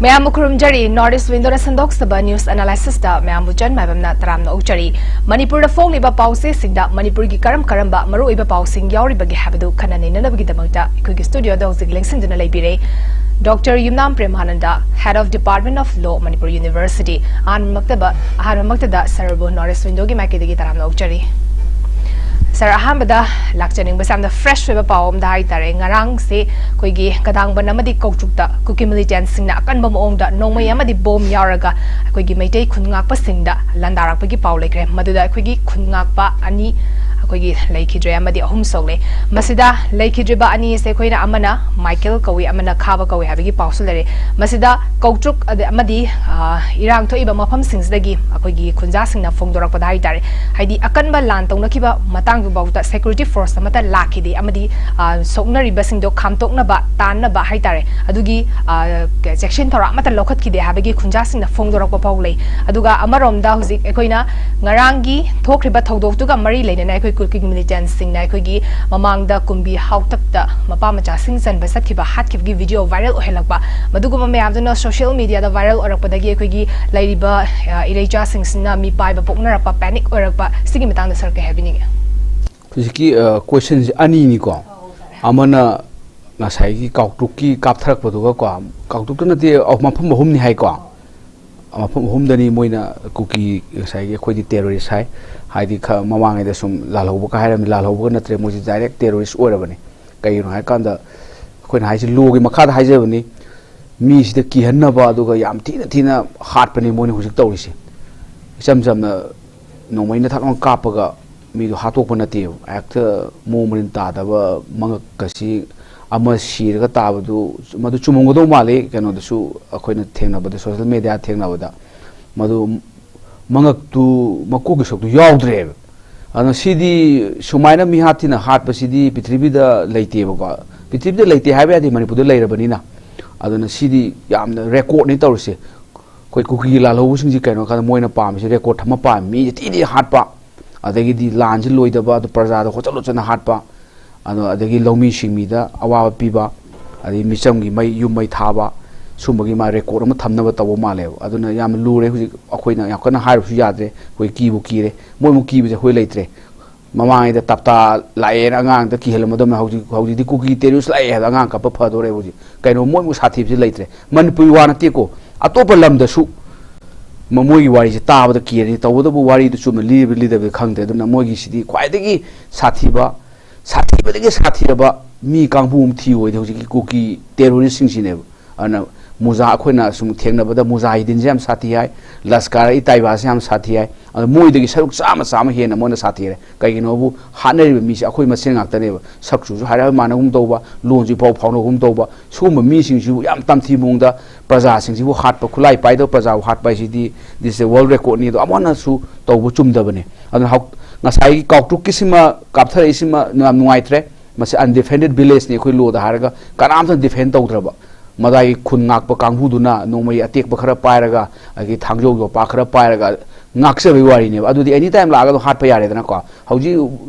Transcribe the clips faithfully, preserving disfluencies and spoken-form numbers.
ꯃꯌꯥꯝꯕꯨ ꯈꯨꯔꯨꯝꯖꯔꯤ꯫ North East Window ꯅ ꯁꯟꯗꯣꯛꯆꯕ news analysis ꯇ ꯃꯌꯥꯝꯕꯨ ꯆꯟ ꯃꯥꯏꯕꯝꯅ ꯇꯔꯥꯝꯅ ꯑꯣꯛꯆꯔꯤ꯫ ꯃꯅꯤꯄꯨꯔꯗ ꯐꯣꯡꯂꯤꯕ ꯄꯥꯎꯆꯦꯁꯤꯡꯗ ꯃꯅꯤꯄꯨꯔꯒꯤ ꯀꯔꯝ ꯀꯔꯝꯕ ꯃꯔꯨꯑꯣꯏꯕ ꯄꯥꯎꯁꯤꯡ ꯌꯥꯎꯔꯤꯕꯒꯦ ꯍꯥꯏꯕꯗꯨ ꯈꯟꯅ ꯅꯩꯅꯅꯕꯒꯤꯗꯃꯛꯇ ꯑꯩꯈꯣꯏꯒꯤ studio ꯗ ꯍꯧꯖꯤꯛ ꯂꯦꯡꯁꯤꯟꯗꯨꯅ ꯂꯩꯕꯤꯔꯦ Doctor Yumnam ꯄ꯭ꯔꯦꯝꯍꯥꯅꯟꯗ, Head of Department of Law, Manipur University꯫ ꯑꯍꯥꯟꯕꯃꯛꯇꯗ, ꯑꯍꯥꯟꯕꯃꯛꯇꯗ sir ꯕꯨ North East Window ꯒꯤ ꯃꯥꯏꯀꯩꯗꯒꯤ ꯇꯔꯥꯝꯅ ꯑꯣꯛꯆꯔꯤ꯫ Sir, ꯑꯍꯥꯟꯕꯗ ꯂꯥꯛꯆꯅꯤꯡꯕꯁꯦ ꯌꯥꯝꯅ fresh ꯑꯣꯏꯕ ꯄꯥꯎ ꯑꯃꯗ ꯍꯥꯏꯇꯥꯔꯦ꯫ ꯉꯔꯥꯡꯁꯦ ꯑꯩꯈꯣꯏꯒꯤ ꯀꯗꯥꯡꯕꯟ ꯑꯃꯗꯤ ꯀꯧꯇ꯭ꯔꯨꯛꯇ ꯀꯨꯀꯤ militant ꯁꯤꯡꯅ ꯑꯀꯟꯕ ꯃꯑꯣꯡꯗ ꯅꯣꯡꯃꯩ ꯑꯃꯗꯤ bomb ꯌꯥꯎꯔꯒ ꯑꯩꯈꯣꯏꯒꯤ ꯃꯩꯇꯩ ꯈꯨꯟ ꯉꯥꯛꯄꯁꯤꯡꯗ ꯂꯥꯟꯗꯥꯔꯛꯄꯒꯤ ꯄꯥꯎ ꯂꯩꯈ꯭ꯔꯦ꯫ ꯃꯗꯨꯗ ꯑꯩꯈꯣꯏꯒꯤ ꯈꯨꯟ ꯉꯥꯛꯄ ꯑꯅꯤ ꯑꯩꯈꯣꯏꯒꯤ ꯂꯩꯈꯤꯗ꯭ꯔꯦ ꯑꯃꯗꯤ ꯑꯍꯨꯝ ꯁꯣꯛꯂꯦ꯫ ꯃꯁꯤꯗ ꯂꯩꯈꯤꯗ꯭ꯔꯤꯕ ꯑꯅꯤ ꯑꯁꯦ ꯑꯩꯈꯣꯏꯅ ꯑꯃꯅ ꯃꯥꯏꯀꯦꯜ ꯀꯧꯏ, ꯑꯃꯅ ꯈꯥꯕ ꯀꯧꯏ ꯍꯥꯏꯕꯒꯤ ꯄꯥꯎꯁꯨ ꯂꯩꯔꯦ꯫ ꯃꯁꯤꯗ ꯀꯧꯇ꯭ꯔꯨꯛ ꯑꯗ-, ꯑꯃꯗꯤ, ꯑ, ꯏꯔꯥꯡ ꯊꯣꯛꯏꯕ ꯃꯐꯝꯁꯤꯡꯁꯤꯗꯒꯤ ꯑꯩꯈꯣꯏꯒꯤ ꯈꯨꯟꯖꯥꯁꯤꯡꯅ ꯐꯣꯡꯗꯣꯔꯛꯄꯗ ꯍꯥꯏꯇꯥꯔꯦ, ꯍꯥꯏꯗꯤ ꯑꯀꯟꯕ ꯂꯥꯟ ꯇꯧꯅꯈꯤꯕ ꯃꯇꯥꯡꯗꯨ ꯐꯥꯎꯗ security force ꯑꯃꯠꯇ ꯂꯥꯛꯈꯤꯗꯦ ꯑꯃꯗꯤ, ꯑ, ꯁꯣꯛꯅꯔꯤꯕꯁꯤꯡꯗꯣ ꯈꯥꯝꯇꯣꯛꯅꯕ, ꯇꯥꯟꯅꯕ ꯍꯥꯏꯇꯥꯔꯦ, ꯑꯗꯨꯒꯤ, ꯑ, ꯆꯦꯛꯁꯤꯟ ꯊꯧꯔꯥꯡ ꯑꯃꯠꯇ ꯂꯧꯈꯠꯈꯤꯗꯦ ꯍꯥꯏꯕꯒꯤ ꯈꯨꯟꯖꯥꯁꯤꯡꯅ ꯐꯣꯡꯗꯣꯔꯛꯄ ꯐꯥꯎ ꯂꯩ꯫ ꯑꯗꯨꯒ ꯑꯃꯔꯣꯝꯗ ꯍꯧꯖꯤꯛ ꯑꯩꯈꯣꯏꯅ ꯉꯔꯥꯡꯒꯤ ꯊꯣꯛꯈ꯭ꯔꯤꯕ ꯊꯧꯗꯣꯛꯇꯨꯒ ꯃꯔꯤ ꯂꯩꯅꯅ ꯑꯩꯈꯣꯏ ꯀꯨꯀꯤ militant ꯁꯤꯡꯅ ꯑꯩꯈꯣꯏꯒꯤ ꯃꯃꯥꯡꯗ ꯀꯨꯝꯕꯤ ꯍꯥꯎꯇꯛꯇ ꯃꯄꯥ ꯃꯆꯥꯁꯤꯡ ꯆꯟꯕ ꯆꯠꯈꯤꯕ, ꯍꯥꯠꯈꯤꯕꯒꯤ video viral ꯑꯣꯏꯍꯜꯂꯛꯄ, ꯃꯗꯨꯒꯨꯝꯕ ꯃꯌꯥꯝꯗꯨꯅ social media ꯗ viral ꯑꯣꯏꯔꯛꯄꯗꯒꯤ ꯑꯩꯈꯣꯏꯒꯤ ꯂꯩꯔꯤꯕ, ꯑ, ꯏꯔꯩꯆꯥꯁꯤꯡꯁꯤꯅ ꯃꯤꯄꯥꯏꯕ ꯄꯣꯛꯅꯔꯛꯄ, panic ꯑꯣꯏꯔꯛꯄ, ꯁꯤꯒꯤ ꯃꯇꯥꯡꯗ sir ꯀꯩ ꯍꯥꯏꯕꯤꯅꯤꯡꯉꯤ? ꯍꯧꯖꯤꯛꯀꯤ, ꯑ, question ꯁꯦ ꯑꯅꯤꯅꯤꯀꯣ꯫ ꯑꯃꯅ ꯉꯁꯥꯏꯒꯤ ꯀꯥꯎꯇ꯭ꯔꯨꯛꯀꯤ ꯀꯥꯞꯊꯔꯛꯄꯗꯨꯒꯀꯣ, ꯀꯥꯎꯇ꯭ꯔꯨꯛꯇ ꯅꯠꯇꯦ, ꯑ, ꯃꯐꯝ ꯑꯍꯨꯝꯅꯤ ꯍꯥꯏꯀꯣ꯫ ꯃꯐꯝ ꯑꯍꯨꯝꯗꯅꯤ ꯃꯣꯏꯅ ꯀꯨꯀꯤ ꯉꯁꯥꯏꯒꯤ ꯑꯩꯈꯣꯏꯗꯤ terrorist ꯍꯥꯏ, ꯍꯥꯏꯗꯤ ꯈ-, ꯃꯃꯥꯡꯉꯩꯗ ꯁꯨꯝ ꯂꯥꯜꯍꯧꯕꯒ ꯍꯥꯏꯔꯝꯃꯤ, ꯂꯥꯜꯍꯧꯕꯒ ꯅꯠꯇ꯭ꯔꯦ, ꯃꯣꯏꯁꯦ direct terrorist ꯑꯣꯏꯔꯕꯅꯤ꯫ ꯀꯩꯒꯤꯅꯣ ꯍꯥꯏꯀꯥꯟꯗ ꯑꯩꯈꯣꯏꯅ ꯍꯥꯏꯁꯦ law ꯒꯤ ꯃꯈꯥꯗ ꯍꯥꯏꯖꯕꯅꯤ, ꯃꯤꯁꯤꯗ ꯀꯤꯍꯟꯅꯕ ꯑꯗꯨꯒ ꯌꯥꯝ ꯊꯤꯅ ꯊꯤꯅ ꯍꯥꯠꯄꯅꯤ ꯃꯣꯏꯅ ꯍꯧꯖꯤꯛ ꯇꯧꯔꯤꯁꯦ꯫ ꯏꯆꯝ ꯆꯝꯅ ꯅꯣꯡꯃꯩꯅ ꯊꯛ ꯂꯥꯎꯅ ꯀꯥꯞꯄꯒ ꯃꯤꯗꯣ ꯍꯥꯠꯇꯣꯛꯄ ꯅꯠꯇꯦꯕ, ꯍꯦꯛꯇ ꯃꯑꯣꯡ ꯃꯔꯤꯟ ꯇꯥꯗꯕ ꯃꯉꯛꯀꯁꯤ ꯑꯃ ꯁꯤꯔꯒ ꯇꯥꯕꯗꯨ ꯃꯗꯨ ꯆꯨꯝꯃꯝꯒꯗꯧ ꯃꯥꯜꯂꯤ꯫ ꯀꯩꯅꯣꯗꯁꯨ ꯑꯩꯈꯣꯏꯅ ꯊꯦꯡꯅꯕꯗ, social media ꯊꯦꯡꯅꯕꯗ ꯃꯗꯨ ꯃꯉꯛꯇꯨ, ꯃꯀꯣꯛꯀꯤ ꯁꯔꯨꯛꯇꯨ ꯌꯥꯎꯗ꯭ꯔꯦꯕ꯫ ꯑꯗꯨꯅ ꯁꯤꯗꯤ ꯁꯨꯃꯥꯏꯅ ꯃꯤꯍꯥꯠ ꯊꯤꯅ ꯍꯥꯠꯄꯁꯤꯗꯤ ꯄ꯭ꯔꯤꯊꯤꯕꯤꯗ ꯂꯩꯇꯦꯕꯀꯣ꯫ ꯄ꯭ꯔꯤꯊꯤꯕꯤꯗ ꯂꯩꯇꯦ ꯍꯥꯏꯕ ꯌꯥꯗꯦ, ꯃꯅꯤꯄꯨꯔꯗ ꯂꯩꯔꯕꯅꯤꯅ꯫ ꯑꯗꯨꯅ ꯁꯤꯗꯤ ꯌꯥꯝꯅ record ꯅꯤ ꯇꯧꯔꯤꯁꯦ꯫ ꯑꯩꯈꯣꯏ ꯀꯨꯀꯤꯒꯤ ꯂꯥꯜꯍꯧꯕꯁꯤꯡꯁꯤ ꯀꯩꯅꯣ ꯍꯥꯏꯀꯥꯟꯗ ꯃꯣꯏꯅ ꯄꯥꯝꯃꯤꯁꯦ record ꯊꯝꯕ ꯄꯥꯝꯃꯤ, ꯃꯤꯁꯦ ꯊꯤ ꯊꯤ ꯍꯥꯠꯄ, ꯑꯗꯒꯤꯗꯤ ꯂꯥꯟꯁꯤ ꯂꯣꯏꯗꯕ, ꯑꯗꯨ ꯄ꯭ꯔꯖꯥꯗ ꯍꯣꯠꯆꯠ ꯍꯣꯠꯆꯠꯅ ꯍꯥꯠꯄ, ꯑꯗꯣ ꯑꯗꯒꯤ ꯂꯧꯃꯤ ꯁꯤꯡꯃꯤꯗ ꯑꯋꯥꯕ ꯄꯤꯕ, ꯑꯗꯒꯤ ꯃꯤꯆꯝꯒꯤ ꯃꯩ, ꯌꯨꯝ ꯃꯩ ꯊꯥꯕ, ꯁꯨꯝꯕꯒꯤ ꯃꯥ ꯔꯦꯀꯣꯔꯠ ꯑꯃ ꯊꯝꯅꯕ ꯇꯧꯕ ꯃꯥꯜꯂꯦꯕ꯫ ꯑꯗꯨꯅ ꯌꯥꯝꯅ ꯂꯨꯔꯦ꯫ ꯍꯧꯖꯤꯛ ꯑꯩꯈꯣꯏꯅ ꯌꯥꯝ ꯀꯟꯅ ꯍꯥꯏꯔꯨꯕꯁꯨ ꯌꯥꯗ꯭ꯔꯦ꯫ ꯑꯩꯈꯣꯏ ꯀꯤꯕꯨ ꯀꯤꯔꯦ꯫ ꯃꯣꯏꯃꯨꯛ ꯀꯤꯕꯁꯦ ꯑꯩꯈꯣꯏ ꯂꯩꯇ꯭ꯔꯦ꯫ ꯃꯃꯥꯡꯉꯩꯗ ꯇꯞꯇꯥ ꯂꯥꯛꯑꯦꯅ ꯑꯉꯥꯡꯗ ꯀꯤꯍꯜꯂꯝꯕꯗꯧꯅ ꯍꯧꯖꯤꯛ, ꯍꯧꯖꯤꯛꯇꯤ ꯀꯨꯀꯤ ꯇꯦꯔꯣꯔꯤꯁ ꯂꯥꯛꯑꯦ ꯍꯥꯏꯕꯗ ꯑꯉꯥꯡ ꯀꯞꯄ ꯐꯗꯣꯔꯦ꯫ ꯍꯧꯖꯤꯛ ꯀꯩꯅꯣ, ꯃꯣꯏꯃꯨꯛ ꯁꯥꯊꯤꯕꯁꯤ ꯂꯩꯇ꯭ꯔꯦ꯫ ꯃꯅꯤꯄꯨꯔꯒꯤ ꯋꯥ ꯅꯠꯇꯦꯀꯣ, ꯑꯇꯣꯞꯄ ꯂꯝꯗꯁꯨ ꯃ-, ꯃꯣꯏꯒꯤ ꯋꯥꯔꯤꯁꯦ ꯇꯥꯕꯗ ꯀꯤꯔꯅꯤ꯫ ꯇꯧꯕꯇꯕꯨ ꯋꯥꯔꯤꯗꯨ ꯆꯨꯝꯅ ꯂꯤꯔꯤꯕ꯭ꯔꯥ ꯂꯤꯗꯕ꯭ꯔꯥ ꯈꯪꯗ꯭ꯔꯦ꯫ ꯑꯗꯨꯅ ꯃꯣꯏꯒꯤꯁꯤꯗꯤ ꯈ꯭ꯋꯥꯏꯗꯒꯤ ꯁꯥꯊꯤꯕ, ꯁꯥꯊꯤꯕꯗꯒꯤ ꯁꯥꯊꯤꯔꯕ ꯃꯤ ꯀꯥꯡꯕꯨ ꯑꯃ ꯊꯤꯌꯨ ꯍꯥꯏꯗꯤ ꯍꯧꯖꯤꯛꯀꯤ ꯀꯨꯀꯤ ꯇꯦꯔꯣꯔꯤꯁꯁꯤꯡꯁꯤꯅꯦꯕ꯫ ꯑꯗꯨꯅ ꯃꯨꯖꯥ-, ꯑꯩꯈꯣꯏꯅ ꯁꯨꯝ ꯊꯦꯡꯅꯕꯗ ꯃꯨꯖꯥꯍꯤꯗꯤꯟꯁꯦ ꯌꯥꯝ ꯁꯥꯊꯤ ꯍꯥꯏ, ꯂꯁꯀꯥꯔ ꯏ ꯇꯥꯏꯕꯥꯁꯦ ꯌꯥꯝ ꯁꯥꯊꯤ ꯍꯥꯏ꯫ ꯑꯗꯣ ꯃꯣꯏꯗꯒꯤ ꯁꯔꯨꯛ ꯆꯥꯝꯃ, ꯆꯥꯝꯃ ꯍꯦꯟꯅ ꯃꯣꯏꯅ ꯁꯥꯊꯤꯔꯦ꯫ ꯀꯩꯒꯤꯅꯣꯕꯨ ꯍꯥꯠꯅꯔꯤꯕ ꯃꯤꯁꯦ ꯑꯩꯈꯣꯏ ꯃꯁꯦꯟ ꯉꯥꯛꯇꯅꯦꯕ꯫ ꯁꯛꯆꯨꯁꯨ ꯍꯥꯏꯔꯞ ꯃꯥꯟꯅꯒꯨꯝ ꯇꯧꯕ, ꯂꯣꯟꯁꯨ ꯏꯐꯥꯎ ꯐꯥꯎꯅꯒꯨꯝ ꯇꯧꯕ꯫ ꯁꯤꯒꯨꯝꯕ ꯃꯤꯁꯤꯡꯁꯤꯕꯨ ꯌꯥꯝ ꯇꯝꯊꯤ ꯃꯑꯣꯡꯗ ꯄ꯭ꯔꯖꯥꯁꯤꯡꯁꯤꯕꯨ ꯍꯥꯠꯄ, ꯈꯨꯠꯂꯥꯏ ꯄꯥꯏꯗꯕ ꯄ꯭ꯔꯖꯥꯕꯨ ꯍꯥꯠꯄ ꯍꯥꯏꯁꯤꯗꯤ, this is a world record ꯅꯤ꯫ ꯑꯗꯣ ꯑꯃꯅꯁꯨ ꯇꯧꯕ ꯆꯨꯝꯗꯕꯅꯦ꯫ ꯑꯗꯨꯅ ꯍꯧ-, ꯉꯁꯥꯏꯒꯤ ꯀꯥꯎꯇ꯭ꯔꯨꯛꯀꯤꯁꯤꯃ ꯀꯥꯞꯊꯔꯛꯏꯁꯤꯃ ꯌꯥꯝ ꯅꯨꯡꯉꯥꯏꯇ꯭ꯔꯦ꯫ ꯃꯁꯤ undefended village ꯅꯤ ꯑꯩꯈꯣꯏ ꯂꯣꯗ ꯍꯥꯏꯔꯒ, ꯀꯅꯥꯝꯇꯅ defend ꯇꯧꯗ꯭ꯔꯕ꯫ ꯃꯗꯥꯏꯒꯤ ꯈꯨꯟ ꯉꯥꯛꯄ ꯀꯥꯡꯕꯨꯗꯨꯅ ꯅꯣꯡꯃꯩ ꯑꯇꯦꯛꯄ ꯈꯔ ꯄꯥꯏꯔꯒ, ꯑꯗꯒꯤ ꯊꯥꯡꯖꯧ ꯌꯣꯄꯥꯛ ꯈꯔ ꯄꯥꯏꯔꯒ ꯉꯥꯛꯆꯕꯒꯤ ꯋꯥꯔꯤꯅꯦꯕ꯫ ꯑꯗꯨꯗꯤ any time ꯂꯥꯛꯑꯒ ꯑꯗꯨꯝ ꯍꯥꯠꯄ ꯌꯥꯔꯦꯗꯅꯀꯣ꯫ ꯍꯧꯖꯤꯛ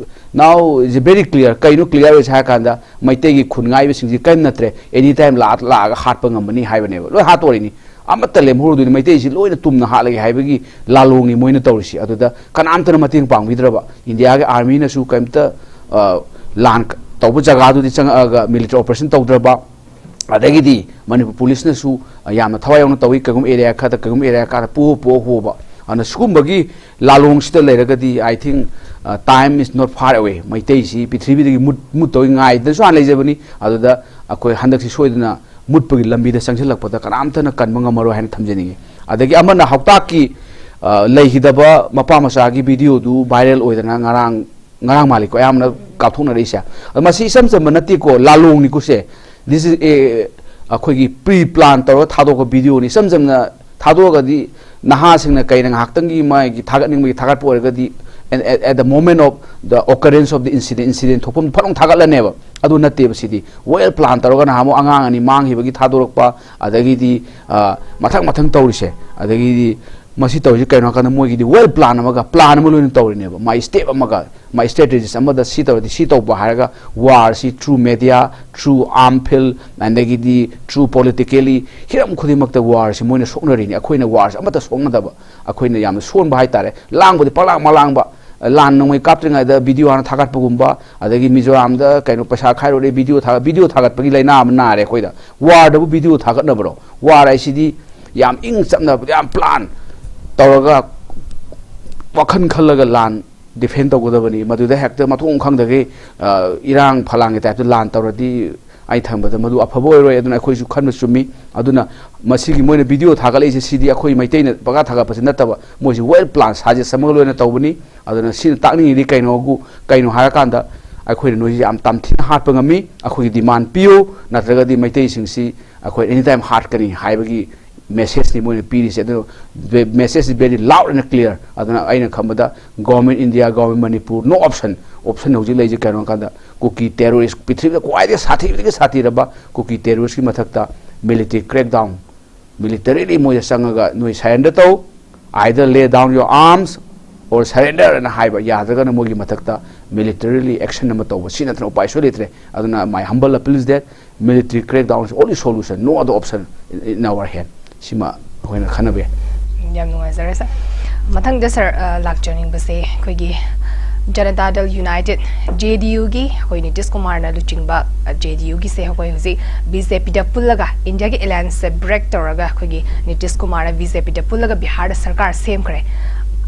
now is very clear꯫ ꯀꯩꯅꯣ clear ꯑꯣꯏꯁꯦ ꯍꯥꯏ ꯀꯥꯟꯗ, ꯃꯩꯇꯩꯒꯤ ꯈꯨꯟ ꯉꯥꯛꯏꯕꯁꯤꯡꯁꯤ ꯀꯔꯤꯝ ꯅꯠꯇ꯭ꯔꯦ, any time ꯂꯥꯛ-, ꯂꯥꯛꯑꯒ ꯍꯥꯠꯄ ꯉꯝꯕꯅꯤ ꯍꯥꯏꯕꯅꯦꯕ꯫ ꯂꯣꯏ ꯍꯥꯠꯇꯣꯔꯤꯅꯤ, ꯑꯃꯠꯇ ꯂꯦꯝꯍꯧꯔꯣꯏꯗꯣꯏꯅꯤ꯫ ꯃꯩꯇꯩꯁꯤ ꯂꯣꯏꯅ ꯇꯨꯝꯅ ꯍꯥꯠꯂꯒꯦ ꯍꯥꯏꯕꯒꯤ ꯂꯥꯂꯣꯡꯅꯤ ꯃꯣꯏꯅ ꯇꯧꯔꯤꯁꯤ꯫ ꯑꯗꯨꯗ ꯀꯅꯥꯝꯇꯅ ꯃꯇꯦꯡ ꯄꯥꯡꯕꯤꯗ꯭ꯔꯕ, ꯏꯟꯗꯤꯌꯥꯒꯤ ꯑꯥꯔꯃꯤꯅꯁꯨ ꯀꯔꯤꯝꯇ, ꯑ, ꯂꯥꯟ ꯇꯧꯕ ꯖꯒꯥꯗꯨꯗꯤ ꯆꯪꯉꯛꯑꯒ military operation ꯇꯧꯗ꯭ꯔꯕ, ꯑꯗꯒꯤꯗꯤ ꯃꯅꯤꯄꯨꯔ ꯄꯨꯂꯤꯁꯅꯁꯨ ꯌꯥꯝꯅ ꯊꯋꯥꯏ ꯌꯥꯎꯅ ꯇꯧꯏ꯫ ꯀꯩꯒꯨꯝꯕ area ꯈꯔꯗ, ꯀꯩꯒꯨꯝꯕ area ꯈꯔꯗ ꯄꯨ, ꯄꯨ, ꯄꯨꯕ꯫ ꯑꯗꯨꯅ ꯁꯤꯒꯨꯝꯕꯒꯤ ꯂꯥꯂꯣꯡꯁꯤꯗ ꯂꯩꯔꯒꯗꯤ, I think, uh, time is not far away꯫ ꯃꯩꯇꯩꯁꯤ ꯄ꯭ꯔꯤꯊꯤꯕꯤꯗꯒꯤ ꯃꯨꯠ-, ꯃꯨꯠꯇꯧꯏ ꯉꯥꯏꯗꯅꯁꯨ ꯍꯥꯟꯅ ꯂꯩꯖꯕꯅꯤ꯫ ꯑꯗꯨꯗ ꯑꯩꯈꯣꯏ ꯍꯟꯗꯛꯁꯤ ꯁꯣꯏꯗꯅ ꯃꯨꯠꯄꯒꯤ ꯂꯝꯕꯤꯗ ꯆꯪꯁꯤꯜꯂꯛꯄꯗ ꯀꯅꯥꯝꯇꯅ ꯀꯟꯕ ꯉꯝꯃꯔꯣꯏ ꯍꯥꯏꯅ ꯊꯝꯖꯅꯤꯡꯉꯤ꯫ ꯑꯗꯒꯤ ꯑꯃꯅ ꯍꯧꯇꯥꯛꯀꯤ, ꯑ, ꯂꯩꯈꯤꯗꯕ ꯃꯄꯥ ꯃꯆꯥꯒꯤ video ꯗꯨ viral ꯑꯣꯏꯗꯅ ꯉꯔꯥꯡ ꯉꯔꯥꯡ ꯃꯥꯜꯂꯤꯀꯣ ꯑꯌꯥꯝꯕꯅ ꯀꯥꯞꯊꯣꯛꯅꯔꯛꯏꯁꯦ꯫ ꯑꯗꯣ ꯃꯁꯤ ꯏꯆꯝ ꯆꯝꯕ ꯅꯠꯇꯦꯀꯣ, ꯂꯥꯂꯣꯡꯅꯤꯀꯣ ꯁꯦ꯫ This is a, ꯑꯩꯈꯣꯏꯒꯤ pre plan ꯇꯧꯔꯒ ꯊꯥꯗꯣꯛꯄ video ꯅꯤ꯫ ꯏꯆꯝ ꯆꯝꯅ ꯊꯥꯗꯣꯛꯑꯒꯗꯤ ꯅꯍꯥꯁꯤꯡꯅ ꯀꯩꯅ ꯉꯥꯏꯍꯥꯛꯇꯪꯒꯤ ꯃꯥꯒꯤ ꯊꯥꯒꯠꯅꯤꯡꯕꯒꯤ ꯊꯥꯒꯠꯄ ꯑꯣꯏꯔꯒꯗꯤ, and at, at the moment of the occurrence of the incident, incident ꯊꯣꯛꯐꯝ ꯐꯠ ꯂꯥꯎ ꯊꯥꯒꯠꯂꯅꯦꯕ꯫ ꯑꯗꯨ ꯅꯠꯇꯦꯕ ꯁꯤꯗꯤ꯫ Well plan ꯇꯧꯔꯒ ꯅꯍꯥꯟꯃꯨꯛ ꯑꯉꯥꯡ ꯑꯅꯤ ꯃꯥꯡꯈꯤꯕꯒꯤ ꯊꯥꯗꯣꯔꯛꯄ, ꯑꯗꯒꯤꯗꯤ, ꯑ, ꯃꯊꯪ ꯃꯊꯪ ꯇꯧꯔꯤꯁꯦ, ꯑꯗꯒꯤꯗꯤ ꯃꯁꯤ ꯇꯧꯔꯤꯁꯤ ꯀꯩꯅꯣ ꯍꯥꯏꯀꯥꯟꯗ ꯃꯣꯏꯒꯤꯗꯤ ꯋꯦꯜ ꯄ꯭ꯂꯥꯟ ꯑꯃꯒ ꯄ꯭ꯂꯥꯟ ꯑꯃ ꯂꯣꯏꯅ ꯇꯧꯔꯤꯅꯦꯕ꯫ ꯃꯥꯏ ꯁ꯭ꯇꯦꯞ ꯑꯃꯒ, ꯃꯥꯏ ꯁ꯭ꯇ꯭ꯔꯦꯇꯦꯖꯤꯁ ꯑꯃꯗ ꯁꯤ ꯇꯧꯔꯗꯤ ꯁꯤ ꯇꯧꯕ ꯍꯥꯏꯔꯒ ꯋꯥꯔꯁꯤ ꯊ꯭ꯔꯨ ꯃꯦꯗꯤꯌꯥ, ꯊ꯭ꯔꯨ ꯑꯥꯔꯝ ꯐꯤꯜ, ꯑꯗꯒꯤꯗꯤ ꯊ꯭ꯔꯨ ꯄꯣꯂꯤꯇꯤꯀꯦꯂꯤ, ꯍꯤꯔꯝ ꯈꯨꯗꯤꯡꯃꯛꯇ ꯋꯥꯔꯁꯤ ꯃꯣꯏꯅ ꯁꯣꯛꯅꯔꯤꯅꯤ꯫ ꯑꯩꯈꯣꯏꯅ ꯋꯥꯔꯁꯤ ꯑꯃꯠꯇ ꯁꯣꯛꯅꯗꯕ, ꯑꯩꯈꯣꯏꯅ ꯌꯥꯝꯅ ꯁꯣꯟꯕ ꯍꯥꯏꯇꯥꯔꯦ꯫ ꯂꯥꯡꯕꯗꯤ ꯄꯪꯂꯥꯡ ꯃꯂꯥꯡꯕ, ꯂꯥꯟ ꯅꯣꯡꯃꯩ ꯀꯥꯞꯇ꯭ꯔꯤꯉꯩꯗ ꯚꯤꯗꯤꯑꯣ ꯍꯥꯟꯅ ꯊꯥꯒꯠꯄꯒꯨꯝꯕ, ꯑꯗꯒꯤ ꯃꯤꯖꯣꯔꯥꯝꯗ ꯀꯩꯅꯣ ꯄꯩꯁꯥ ꯈꯥꯏꯔꯨꯔꯦ, ꯚꯤꯗꯤꯑꯣ ꯊꯥꯒꯠ, ꯚꯤꯗꯤꯑꯣ ꯊꯥꯒꯠꯄꯒꯤ ꯂꯥꯏꯅꯥ ꯑꯃ ꯅꯥꯔꯦ ꯑꯩꯈꯣꯏꯗ꯫ ꯋꯥꯔꯗꯕꯨ ꯚꯤꯗꯤꯑꯣ ꯊꯥꯒꯠꯅꯕ꯭ꯔꯣ? ꯋꯥꯔ ꯍꯥꯏꯁꯤꯗꯤ ꯌꯥꯝ ꯏꯪ ꯆꯞꯅ, ꯌꯥꯝ ꯄ꯭ꯂꯥꯟ ꯇꯧꯔꯒ, ꯋꯥꯈꯜ ꯈꯜꯂꯒ ꯂꯥꯟ ꯗꯤꯐꯦꯟ ꯇꯧꯒꯗꯕꯅꯤ꯫ ꯃꯗꯨꯗ ꯍꯦꯛꯇ ꯃꯊꯣꯡ ꯈꯪꯗꯒꯩ, ꯑ, ꯏꯔꯥꯡ ꯐꯂꯥꯡꯒꯤ ꯇꯥꯏꯞꯇ ꯂꯥꯟ ꯇꯧꯔꯗꯤ ꯑꯩ ꯊꯝꯕꯗ ꯃꯗꯨ ꯑꯐꯕ ꯑꯣꯏꯔꯣꯏ꯫ ꯑꯗꯨꯅ ꯑꯩꯈꯣꯏꯁꯨ ꯈꯟꯕ ꯆꯨꯝꯃꯤ꯫ ꯑꯗꯨꯅ ꯃꯁꯤꯒꯤ ꯃꯣꯏꯅ ꯚꯤꯗꯤꯑꯣ ꯊꯥꯒꯠꯂꯛꯏꯁꯦ, ꯁꯤꯗꯤ ꯑꯩꯈꯣꯏ ꯃꯩꯇꯩꯅ ꯄꯪꯀꯥ ꯊꯥꯒꯠꯄꯁꯤ ꯅꯠꯇꯕ, ꯃꯣꯏꯁꯤ ꯋꯦꯜ ꯄ꯭ꯂꯥꯟ ꯁꯥꯖꯦꯁ ꯑꯃꯒ ꯂꯣꯏꯅ ꯇꯧꯕꯅꯤ꯫ ꯑꯗꯨꯅ ꯁꯤꯅ ꯇꯥꯛꯅꯤꯡꯉꯤꯗꯤ ꯀꯩꯅꯣꯕꯨ, ꯀꯩꯅꯣ ꯍꯥꯏꯔꯀꯥꯟꯗ, ꯑꯩꯈꯣꯏꯅ ꯅꯣꯏꯁꯤ ꯌꯥꯝ ꯇꯝꯊꯤꯅ ꯍꯥꯠꯄ ꯉꯝꯃꯤ, ꯑꯩꯈꯣꯏꯒꯤ ꯗꯤꯃꯥꯟ ꯄꯤꯌꯨ, ꯅꯠꯇ꯭ꯔꯒꯗꯤ ꯃꯩꯇꯩꯁꯤꯡꯁꯤ ꯑꯩꯈꯣꯏ ꯑꯦꯅꯤ ꯇꯥꯏꯝ ꯍꯥꯠꯀꯅꯤ ꯍꯥꯏꯕꯒꯤ ꯃꯦꯁꯦꯖꯅꯤ ꯃꯣꯏꯅ ꯄꯤꯔꯤꯁꯦ꯫ ꯑꯗꯨ ꯃꯦꯁꯦꯖ ꯏꯁ ꯚꯦꯔꯤ ꯂꯥꯎꯗ ꯑꯦꯟ ꯀ꯭ꯂꯤꯌꯥꯔ꯫ ꯑꯗꯨꯅ ꯑꯩꯅ ꯈꯟꯕꯗ ꯒꯣꯔꯃꯦꯟ ꯏꯟꯗꯤꯌꯥ, ꯒꯣꯔꯃꯦꯟ ꯃꯅꯤꯄꯨꯔ, ꯅꯣ ꯑꯣꯞꯁꯟ꯫ ꯑꯣꯞꯁꯟ ꯍꯧꯖꯤꯛ ꯂꯩꯔꯤꯁꯦ ꯀꯩꯅꯣ ꯍꯥꯏ ꯀꯥꯟꯗ, ꯀꯨꯀꯤ ꯇꯦꯔꯣꯔꯤꯁ, ꯄ꯭ꯔꯤꯊꯤꯕꯤꯗ ꯈ꯭ꯋꯥꯏꯗꯒꯤ ꯁꯥꯊꯤꯕꯗꯒꯤ ꯁꯥꯊꯤꯔꯕ ꯀꯨꯀꯤ ꯇꯦꯔꯣꯔꯤꯁꯀꯤ ꯃꯊꯛꯇ ꯃꯤꯂꯤꯇꯔꯤ ꯀ꯭ꯔꯦꯛ ꯗꯥꯎꯟ, ꯃꯤꯂꯤꯇꯔꯤꯂꯤ ꯃꯣꯏꯗ ꯆꯪꯉꯒ ꯅꯣꯏ ꯁꯔꯦꯟꯗꯔ ꯇꯧ, either lay down your arms or surrender ꯑꯅ ꯍꯥꯏꯕ, ꯌꯥꯗ꯭ꯔꯒꯅ ꯃꯣꯏꯒꯤ ꯃꯊꯛꯇ ꯃꯤꯂꯤꯇꯔꯤꯂꯤ ꯑꯦꯛꯁꯟ ꯑꯃ ꯇꯧꯕ, ꯁꯤ ꯅꯠꯇꯅ ꯎꯄꯥꯏ ꯁꯣꯏ ꯂꯩꯇ꯭ꯔꯦ꯫ ꯑꯗꯨꯅ my humble appeal is that military crackdown is only solution, no other option in our hand꯫ ꯁꯤꯃ ꯑꯩꯈꯣꯏꯅ ꯈꯟꯅꯕ ꯌꯥꯏ꯫ ꯌꯥꯝ ꯅꯨꯡꯉꯥꯏꯖꯔꯦ, ꯁꯥꯔ꯫ ꯃꯊꯪꯗ, ꯁꯥꯔ, ꯑ, ꯂꯥꯛꯆꯅꯤꯡꯕꯁꯦ ꯑꯩꯈꯣꯏꯒꯤ ꯖꯅꯇꯥ ꯗꯜ ꯌꯨꯅꯥꯏꯇꯦꯗ, ꯖꯦ ꯗꯤ ꯌꯨꯒꯤ, ꯑꯩꯈꯣꯏ ꯅꯤꯇꯤꯁ ꯀꯨꯃꯥꯔꯅ ꯂꯨꯆꯤꯡꯕ, ꯑ, ꯖꯦ ꯗꯤ ꯌꯨꯒꯤꯁꯦ ꯑꯩꯈꯣꯏ ꯍꯧꯖꯤꯛ ꯕꯤ ꯖꯦ ꯄꯤꯗ ꯄꯨꯜꯂꯒ, ꯏꯟꯗꯤꯌꯥꯒꯤ ꯑꯦꯂꯥꯏꯟꯁꯁꯦ ꯕ꯭ꯔꯦꯛ ꯇꯧꯔꯒ, ꯑꯩꯈꯣꯏꯒꯤ ꯅꯤꯇꯤꯁ ꯀꯨꯃꯥꯔꯅ ꯕꯤ ꯖꯦ ꯄꯤꯗ ꯄꯨꯜꯂꯒ ꯕꯤꯍꯥꯔꯗ ꯁꯔꯀꯥꯔ ꯁꯦꯝꯈ꯭ꯔꯦ꯫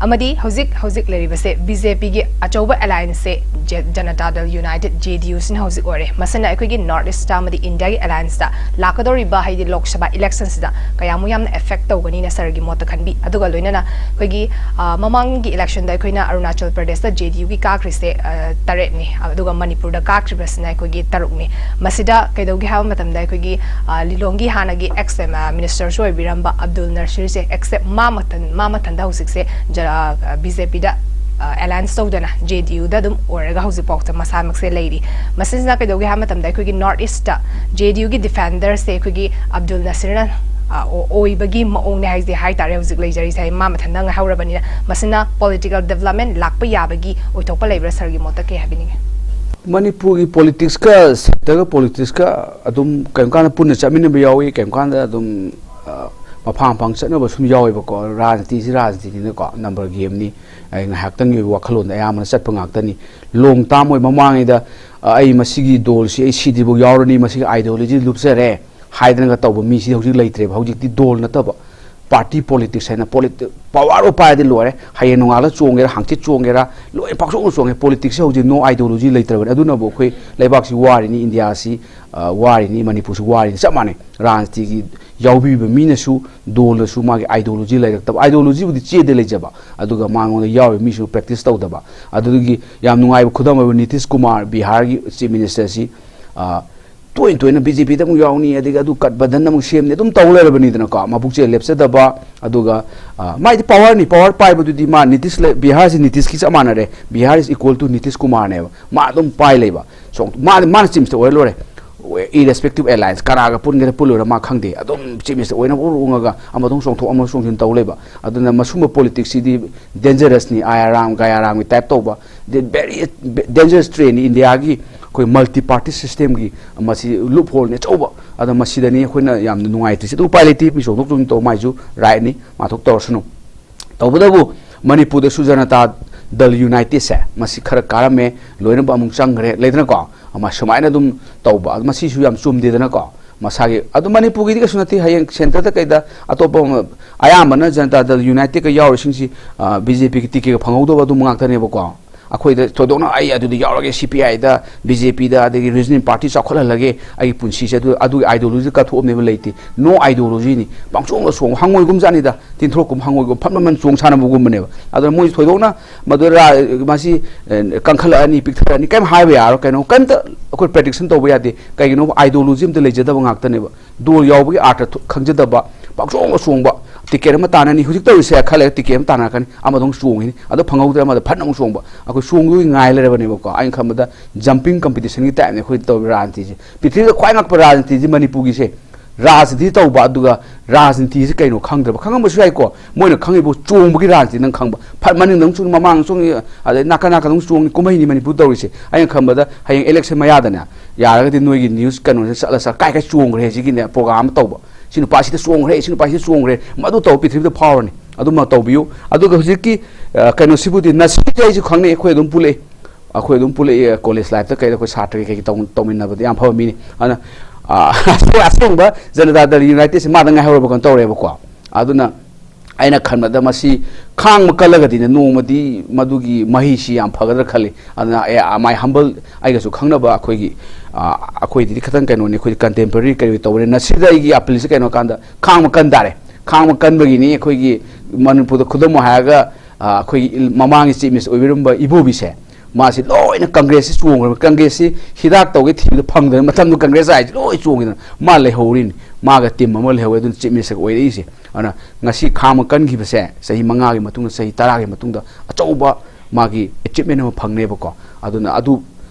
ꯑꯃꯗꯤ ꯍꯧꯖꯤꯛ ꯍꯧꯖꯤꯛ ꯂꯩꯔꯤꯕꯁꯦ ꯕꯤ ꯖꯦ ꯄꯤꯒꯤ ꯑꯆꯧꯕ ꯑꯦꯂꯥꯏꯟꯁꯁꯦ ꯖ-, ꯖꯅꯇꯥ ꯗꯜ ꯌꯨꯅꯥꯏꯇꯦꯗ, ꯖꯦ ꯗꯤ ꯌꯨ, ꯁꯤꯅ ꯍꯧꯖꯤꯛ ꯑꯣꯏꯔꯦ꯫ ꯃꯁꯤꯅ ꯑꯩꯈꯣꯏꯒꯤ ꯅꯣꯔꯠ ꯏꯁꯇ ꯑꯃꯗꯤ ꯏꯟꯗꯤꯌꯥꯒꯤ ꯑꯦꯂꯥꯏꯟꯁꯇ ꯂꯥꯛꯀꯗꯧꯔꯤꯕ, ꯍꯥꯏꯗꯤ ꯂꯣꯛ ꯁꯚꯥ ꯏꯂꯦꯛꯁꯟꯁꯤꯗ ꯀꯌꯥꯃꯨꯛ ꯌꯥꯝꯅ ꯑꯦꯐꯦꯛ ꯇꯧꯒꯅꯤꯅ ꯁꯥꯔꯒꯤ ꯃꯣꯠꯇ ꯈꯟꯕꯤ? ꯑꯗꯨꯒ ꯂꯣꯏꯅꯅ ꯑꯩꯈꯣꯏꯒꯤ, ꯑ, ꯃꯃꯥꯡꯒꯤ ꯏꯂꯦꯛꯁꯟꯗ ꯑꯩꯈꯣꯏꯅ ꯑꯔꯨꯅꯥꯆꯜ ꯄ꯭ꯔꯗꯦꯁꯇ ꯖꯦ ꯗꯤ ꯌꯨꯒꯤ ꯀꯥꯈ꯭ꯔꯤꯁꯦ, ꯑ, ꯇꯔꯦꯠꯅꯤ, ꯑꯗꯨꯒ ꯃꯅꯤꯄꯨꯔꯗ ꯀꯥꯈ꯭ꯔꯤꯕꯁꯤꯅ ꯑꯩꯈꯣꯏꯒꯤ ꯇꯔꯨꯛꯅꯤ꯫ ꯃꯁꯤꯗ ꯀꯩꯗꯧꯒꯦ ꯍꯥꯏꯕ ꯃꯇꯝꯗ, ꯑꯩꯈꯣꯏꯒꯤ, ꯑ, ꯂꯤꯂꯣꯡꯒꯤ ꯍꯥꯟꯅꯒꯤ ꯑꯦꯛꯁ ꯃꯤꯅꯤꯁꯇꯔꯁꯨ ꯑꯣꯏꯕꯤꯔꯝꯕ ꯑꯕꯗꯨꯜ ꯅꯁꯤꯔꯁꯦ, ꯑꯦꯛꯁꯦꯞ ꯃꯥ ꯃꯊꯟ-, ꯃꯥ ꯃꯊꯟꯗ ꯍꯧꯖꯤꯛꯁꯦ ꯖ-, ꯑ, ꯕꯤ ꯖꯦ ꯄꯤꯗ, ꯑ, ꯑꯦꯂꯥꯏꯟꯁ ꯇꯧꯗꯅ ꯖꯦ ꯗꯤ ꯌꯨꯗ ꯑꯗꯨꯝ ꯑꯣꯏꯔꯒ ꯍꯧꯖꯤꯛꯐꯥꯎꯗ ꯃꯁꯥꯃꯛꯁꯦ ꯂꯩꯔꯤ꯫ ꯃꯁꯤꯁꯤꯅ ꯀꯩꯗꯧꯒꯦ ꯍꯥꯏꯕ ꯃꯇꯝꯗ, ꯑꯩꯈꯣꯏꯒꯤ ꯅꯣꯔꯠ ꯏꯁꯇ ꯖꯦ ꯗꯤ ꯌꯨꯒꯤ ꯗꯤꯐꯦꯟꯗꯔꯁꯦ ꯑꯩꯈꯣꯏꯒꯤ ꯑꯕꯗꯨꯜ ꯅꯁꯤꯔꯅ ꯑ, ꯑꯣ-, ꯑꯣꯏꯕꯒꯤ ꯃꯑꯣꯡꯅꯦ ꯍꯥꯏꯁꯦ ꯍꯥꯏꯇꯥꯔꯦ ꯍꯧꯖꯤꯛ ꯂꯩꯖꯔꯤꯁꯦ꯫ ꯃꯥ ꯃꯊꯟꯇ ꯉꯥꯏꯍꯧꯔꯕꯅꯤꯅ ꯃꯁꯤꯅ political development ꯂꯥꯛꯄ ꯌꯥꯕꯒꯤ ꯑꯣꯏꯊꯣꯛꯄ ꯂꯩꯕ꯭ꯔꯥ? ꯁꯥꯔꯒꯤ ꯃꯣꯠꯇ ꯀꯩ ꯍꯥꯏꯕꯤꯅꯤꯡꯉꯤ? ꯃꯅꯤꯄꯨꯔꯒꯤ politicsꯀ centreꯒ politicsꯀ ꯑꯗꯨꯝ ꯀꯔꯤꯒꯨꯝꯕ ꯀꯥꯟꯗ ꯄꯨꯟꯅ ꯆꯠꯃꯤꯟꯅꯕ ꯌꯥꯎꯏ, ꯀꯔꯤꯒꯨꯝꯕ ꯀꯥꯟꯗ ꯑꯗꯨꯝ, ꯑ, ꯃꯐꯥꯡ ꯃꯐꯥꯡ ꯆꯠꯅꯕ ꯁꯨꯝ ꯌꯥꯎꯋꯦꯕꯀꯣ꯫ ꯔꯥꯖꯅꯤꯇꯤꯁꯤ ꯔꯥꯖꯅꯤꯇꯤꯅꯤꯅꯀꯣ, number gameꯅꯤ꯫ ꯑꯩ ꯉꯥꯏꯍꯥꯛꯇꯪꯒꯤ ꯑꯣꯏꯕ ꯋꯥꯈꯜꯂꯣꯟꯗ ꯑꯌꯥꯝꯕꯅ ꯆꯠꯄ ꯉꯥꯛꯇꯅꯤ꯫ Long term ꯑꯣꯏ ꯃꯃꯥꯡꯉꯩꯗ, ꯑ, ꯑꯩ ꯃꯁꯤꯒꯤ ꯗꯣꯜꯁꯤ ꯑꯩ ꯁꯤꯗ꯭ꯔꯤꯐꯥꯎ ꯌꯥꯎꯔꯅꯤ, ꯃꯁꯤꯒꯤ ideology ꯂꯨꯞꯆꯔꯦ ꯍꯥꯏꯗꯅꯒ ꯇꯧꯕ ꯃꯤꯁꯤ ꯍꯧꯖꯤꯛ ꯂꯩꯇ꯭ꯔꯦꯕ꯫ ꯍꯧꯖꯤꯛꯇꯤ ꯗꯣꯜ ꯅꯠꯇꯕ party politics ꯍꯥꯏꯅ politi-, power ꯄꯥꯏꯔꯗꯤ ꯂꯣꯏꯔꯦ꯫ ꯍꯌꯦꯡ ꯅꯣꯡꯉꯥꯜꯂ ꯆꯣꯡꯒꯦꯔꯥ, ꯍꯪꯆꯤꯠ ꯆꯣꯡꯒꯦꯔꯥ, ꯂꯣꯏ ꯄꯥꯛꯆꯣꯡꯗ ꯆꯣꯡꯉꯦ꯫ Politicsꯁꯦ ꯍꯧꯖꯤꯛ no ideology ꯂꯩꯇ꯭ꯔꯕꯅꯤ꯫ ꯑꯗꯨꯅꯕꯨ ꯑꯩꯈꯣꯏ ꯂꯩꯕꯥꯛꯁꯤ ꯋꯥꯔꯤꯅꯤ, ꯏꯟꯗꯤꯌꯥꯁꯤ, ꯑ, ꯋꯥꯔꯤꯅꯤ, ꯃꯅꯤꯄꯨꯔꯁꯤ ꯋꯥꯔꯤꯅꯤ, ꯆꯞ ꯃꯥꯟꯅꯩ꯫ ꯔꯥꯖꯅꯤꯇꯤꯒꯤ ꯌꯥꯎꯕꯤꯕ ꯃꯤꯅꯁꯨ, ꯗꯣꯜꯅꯁꯨ ꯃꯥꯒꯤ ideology ꯂꯩꯔꯛꯇꯕ꯫ Ideologyꯕꯨꯗꯤ ꯆꯦꯗ ꯂꯩꯖꯕ, ꯑꯗꯨꯒ ꯃꯉꯣꯟꯗ ꯌꯥꯎꯔꯤꯕ ꯃꯤꯁꯨ practice ꯇꯧꯗꯕ꯫ ꯑꯗꯨꯗꯒꯤ ꯌꯥꯝ ꯅꯨꯡꯉꯥꯏꯕ ꯈꯨꯗꯝ ꯑꯣꯏꯕ ꯅꯤꯇꯤꯁ ꯀꯨꯃꯥꯔ, ꯕꯤꯍꯥꯔꯒꯤ Chief Ministerꯁꯤ, ꯑ, ꯇꯣꯏꯅ ꯇꯣꯏꯅ BJPꯗ ꯑꯃꯨꯛ ꯌꯥꯎꯅꯤ, ꯑꯗꯒꯤ ꯑꯗꯨ ꯒꯠꯕꯟꯙꯟ ꯑꯃꯨꯛ ꯁꯦꯝꯅꯤ, ꯑꯗꯨꯝ ꯇꯧ ꯂꯩꯔꯕꯅꯤꯗꯅꯀꯣ꯫ ꯃꯕꯨꯛꯆꯦꯜ ꯂꯦꯞꯆꯗꯕ, ꯑꯗꯨꯒ, ꯑ, ꯃꯥꯏꯗꯤ powerꯅꯤ, power ꯄꯥꯏꯕꯗꯨꯗꯤ ꯃꯥ ꯅꯤꯇꯤꯁ ꯂꯩ-, ꯕꯤꯍꯥꯔꯁꯤ ꯅꯤꯇꯤꯁꯀꯤ ꯆꯞ ꯃꯥꯟꯅꯔꯦ꯫ Bihar is equal to Nitish ꯀꯨꯃꯥꯔꯅꯦꯕ꯫ ꯃꯥ ꯑꯗꯨꯝ ꯄꯥꯏ ꯂꯩꯕ꯫ ꯁꯣꯡ-, ꯃꯥ, ꯃꯥꯅ Chief Minister ꯑꯣꯏꯔ ꯂꯣꯏꯔꯦ꯫ Irrespective alliance, ꯀꯅꯥꯒ ꯄꯨꯟꯒꯦꯔꯥ ꯄꯨꯜꯂꯣꯏꯔꯥ ꯃꯥ ꯈꯪꯗꯦ꯫ ꯑꯗꯨꯝ Chief Minister ꯑꯣꯏꯅꯕ ꯎꯔꯨꯡꯉꯒ ꯑꯃꯗꯧ ꯆꯣꯡꯊꯣꯛ ꯑꯃꯗꯧ ꯆꯣꯡꯁꯤꯟ ꯇꯧ ꯂꯩꯕ꯫ ꯑꯗꯨꯅ ꯃꯁꯨꯝꯕ politicsꯁꯤꯗꯤ dangerousꯅꯤ, ꯑꯥꯌꯥꯔꯥꯝ, ꯒꯌꯥꯔꯥꯝꯒꯤ type ꯇꯧꯕ꯫ Very dangerous trainꯅꯤ ꯏꯟꯗꯤꯌꯥꯒꯤ ꯑꯩꯈꯣꯏ multi party systemꯒꯤ꯫ ꯃꯁꯤ loopholeꯅꯤ ꯑꯆꯧꯕ꯫ ꯑꯗꯣ ꯃꯁꯤꯗꯅꯤ ꯑꯩꯈꯣꯏꯅ ꯌꯥꯝꯅ ꯅꯨꯡꯉꯥꯏꯇ꯭ꯔꯤꯁꯦ꯫ ꯑꯗꯨ ꯎꯄꯥꯏ ꯂꯩꯇꯦ, ꯃꯤ ꯆꯣꯡꯊꯣꯛ ꯆꯣꯡꯁꯤꯟ ꯇꯧꯕ ꯃꯥꯏꯁꯨ rightꯅꯤ, ꯃꯥ ꯊꯣꯛ ꯇꯧꯔꯁꯅꯨ꯫ ꯇꯧꯕꯇꯕꯨ ꯃꯅꯤꯄꯨꯔꯗꯁꯨ ꯖꯅꯇꯥ ꯗꯜ Unitedꯁꯦ ꯃꯁꯤ ꯈꯔ ꯀꯥꯔꯝꯃꯦ, ꯂꯣꯏꯅꯕ ꯑꯃꯨꯛ ꯆꯪꯈ꯭ꯔꯦ, ꯂꯩꯗꯅꯀꯣ꯫ ꯑꯃ ꯁꯨꯃꯥꯏꯅ ꯑꯗꯨꯝ ꯇꯧꯕ, ꯑꯗꯨ ꯃꯁꯤꯁꯨ ꯌꯥꯝ ꯆꯨꯝꯗꯦꯗꯅꯀꯣ꯫ ꯃꯁꯥꯒꯤ, ꯑꯗꯨ ꯃꯅꯤꯄꯨꯔꯒꯤꯗꯤ ꯀꯩꯁꯨ ꯅꯠꯇꯦ꯫ ꯍꯌꯦꯡ centreꯗ ꯀꯩꯗ ꯑꯇꯣꯞꯄ ꯑꯃ, ꯑꯌꯥꯝꯕꯅ ꯖꯅꯇꯥ ꯗꯜ Unitedꯀ ꯌꯥꯎꯔꯤꯁꯤꯡꯁꯤ, ꯑ, BJPꯒꯤ ticketꯀ ꯐꯪꯍꯧꯗꯕ ꯑꯗꯨꯝꯕ ꯉꯥꯛꯇꯅꯦꯕꯀꯣ꯫ ꯑꯩꯈꯣꯏꯗ ꯊꯣꯏꯗꯣꯛꯅ ꯑꯩ ꯑꯗꯨꯗ ꯌꯥꯎꯔꯒꯦ, CPIꯗ, BJPꯗ, ꯑꯗꯒꯤ regional party ꯆꯥꯎꯈꯠꯍꯜꯂꯒꯦ, ꯑꯩꯒꯤ ꯄꯨꯟꯁꯤꯁꯦ ꯑꯗꯨ, ꯑꯗꯨꯒꯤ ideologyꯗ ꯀꯠꯊꯣꯛꯑꯝꯅꯦꯕ ꯂꯩꯇꯦ꯫ No ideologyꯅꯤ꯫ ꯄꯪꯆꯣꯡꯗ ꯆꯣꯡꯕ, ꯍꯪꯉꯣꯏꯒꯨꯝ ꯖꯥꯠꯅꯤꯗ, ꯇꯤꯟꯊ꯭ꯔꯣꯛꯀꯨꯝ ꯍꯪꯉꯣꯏꯒꯨꯝ ꯐꯟ ꯐꯟ ꯐꯟ ꯆꯣꯡ ꯁꯥꯟꯅꯕꯒꯨꯝꯕꯅꯦꯕ꯫ ꯑꯗꯨꯅ ꯃꯣꯏ ꯊꯣꯏꯗꯣꯛꯅ ꯃꯗꯨ ꯔꯥ-, ꯃꯁꯤ, ꯑꯦ, ꯀꯟꯈꯠꯂꯛꯑꯅꯤ, ꯄꯤꯛꯊꯔꯛꯑꯅꯤ, ꯀꯩꯝ ꯍꯥꯏꯕ ꯌꯥꯔꯣꯏ꯫ ꯀꯩꯅꯣ, ꯀꯩꯝꯇ ꯑꯩꯈꯣꯏ prediction ꯇꯧꯕ ꯌꯥꯗꯦ꯫ ꯀꯩꯒꯤꯅꯣꯕ? Ideology ꯑꯝꯇ ꯂꯩꯖꯗꯕ ꯉꯥꯛꯇꯅꯦꯕ꯫ ꯗꯣꯜ ꯌꯥꯎꯕꯒꯤ ꯑꯥꯔꯊ ꯊꯣ-, ꯈꯪꯖꯗꯕ, ꯄꯪꯆꯣꯡꯗ ꯆꯣꯡꯕ꯫ Ticket ꯑꯃ ꯇꯥꯟꯅꯅꯤ, ꯍꯧꯖꯤꯛ ꯇꯧꯔꯤꯁꯦ ꯈꯔ ꯂꯩꯔꯒ ticket ꯑꯃ ꯇꯥꯟꯅꯔꯛꯀꯅꯤ, ꯑꯃꯗꯧ ꯆꯣꯡꯉꯤꯅꯤ, ꯑꯗꯣ ꯐꯪꯍꯧꯗ꯭ꯔꯦ, ꯑꯃꯗ ꯐꯠ ꯑꯃꯨꯛ ꯆꯣꯡꯕ꯫ ꯑꯩꯈꯣꯏ ꯆꯣꯡꯗꯣꯏ ꯉꯥꯏ ꯂꯩꯔꯕꯅꯦꯕꯀꯣ꯫ ꯑꯩꯅ ꯈꯟꯕꯗ jumping competitionꯒꯤ typeꯅꯤ ꯑꯩꯈꯣꯏ ꯇꯧꯔꯤꯕ ꯔꯥꯖꯅꯤꯇꯤꯁꯦ꯫ ꯄ꯭ꯔꯤꯊꯤꯕꯤꯗ ꯈ꯭ꯋꯥꯏ ꯉꯛꯄ ꯔꯥꯖꯅꯤꯇꯤꯁꯦ ꯃꯅꯤꯄꯨꯔꯒꯤꯁꯦ꯫ ꯔꯥꯖꯅꯤꯇꯤ ꯇꯧꯕ, ꯑꯗꯨꯒ ꯔꯥꯖꯅꯤꯇꯤꯁꯤ ꯀꯩꯅꯣ ꯈꯪꯗ꯭ꯔꯕ, ꯈꯪꯉꯝꯕꯁꯨ ꯌꯥꯏꯀꯣ꯫ ꯃꯣꯏꯅ ꯈꯪꯉꯤꯕꯨ ꯆꯣꯡꯕꯒꯤ ꯔꯥꯖꯅꯤꯇꯤ ꯅꯪ ꯈꯪꯕ, ꯐꯠ ꯃꯅꯤꯡꯗ ꯑꯃꯨꯛ ꯆꯣꯡ, ꯃꯃꯥꯡ ꯆꯣꯡ, ꯑꯗꯩ ꯅꯥꯀꯟ ꯅꯥꯀꯟ ꯑꯃꯨꯛ ꯆꯣꯡ, ꯀꯨꯝꯍꯩꯅꯤ ꯃꯅꯤꯄꯨꯔ ꯇꯧꯔꯤꯁꯦ꯫ ꯑꯩꯅ ꯈꯟꯕꯗ ꯍꯌꯦꯡ election ꯃꯌꯥꯗꯅꯦ, ꯌꯥꯔꯒꯗꯤ ꯅꯣꯏꯒꯤ news ꯀꯩꯅꯣꯁꯦ ꯆꯠꯂ ꯆꯠꯂ ꯀꯥꯏ ꯀꯥꯏ ꯆꯣꯡꯈ꯭ꯔꯦ ꯁꯤꯒꯤꯅꯦ program ꯑꯃ ꯇꯧꯕ, ꯁꯤ ꯅꯨꯄꯥꯁꯤꯗ ꯆꯣꯡꯈ꯭ꯔꯦ, ꯁꯤ ꯅꯨꯄꯥꯁꯤꯗ ꯆꯣꯡꯈ꯭ꯔꯦ, ꯃꯗꯨ ꯇꯧꯕ ꯄ꯭ꯔꯤꯊꯤꯕꯤꯗ ꯐꯥꯎꯔꯅꯤ꯫ ꯑꯗꯨꯃ ꯇꯧꯕꯤꯌꯨ꯫ ꯑꯗꯨꯒ ꯍꯧꯖꯤꯛꯀꯤ, ꯑ, ꯀꯩꯅꯣꯁꯤꯕꯨꯗꯤ ꯅꯁꯤꯗꯤ ꯑꯩꯁꯨ ꯈꯪꯅꯩ, ꯑꯩꯈꯣꯏ ꯑꯗꯨꯝ ꯄꯨꯜꯂꯛꯏ꯫ ꯑꯩꯈꯣꯏ ꯑꯗꯨꯝ ꯄꯨꯜꯂꯛꯏ, ꯀꯣꯂꯦꯖ ꯂꯥꯏꯐꯇ ꯀꯩꯗ ꯑꯩꯈꯣꯏ ꯁꯥꯇ꯭ꯔ ꯀꯩꯀꯩ ꯇꯧ-, ꯇꯧꯃꯤꯟꯅꯕꯗ ꯌꯥꯝ ꯐꯕ ꯃꯤꯅꯤ꯫ ꯑꯗꯨꯅ, ꯑ, ꯑꯁꯦꯡꯕ ꯖꯅꯇꯥ ꯗꯜ ꯌꯨꯅꯥꯏꯇꯦꯗꯁꯤ ꯃꯥꯗ ꯉꯥꯏꯍꯧꯔꯕ ꯀꯩꯅꯣ ꯇꯧꯔꯦꯕꯀꯣ꯫ ꯑꯗꯨꯅ ꯑꯩꯅ ꯈꯟꯕꯗ ꯃꯁꯤ ꯈꯥꯡꯕ ꯀꯜꯂꯒꯗꯤꯅꯦ ꯅꯣꯡꯃꯗꯤ ꯃꯗꯨꯒꯤ ꯃꯍꯩꯁꯤ ꯌꯥꯝ ꯐꯒꯗ꯭ꯔꯥ ꯈꯜꯂꯤ꯫ ꯑꯗꯨꯅ ꯑꯦ, my humble, ꯑꯩꯒꯁꯨ ꯈꯪꯅꯕ ꯑꯩꯈꯣꯏꯒꯤ, ꯑ, ꯑꯩꯈꯣꯏꯗꯤ ꯈꯤꯇꯪ ꯀꯩꯅꯣꯅꯤ, ꯑꯩꯈꯣꯏꯗꯤ contemporary ꯀꯩꯅꯣ ꯇꯧꯕꯅꯤꯅ ꯁꯤꯗ ꯑꯩꯒꯤ appealꯁꯦ ꯀꯩꯅꯣ ꯀꯥꯟꯗ ꯈꯥꯡꯕ ꯀꯟ ꯇꯥꯔꯦ꯫ ꯈꯥꯡꯕ ꯀꯟꯕꯒꯤꯅꯤ ꯑꯩꯈꯣꯏꯒꯤ ꯃꯅꯤꯄꯨꯔꯗ ꯈꯨꯗꯝ ꯑꯣꯏꯅ ꯍꯥꯏꯔꯒ, ꯑ, ꯑꯩꯈꯣꯏꯒꯤ ꯏꯜ-, ꯃꯃꯥꯡꯒꯤ chief minister ꯑꯣꯏꯕꯤꯔꯝꯕ ꯏꯕꯣꯕꯤꯁꯦ, ꯃꯥꯁꯤ ꯂꯣꯏꯅ ꯀꯪꯒ꯭ꯔꯦꯁꯁꯤ ꯆꯣꯡꯈ꯭ꯔꯕ, ꯀꯪꯒ꯭ꯔꯦꯁꯁꯤ ꯍꯤꯗꯥꯛ ꯇꯧꯒꯦ ꯊꯤꯕꯗ ꯐꯪꯗꯅ ꯃꯇꯝꯗꯨ ꯀꯪꯒ꯭ꯔꯦꯁ ꯍꯥꯏꯁꯤ ꯂꯣꯏ ꯆꯣꯡꯈꯤꯗꯅ ꯃꯥ ꯂꯩꯍꯧꯔꯤꯅꯤ꯫ ꯃꯥꯒ team ꯑꯃ ꯂꯩꯍꯧꯋꯦ, ꯑꯗꯨꯅ chief minister ꯑꯣꯏꯔꯛꯏꯁꯦ꯫ ꯑꯗꯨꯅ ꯉꯁꯤ ꯈꯥꯡꯕ ꯀꯟꯈꯤꯕꯁꯦ ꯆꯍꯤ ꯃꯉꯥꯒꯤ ꯃꯇꯨꯡꯗ, ꯆꯍꯤ ꯇꯔꯥꯒꯤ ꯃꯇꯨꯡꯗ ꯑꯆꯧꯕ ꯃꯥꯒꯤ achievement ꯑꯃ ꯐꯪꯅꯦꯕꯀꯣ꯫ ꯑꯗꯨꯅ ꯑꯗꯨ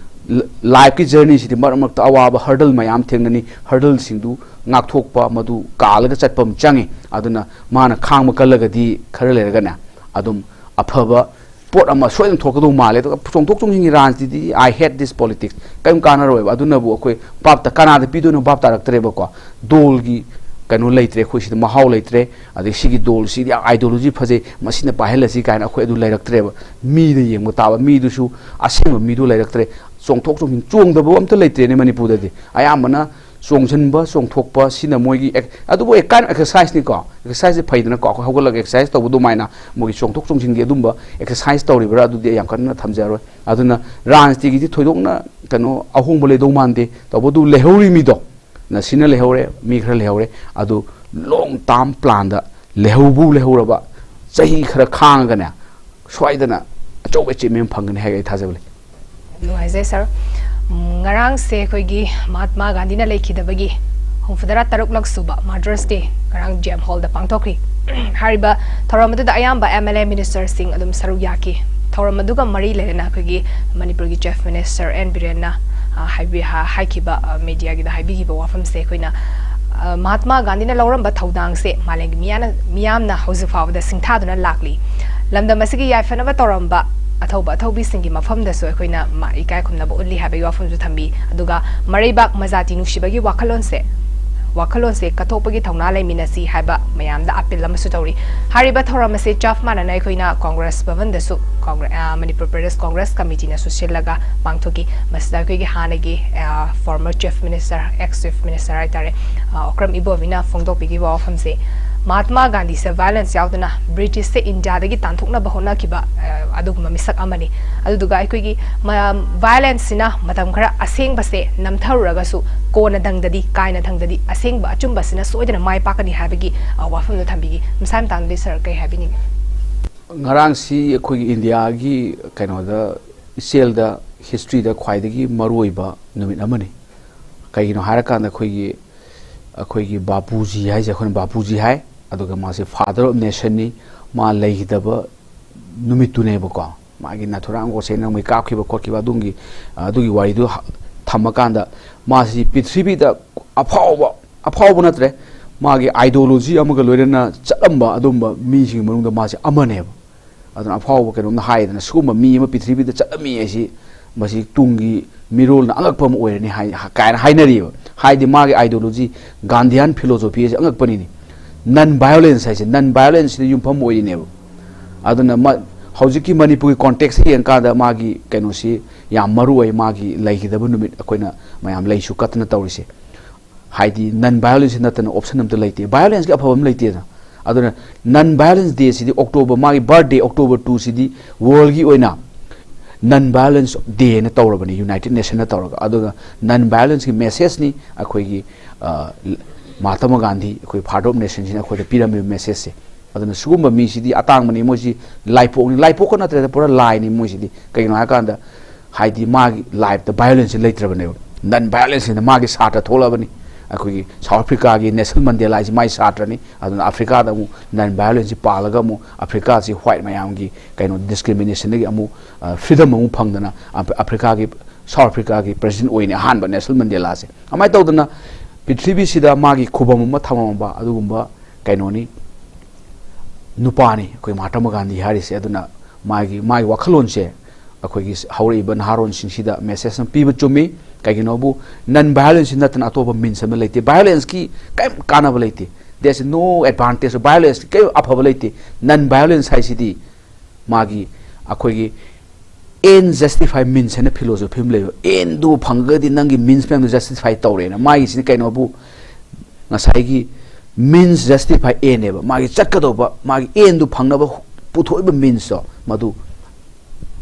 ꯂ-, lifeꯀꯤ journeyꯁꯤꯗꯤ ꯃꯔꯛ ꯃꯔꯛꯇ ꯑꯋꯥꯕ hurdle ꯃꯌꯥꯝ ꯊꯦꯡꯅꯅꯤ꯫ Hurdleꯁꯤꯡꯗꯨ ꯉꯥꯛꯊꯣꯛꯄ, ꯃꯗꯨ ꯀꯥꯜꯂꯒ ꯆꯠꯄ ꯑꯃ ꯆꯪꯉꯤ꯫ ꯑꯗꯨꯅ ꯃꯥꯅ ꯈꯥꯡꯕ ꯀꯜꯂꯒꯗꯤ ꯈꯔ ꯂꯩꯔꯒꯅꯦ ꯑꯗꯨꯝ ꯑꯐꯕ ꯄꯣꯠ ꯑꯃ ꯁꯣꯏꯗꯅ ꯊꯣꯛꯀꯗꯧ ꯃꯥꯜꯂꯦ꯫ ꯑꯗꯨꯒ ꯆꯣꯡꯊꯣꯛ ꯆꯣꯡꯁꯤꯟꯒꯤ ꯔꯥꯖꯅꯤꯇꯤꯗꯤ, I hate this politics, ꯀꯔꯤꯝ ꯀꯥꯟꯅꯔꯣꯏꯕ꯫ ꯑꯗꯨꯅꯕꯨ ꯑꯩꯈꯣꯏ ꯚꯥꯞꯇ, ꯀꯅꯥꯗ ꯄꯤꯗꯣꯏꯅꯣ ꯚꯥꯞ ꯇꯥꯔꯛꯇ꯭ꯔꯦꯕꯀꯣ꯫ ꯗꯣꯜꯒꯤ ꯀꯩꯅꯣ ꯂꯩꯇ꯭ꯔꯦ, ꯑꯩꯈꯣꯏ ꯁꯤꯗ ꯃꯍꯥꯎ ꯂꯩꯇ꯭ꯔꯦ꯫ ꯑꯗꯩ ꯁꯤꯒꯤ ꯗꯣꯜꯁꯤꯗꯤ ideology ꯐꯖꯩ, ꯃꯁꯤꯅ ꯄꯥꯏꯍꯜꯂꯁꯤ ꯀꯥꯏꯅ ꯑꯩꯈꯣꯏ ꯑꯗꯨ ꯂꯩꯔꯛꯇ꯭ꯔꯦꯕ꯫ ꯃꯤꯗ ꯌꯦꯡꯕ ꯇꯥꯕ, ꯃꯤꯗꯨꯁꯨ ꯑꯁꯦꯡꯕ ꯃꯤꯗꯨ ꯂꯩꯔꯛꯇ꯭ꯔꯦ꯫ ꯆꯣꯡꯊꯣꯛ ꯆꯣꯡꯁꯤꯟ, ꯆꯣꯡꯗꯕ ꯑꯝꯇ ꯂꯩꯇ꯭ꯔꯦꯅꯦ ꯃꯅꯤꯄꯨꯔꯗꯗꯤ꯫ ꯑꯌꯥꯝꯕꯅ ꯆꯣꯡꯁꯤꯟꯕ, ꯆꯣꯡꯊꯣꯛꯄ, ꯁꯤꯅ ꯃꯣꯏꯒꯤ ꯑꯦꯛ-, ꯑꯗꯨꯕꯨ a kind of exerciseꯅꯤꯀꯣ꯫ Exerciseꯁꯦ ꯐꯩꯗꯅꯀꯣ, ꯑꯩꯈꯣꯏ ꯍꯧꯒꯠꯂꯒ exercise ꯇꯧꯕ ꯑꯗꯨꯃꯥꯏꯅ ꯃꯣꯏꯒꯤ ꯆꯣꯡꯊꯣꯛ ꯆꯣꯡꯁꯤꯟꯒꯤ ꯑꯗꯨꯝꯕ exercise ꯇꯧꯔꯤꯕ꯭ꯔꯥ, ꯑꯗꯨꯗꯤ ꯑꯩ ꯌꯥꯝ ꯀꯟꯅ ꯊꯝꯖꯔꯣꯏ꯫ ꯑꯗꯨꯅ ꯔꯥꯖꯅꯤꯇꯤꯒꯤꯗꯤ ꯊꯣꯏꯗꯣꯛꯅ ꯀꯩꯅꯣ ꯑꯍꯣꯡꯕ ꯂꯩꯗꯧ ꯃꯥꯟꯗꯦ꯫ ꯇꯧꯕꯗꯨ ꯂꯩꯍꯧꯔꯤ ꯃꯤꯗꯣ, ꯅꯁꯤꯅ ꯂꯩꯍꯧꯔꯦ, ꯃꯤ ꯈꯔ ꯂꯩꯍꯧꯔꯦ, ꯑꯗꯨ long term planꯗ ꯂꯩꯍꯧꯕꯨ ꯂꯩꯍꯧꯔꯕ, ꯆꯍꯤ ꯈꯔ ꯈꯥꯡꯉꯒꯅꯦ, ꯁꯣꯏꯗꯅ ꯑꯆꯧꯕ achievement ꯐꯪꯒꯅꯤ ꯍꯥꯏꯕ ꯑꯩ ꯊꯥꯖꯕ ꯂꯩ꯫ ꯅꯨꯡꯉꯥꯏꯖꯩ sir꯫ ꯎꯝ, ꯉꯔꯥꯡꯁꯦ ꯑꯩꯈꯣꯏꯒꯤ ꯃꯍꯥꯠꯃꯥ ꯒꯥꯟꯙꯤꯅ ꯂꯩꯈꯤꯗꯕꯒꯤ ꯍꯨꯝꯐꯨꯇꯔꯥ ꯇꯔꯨꯛꯂꯛ ꯁꯨꯕ Mother's Day ꯉꯔꯥꯡ J M Hallꯗ ꯄꯥꯡꯊꯣꯛꯈ꯭ꯔꯤ꯫ ꯍꯥꯏꯔꯤꯕ ꯊꯧꯔꯝ ꯑꯗꯨꯗ ꯑꯌꯥꯝꯕ M L A ministerꯁꯤꯡ ꯑꯗꯨꯝ ꯁꯔꯨꯛ ꯌꯥꯈꯤ꯫ ꯊꯧꯔꯝ ꯑꯗꯨꯒ ꯃꯔꯤ ꯂꯩꯅꯅ ꯑꯩꯈꯣꯏꯒꯤ ꯃꯅꯤꯄꯨꯔꯒꯤ Chief Minister N ꯕꯤꯔꯦꯟꯅ, ꯑ, ꯍꯥꯏꯕꯤ-, ꯍꯥ-, ꯍꯥꯏꯈꯤꯕ, ꯑ, mediaꯒꯤꯗ ꯍꯥꯏꯕꯤꯈꯤꯕ ꯋꯥꯐꯝꯁꯦ ꯑꯩꯈꯣꯏꯅ ꯑ, ꯃꯍꯥꯠꯃꯥ ꯒꯥꯟꯙꯤꯅ ꯂꯧꯔꯝꯕ ꯊꯧꯗꯥꯡꯁꯦ ꯃꯥꯂꯦꯝꯒꯤ ꯃꯤꯌꯥꯅ-, ꯃꯤꯌꯥꯝꯅ ꯍꯧꯖꯤꯛ ꯐꯥꯎꯕꯗ ꯁꯤꯡꯊꯥꯗꯨꯅ ꯂꯥꯛꯂꯤ꯫ ꯂꯝꯗꯝ ꯑꯁꯤꯒꯤ ꯌꯥꯏꯐꯅꯕ ꯇꯧꯔꯝꯕ ꯑꯊꯧꯕ ꯑꯊꯧꯕꯤꯁꯤꯡꯒꯤ ꯃꯐꯝꯗꯁꯨ ꯑꯩꯈꯣꯏꯅ ꯃꯥ-, ꯏꯀꯥꯏ ꯈꯨꯝꯅꯕ ꯎꯠꯂꯤ ꯍꯥꯏꯕꯒꯤ ꯋꯥꯐꯝꯁꯨ ꯊꯝꯕꯤ꯫ ꯑꯗꯨꯒ ꯃꯔꯩꯕꯥꯛ ꯃꯖꯥꯇꯤ ꯅꯨꯡꯁꯤꯕꯒꯤ ꯋꯥꯈꯜꯂꯣꯟꯁꯦ, ꯋꯥꯈꯜꯂꯣꯟꯁꯦ ꯀꯠꯊꯣꯛꯄꯒꯤ ꯊꯧꯅꯥ ꯂꯩꯃꯤꯟꯅꯁꯤ ꯍꯥꯏꯕ ꯃꯌꯥꯝꯗ ꯑꯄꯤꯜ ꯑꯃꯁꯨ ꯇꯧꯔꯤ꯫ ꯍꯥꯏꯔꯤꯕ ꯊꯧꯔꯝ ꯑꯁꯤ ꯆꯞ ꯃꯥꯟꯅꯅ ꯑꯩꯈꯣꯏꯅ ꯀꯣꯡꯒ꯭ꯔꯦꯁ ꯚꯕꯟꯗꯁꯨ ꯀꯣꯡꯒ꯭ꯔꯦ-, ꯑ, ꯃꯅꯤꯄꯨꯔ ꯄ꯭ꯔꯗꯦꯁ ꯀꯣꯡꯒ꯭ꯔꯦꯁ ꯀꯃꯤꯇꯤꯅꯁꯨ ꯁꯤꯜꯂꯒ ꯄꯥꯡꯊꯣꯛꯈꯤ꯫ ꯃꯁꯤꯗ ꯑꯩꯈꯣꯏꯒꯤ ꯍꯥꯟꯅꯒꯤ, ꯑ, former chief minister, ex chief minister ꯍꯥꯏꯇꯥꯔꯦ, ꯑ, ꯑꯣꯀ꯭ꯔꯝ ꯏꯕꯣꯕꯤꯅ ꯐꯣꯡꯗꯣꯛꯄꯤꯈꯤꯕ ꯋꯥꯐꯝꯁꯦ, ꯃꯍꯥꯠꯃꯥ ꯒꯥꯟꯙꯤꯁꯦ violence ꯌꯥꯎꯗꯅ ꯕ꯭ꯔꯤꯇꯤꯁꯁꯦ ꯏꯟꯗꯤꯌꯥꯗꯒꯤ ꯇꯥꯟꯊꯣꯛꯅꯕ ꯍꯣꯠꯅꯈꯤꯕ, ꯑ, ꯑꯗꯨꯒꯨꯝꯕ ꯃꯤꯁꯛ ꯑꯃꯅꯤ꯫ ꯑꯗꯨꯗꯨꯒ ꯑꯩꯈꯣꯏꯒꯤ ꯃ-, violenceꯁꯤꯅ ꯃꯇꯝ ꯈꯔ ꯑꯁꯦꯡꯕꯁꯦ ꯅꯝꯊꯔꯨꯔꯒꯁꯨ ꯀꯣꯟꯅ ꯊꯪꯗꯗꯤ, ꯀꯥꯏꯅ ꯊꯪꯗꯗꯤ ꯑꯁꯦꯡꯕ ꯑꯆꯨꯝꯕꯁꯤꯅ ꯁꯣꯏꯗꯅ ꯃꯥꯏ ꯄꯥꯛꯀꯅꯤ ꯍꯥꯏꯕꯒꯤ, ꯑ, ꯋꯥꯐꯝꯗꯣ ꯊꯝꯕꯤꯈꯤ꯫ ꯃꯁꯥꯒꯤ ꯃꯇꯥꯡꯗꯗꯤ sir ꯀꯩ ꯍꯥꯏꯕꯤꯅꯤꯡꯉꯤ? ꯉꯔꯥꯡꯁꯤ ꯑꯩꯈꯣꯏꯒꯤ ꯏꯟꯗꯤꯌꯥꯒꯤ ꯀꯩꯅꯣꯗ, ꯏꯆꯦꯜꯗ, historyꯗ ꯈ꯭ꯋꯥꯏꯗꯒꯤ ꯃꯔꯨꯑꯣꯏꯕ ꯅꯨꯃꯤꯠ ꯑꯃꯅꯤ꯫ ꯀꯩꯒꯤꯅꯣ ꯍꯥꯏꯔꯀꯥꯟꯗ ꯑꯩꯈꯣꯏꯒꯤ, ꯑꯩꯈꯣꯏꯒꯤ ꯕꯥꯄꯨꯖꯤ ꯍꯥꯏꯁꯦ ꯑꯩꯈꯣꯏꯅ ꯕꯥꯄꯨꯖꯤ ꯍꯥꯏ, ꯑꯗꯨꯒ ꯃꯥꯁꯦ father of nationꯅꯤ꯫ ꯃꯥ ꯂꯩꯈꯤꯗꯕ ꯅꯨꯃꯤꯠꯇꯨꯅꯦꯕꯀꯣ, ꯃꯥꯒꯤ ꯅꯥꯊꯨꯔꯥꯝ ꯒꯣꯗꯁꯦꯅ ꯃꯣꯏ ꯀꯥꯞꯈꯤꯕ ꯈꯣꯠꯈꯤꯕ ꯑꯗꯨꯒꯤ, ꯑꯗꯨꯒꯤ ꯋꯥꯔꯤꯗꯨ ꯍ-, ꯊꯝꯃꯀꯥꯟꯗ ꯃꯥꯁꯤ ꯄ꯭ꯔꯤꯊꯤꯕꯤꯗ ꯑꯐꯥꯎꯕ, ꯑꯐꯥꯎꯕ ꯅꯠꯇ꯭ꯔꯦ, ꯃꯥꯒꯤ ideology ꯑꯃꯒ ꯂꯣꯏꯅꯅ ꯆꯠꯂꯝꯕ ꯑꯗꯨꯝꯕ ꯃꯤꯁꯤꯡꯒꯤ ꯃꯅꯨꯡꯗ ꯃꯥꯁꯦ ꯑꯃꯅꯦꯕ꯫ ꯑꯗꯨꯅ ꯑꯐꯥꯎꯕ ꯀꯩꯅꯣꯝꯅ ꯍꯥꯏꯗꯅ, ꯁꯤꯒꯨꯝꯕ ꯃꯤ ꯑꯃ ꯄ꯭ꯔꯤꯊꯤꯕꯤꯗ ꯆꯠꯂꯝꯃꯤ ꯍꯥꯏꯁꯤ, ꯃꯁꯤ ꯇꯨꯡꯒꯤ ꯃꯤꯔꯣꯜꯅ ꯑꯉꯛꯄ ꯑꯃ ꯑꯣꯏꯔꯅꯤ ꯍꯥꯏ, ꯀꯥꯏꯅ ꯍꯥꯏꯅꯔꯤꯕ꯫ ꯍꯥꯏꯗꯤ ꯃꯥꯒꯤ ideology Gandhian philosophy ꯍꯥꯏꯁꯦ ꯑꯉꯛꯄꯅꯤꯅꯤ꯫ Non violence ꯍꯥꯏꯁꯦ, non violenceꯁꯤꯗ ꯌꯨꯝꯐꯝ ꯑꯣꯏꯔꯤꯅꯦꯕ꯫ ꯑꯗꯨꯅ ꯃ-, ꯍꯧꯖꯤꯛꯀꯤ ꯃꯅꯤꯄꯨꯔꯒꯤ contextꯇ ꯌꯦꯡꯀꯥꯟꯗ ꯃꯥꯒꯤ ꯀꯩꯅꯣꯁꯤ ꯌꯥꯝ ꯃꯔꯨ ꯑꯣꯏ, ꯃꯥꯒꯤ ꯂꯩꯈꯤꯗꯕ ꯅꯨꯃꯤꯠ ꯑꯩꯈꯣꯏꯅ ꯃꯌꯥꯝ ꯂꯩꯁꯨ ꯀꯠꯇꯅ ꯇꯧꯔꯤꯁꯦ꯫ ꯍꯥꯏꯗꯤ non violence ꯅꯠꯇꯅ option ꯑꯝꯇ ꯂꯩꯇꯦ, violenceꯀꯤ ꯑꯐꯕ ꯑꯃ ꯂꯩꯇꯦꯗꯅ꯫ ꯑꯗꯨꯅ non violence day ꯁꯤꯗꯤ October, ꯃꯥꯒꯤ birthday October two ꯁꯤꯗꯤ worldꯀꯤ ꯑꯣꯏꯅ non violence day ꯍꯥꯏꯅ ꯇꯧꯔꯕꯅꯤ, United Nationꯅ ꯇꯧꯔꯒ꯫ ꯑꯗꯨꯒ non violenceꯀꯤ messageꯅꯤ ꯑꯩꯈꯣꯏꯒꯤ, ꯑ, ꯃꯍꯥꯇꯃꯥ ꯒꯥꯟꯙꯤ, ꯑꯩꯈꯣꯏ father of nationꯁꯤꯅ ꯑꯩꯈꯣꯏꯗ ꯄꯤꯔꯝꯃꯤꯕ messageꯁꯦ꯫ ꯑꯗꯨꯅ ꯁꯤꯒꯨꯝꯕ ꯃꯤꯁꯤꯗꯤ ꯑꯇꯥꯡꯕꯅꯤ, ꯃꯣꯏꯁꯤ ꯂꯥꯏꯄꯣꯛꯅꯤ, ꯂꯥꯏꯄꯣꯛꯀ ꯅꯠꯇ꯭ꯔꯦꯗ, ꯄꯨꯔꯥ ꯂꯥꯏꯅꯤ ꯃꯣꯏꯁꯤꯗꯤ꯫ ꯀꯩꯒꯤꯅꯣ ꯍꯥꯏꯔꯀꯥꯟꯗ, ꯍꯥꯏꯗꯤ ꯃꯥꯒꯤ lifeꯇ violenceꯁꯤ ꯂꯩꯇ꯭ꯔꯕꯅꯦꯕ, non violenceꯅ ꯃꯥꯒꯤ ꯁꯥꯇ꯭ꯔ ꯊꯣꯛꯂꯛꯑꯕꯅꯤ꯫ ꯑꯩꯈꯣꯏꯒꯤ South Africaꯒꯤ Nelson Mandela ꯍꯥꯏꯁꯤ ꯃꯥꯒꯤ ꯁꯥꯇ꯭ꯔꯅꯤ꯫ ꯑꯗꯨꯅ Africaꯗ ꯑꯃꯨꯛ non violenceꯁꯤ ꯄꯥꯜꯂꯒ ꯑꯃꯨꯛ Africaꯁꯤ white ꯃꯌꯥꯝꯒꯤ ꯀꯩꯅꯣ discriminationꯗꯒꯤ ꯑꯃꯨꯛ, ꯑ, freedom ꯑꯃꯨꯛ ꯐꯪꯗꯅ ꯑꯐ-, Africaꯒꯤ, South Africaꯒꯤ president ꯑꯣꯏꯅꯤ ꯑꯍꯥꯟꯕ Nelson Mandelaꯁꯦ꯫ ꯑꯗꯨꯃꯥꯏꯅ ꯇꯧꯗꯅ ꯄ꯭ꯔꯤꯊꯤꯕꯤꯁꯤꯗ ꯃꯥꯒꯤ ꯈꯨꯕꯝ ꯑꯃ ꯊꯝꯃꯝꯕ ꯑꯗꯨꯒꯨꯝꯕ ꯀꯩꯅꯣꯅꯤ, ꯅꯨꯄꯥꯅꯤ ꯑꯩꯈꯣꯏ ꯃꯍꯥꯇꯃꯥ ꯒꯥꯟꯙꯤ ꯍꯥꯏꯔꯤꯁꯦ꯫ ꯑꯗꯨꯅ ꯃꯥꯒꯤ ꯃꯥꯒꯤ ꯋꯥꯈꯜꯂꯣꯟꯁꯦ ꯑꯩꯈꯣꯏꯒꯤ ꯍꯧꯔꯛꯏꯕ ꯅꯍꯥꯔꯣꯟꯁꯤꯡꯁꯤꯗ ꯃꯦꯁꯦꯖ ꯑꯃ ꯄꯤꯕ ꯆꯨꯝꯃꯤ꯫ ꯀꯩꯒꯤꯅꯣꯕꯨ, ꯅꯟ ꯚꯥꯏꯑꯣꯂꯦꯟꯁ ꯅꯠꯇꯅ ꯑꯇꯣꯞꯄ ꯃꯤꯟꯁ ꯑꯃ ꯂꯩꯇꯦ꯫ ꯚꯥꯏꯑꯣꯂꯦꯟꯁꯀꯤ ꯀꯔꯤꯝ ꯀꯥꯟꯅꯕ ꯂꯩꯇꯦ꯫ There's no advantage of violence. ꯀꯔꯤꯝ ꯑꯐꯕ ꯂꯩꯇꯦ꯫ ꯅꯟ ꯚꯥꯏꯑꯣꯂꯦꯟꯁ ꯍꯥꯏꯁꯤꯗꯤ ꯃꯥꯒꯤ ꯑꯩꯈꯣꯏꯒꯤ ꯑꯦꯟ ꯖꯁꯇꯤꯐꯥꯏ ꯃꯤꯟꯁ ꯍꯥꯏꯅ ꯐꯤꯂꯣꯁꯣꯐꯤ ꯑꯃ ꯂꯩꯕ꯫ ꯑꯦꯟꯗꯨ ꯐꯪꯉꯒꯗꯤ ꯅꯪꯒꯤ ꯃꯤꯟꯁ ꯃꯌꯥꯝꯗꯨ ꯖꯁꯇꯤꯐꯥꯏ ꯇꯧꯔꯦꯅ꯫ ꯃꯥꯒꯤꯁꯤꯅ ꯀꯩꯅꯣꯕꯨ, ꯉꯁꯥꯏꯒꯤ ꯃꯤꯟꯁ ꯖꯁꯇꯤꯐꯥꯏ ꯑꯦꯟꯅꯦꯕ꯫ ꯃꯥꯒꯤ ꯆꯠꯀꯗꯧꯕ, ꯃꯥꯒꯤ ꯑꯦꯟꯗꯨ ꯐꯪꯅꯕ ꯄꯨꯊꯣꯛꯏꯕ ꯃꯤꯟꯁꯇꯣ, ꯃꯗꯨ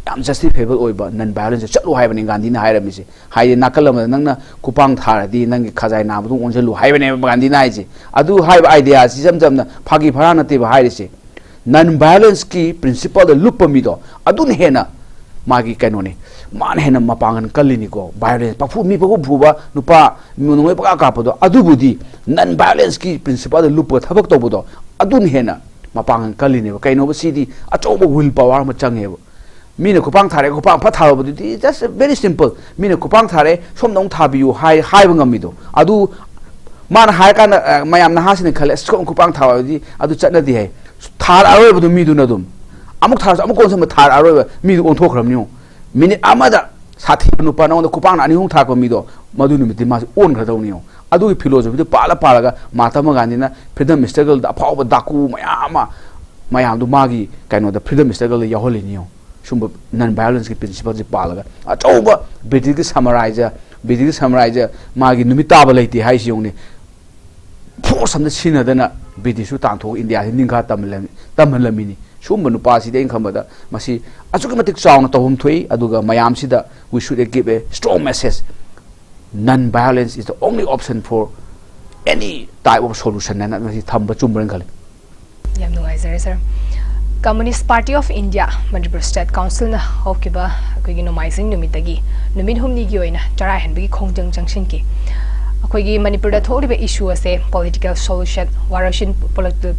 ꯌꯥꯝ ꯖꯁꯇꯤꯐꯥꯏꯕꯜ ꯑꯣꯏꯕ ꯅꯟ ꯚꯥꯏꯑꯣꯂꯦꯟꯁꯇ ꯆꯠꯂꯨ ꯍꯥꯏꯕꯅꯤ ꯒꯥꯟꯙꯤꯅ ꯍꯥꯏꯔꯝꯃꯤꯁꯦ꯫ ꯍꯥꯏꯗꯤ, ꯅꯥꯀꯜ ꯑꯃꯗ ꯅꯪꯅ ꯈꯨꯄꯥꯡ ꯊꯥꯔꯗꯤ ꯅꯪꯒꯤ ꯈꯖꯥꯏ ꯅꯥꯕꯗꯨ ꯑꯣꯟꯁꯤꯜꯂꯨ ꯍꯥꯏꯕꯅꯦꯕ ꯒꯥꯟꯙꯤꯅ ꯍꯥꯏꯁꯦ꯫ ꯑꯗꯨ ꯍꯥꯏꯕ ꯑꯥꯏꯗꯤꯌꯥꯁꯤ ꯏꯆꯝ ꯆꯝꯅ ꯐꯥꯒꯤ ꯐꯔꯥꯡ ꯅꯠꯇꯦꯕ ꯍꯥꯏꯔꯤꯁꯦ꯫ ꯅꯟ ꯚꯥꯏꯑꯣꯂꯦꯟꯁꯀꯤ ꯄ꯭ꯔꯤꯟꯁꯤꯄꯜꯗ ꯂꯨꯞꯄ ꯃꯤꯗꯣ, ꯑꯗꯨꯅ ꯍꯦꯟꯅ ꯃꯥꯒꯤ ꯀꯩꯅꯣꯅꯤ, ꯃꯥꯅ ꯍꯦꯟꯅ ꯃꯄꯥꯡꯒꯜ ꯀꯜꯂꯤꯅꯤꯀꯣ꯫ ꯚꯥꯏꯑꯣꯂꯦꯟꯁ, ꯄꯐꯨ, ꯃꯤ ꯄꯐꯨ ꯐꯨꯕ, ꯅꯨꯄꯥ ꯅꯣꯡꯃꯩ ꯄꯪꯀꯥ ꯀꯥꯞꯄꯗꯣ, ꯑꯗꯨꯕꯨꯗꯤ ꯅꯟ ꯚꯥꯏꯑꯣꯂꯦꯟꯁꯀꯤ ꯄ꯭ꯔꯤꯟꯁꯤꯄꯜꯗ ꯂꯨꯞꯄꯒ ꯊꯕꯛ ꯇꯧꯕꯗꯣ, ꯑꯗꯨꯅ ꯍꯦꯟꯅ ꯃꯄꯥꯡꯒꯜ ꯀꯜꯂꯤꯅꯦꯕ꯫ ꯀꯩꯅꯣꯕ, ꯁꯤꯗꯤ ꯑꯆꯧꯕ ꯋꯤꯜ ꯄꯋꯥꯔ ꯑꯃ ꯆꯪꯉꯦꯕ꯫ ꯃꯤꯅ ꯈꯨꯄꯥꯡ ꯊꯥꯔꯦ, ꯈꯨꯄꯥꯡ ꯐꯠ ꯊꯥꯔꯨꯕꯗꯨꯗꯤ just very simple꯫ ꯃꯤꯅ ꯈꯨꯄꯥꯡ ꯊꯥꯔꯦ, ꯁꯣꯝꯗ ꯑꯃꯨꯛ ꯊꯥꯕꯤꯌꯨ ꯍꯥꯏ, ꯍꯥꯏꯕ ꯉꯝꯃꯤꯗꯣ꯫ ꯑꯗꯨ ꯃꯥꯅ ꯍꯥꯏꯔꯀꯥꯟꯗ, ꯑ, ꯃꯌꯥꯝ ꯅꯍꯥꯁꯤꯡꯅ ꯈꯜꯂꯦ, "ꯑꯁ, ꯁꯣꯝ ꯈꯨꯄꯥꯡ ꯊꯥꯕꯗꯤ ꯑꯗꯨ ꯆꯠꯅꯗꯦ" ꯍꯥꯏ꯫ ꯊꯥꯔꯛꯑꯔꯣꯏꯕꯗꯣ ꯃꯤꯗꯨꯅ ꯑꯗꯨꯝ꯫ ꯑꯃꯨꯛ ꯊꯥꯔꯁꯨ ꯑꯃꯨꯛ ꯀꯣꯟꯁꯤꯟꯕ ꯊꯥꯔꯛꯑꯔꯣꯏꯕ, ꯃꯤꯗꯨ ꯑꯣꯟꯊꯣꯛꯈ꯭ꯔꯕꯅꯤ ꯌꯦꯡꯉꯣ꯫ ꯃꯤꯅꯤꯠ ꯑꯃꯗ ꯁꯥꯊꯤꯕ ꯅꯨꯄꯥ ꯅꯉꯣꯟꯗ ꯈꯨꯄꯥꯡꯅ ꯑꯅꯤ ꯑꯍꯨꯝ ꯊꯥꯔꯛꯄ ꯃꯤꯗꯣ, ꯃꯗꯨ ꯅꯨꯃꯤꯠꯇꯤ ꯃꯥꯁꯦ ꯑꯣꯟꯈ꯭ꯔꯗꯧꯅꯤ ꯌꯦꯡꯉꯣ꯫ ꯑꯗꯨꯒꯤ ꯐꯤꯂꯣꯁꯣꯐꯤꯗꯨ ꯄꯥꯜꯂ ꯄꯥꯜꯂꯒ ꯃꯍꯥꯇꯃꯥ ꯒꯥꯟꯙꯤꯅ ꯐ꯭ꯔꯤꯗꯝ ꯏꯁꯇ꯭ꯔꯒꯜꯗ ꯑꯐꯥꯎꯕ ꯗꯥꯀꯨ ꯃꯌꯥꯝ ꯑꯃ, ꯃꯌꯥꯝꯗꯨ ꯃꯥꯒꯤ ꯀꯩꯅꯣꯗ, ꯐ꯭ꯔꯤꯗꯝ ꯏꯁꯇ꯭ꯔꯒꯜꯗ ꯌꯥꯎꯍꯜꯂꯤꯅꯤ ꯌꯦꯡꯉꯣ꯫ ꯁꯨꯝꯕ ꯅꯟ ꯚꯥꯏꯑꯣꯂꯦꯟꯁꯀꯤ ꯄ꯭ꯔꯤꯟꯁꯤꯄꯜꯁꯤ ꯄꯥꯜꯂꯒ꯫ ꯑꯆꯧꯕ ꯕ꯭ꯔꯤꯇꯤꯁꯀꯤ ꯁꯃꯔꯥꯏꯖꯔ, ꯕ꯭ꯔꯤꯇꯤꯁꯀꯤ ꯁꯃꯔꯥꯏꯖꯔ ꯃꯥꯒꯤ ꯅꯨꯃꯤꯠ ꯇꯥꯕ ꯂꯩꯇꯦ ꯍꯥꯏꯁꯤ ꯌꯦꯡꯉꯨꯅꯦ꯫ ꯐꯣꯔꯁ ꯑꯃꯗ ꯁꯤꯖꯤꯟꯅꯗꯅ ꯕ꯭ꯔꯤꯇꯤꯁꯁꯨ ꯇꯥꯟꯊꯣꯛ, ꯏꯟꯗꯤꯌꯥꯁꯤ ꯅꯤꯡꯈꯥ ꯇꯝꯍꯜꯂꯝꯃꯤ-, ꯇꯝꯍꯜꯂꯝꯃꯤꯅꯤ꯫ ꯁꯨꯝꯕ ꯅꯨꯄꯥꯁꯤꯗꯤ ꯑꯩꯅ ꯈꯟꯕꯗ ꯃꯁꯤ ꯑꯁꯨꯛꯀꯤ ꯃꯇꯤꯛ ꯆꯥꯎꯅ ꯇꯧꯐꯝ ꯊꯣꯛꯏ꯫ ꯑꯗꯨꯒ ꯃꯌꯥꯝꯁꯤꯗ we should give a strong message, non violence is the only option for any type of solution ꯍꯥꯏꯅ ꯃꯁꯤ ꯊꯝꯕ ꯆꯨꯝꯕ꯭ꯔꯅ ꯈꯜꯂꯤ꯫ ꯌꯥꯝ ꯅꯨꯡꯉꯥꯏꯖꯔꯦ, ꯁꯥꯔ꯫ Communist Party of India, Manipur State Councilꯅ ꯍꯧꯈꯤꯕ ꯑꯩꯈꯣꯏꯒꯤ ꯅꯣꯡꯃꯥꯏꯖꯤꯡ ꯅꯨꯃꯤꯠꯇꯒꯤ ꯅꯨꯃꯤꯠ ꯍꯨꯝꯅꯤꯒꯤ ꯑꯣꯏꯅ ꯆꯔꯥ ꯍꯦꯟꯕꯒꯤ ꯈꯣꯡꯖꯪ ꯆꯪꯁꯤꯟꯈꯤ꯫ ꯑꯩꯈꯣꯏꯒꯤ ꯃꯅꯤꯄꯨꯔꯗ ꯊꯣꯛꯂꯤꯕ ꯏꯁꯨ ꯑꯁꯦ ꯄꯣꯂꯤꯇꯤꯀꯦꯜ ꯁꯣꯂꯨꯁꯟ, ꯋꯥꯔꯣꯏꯁꯤꯟ,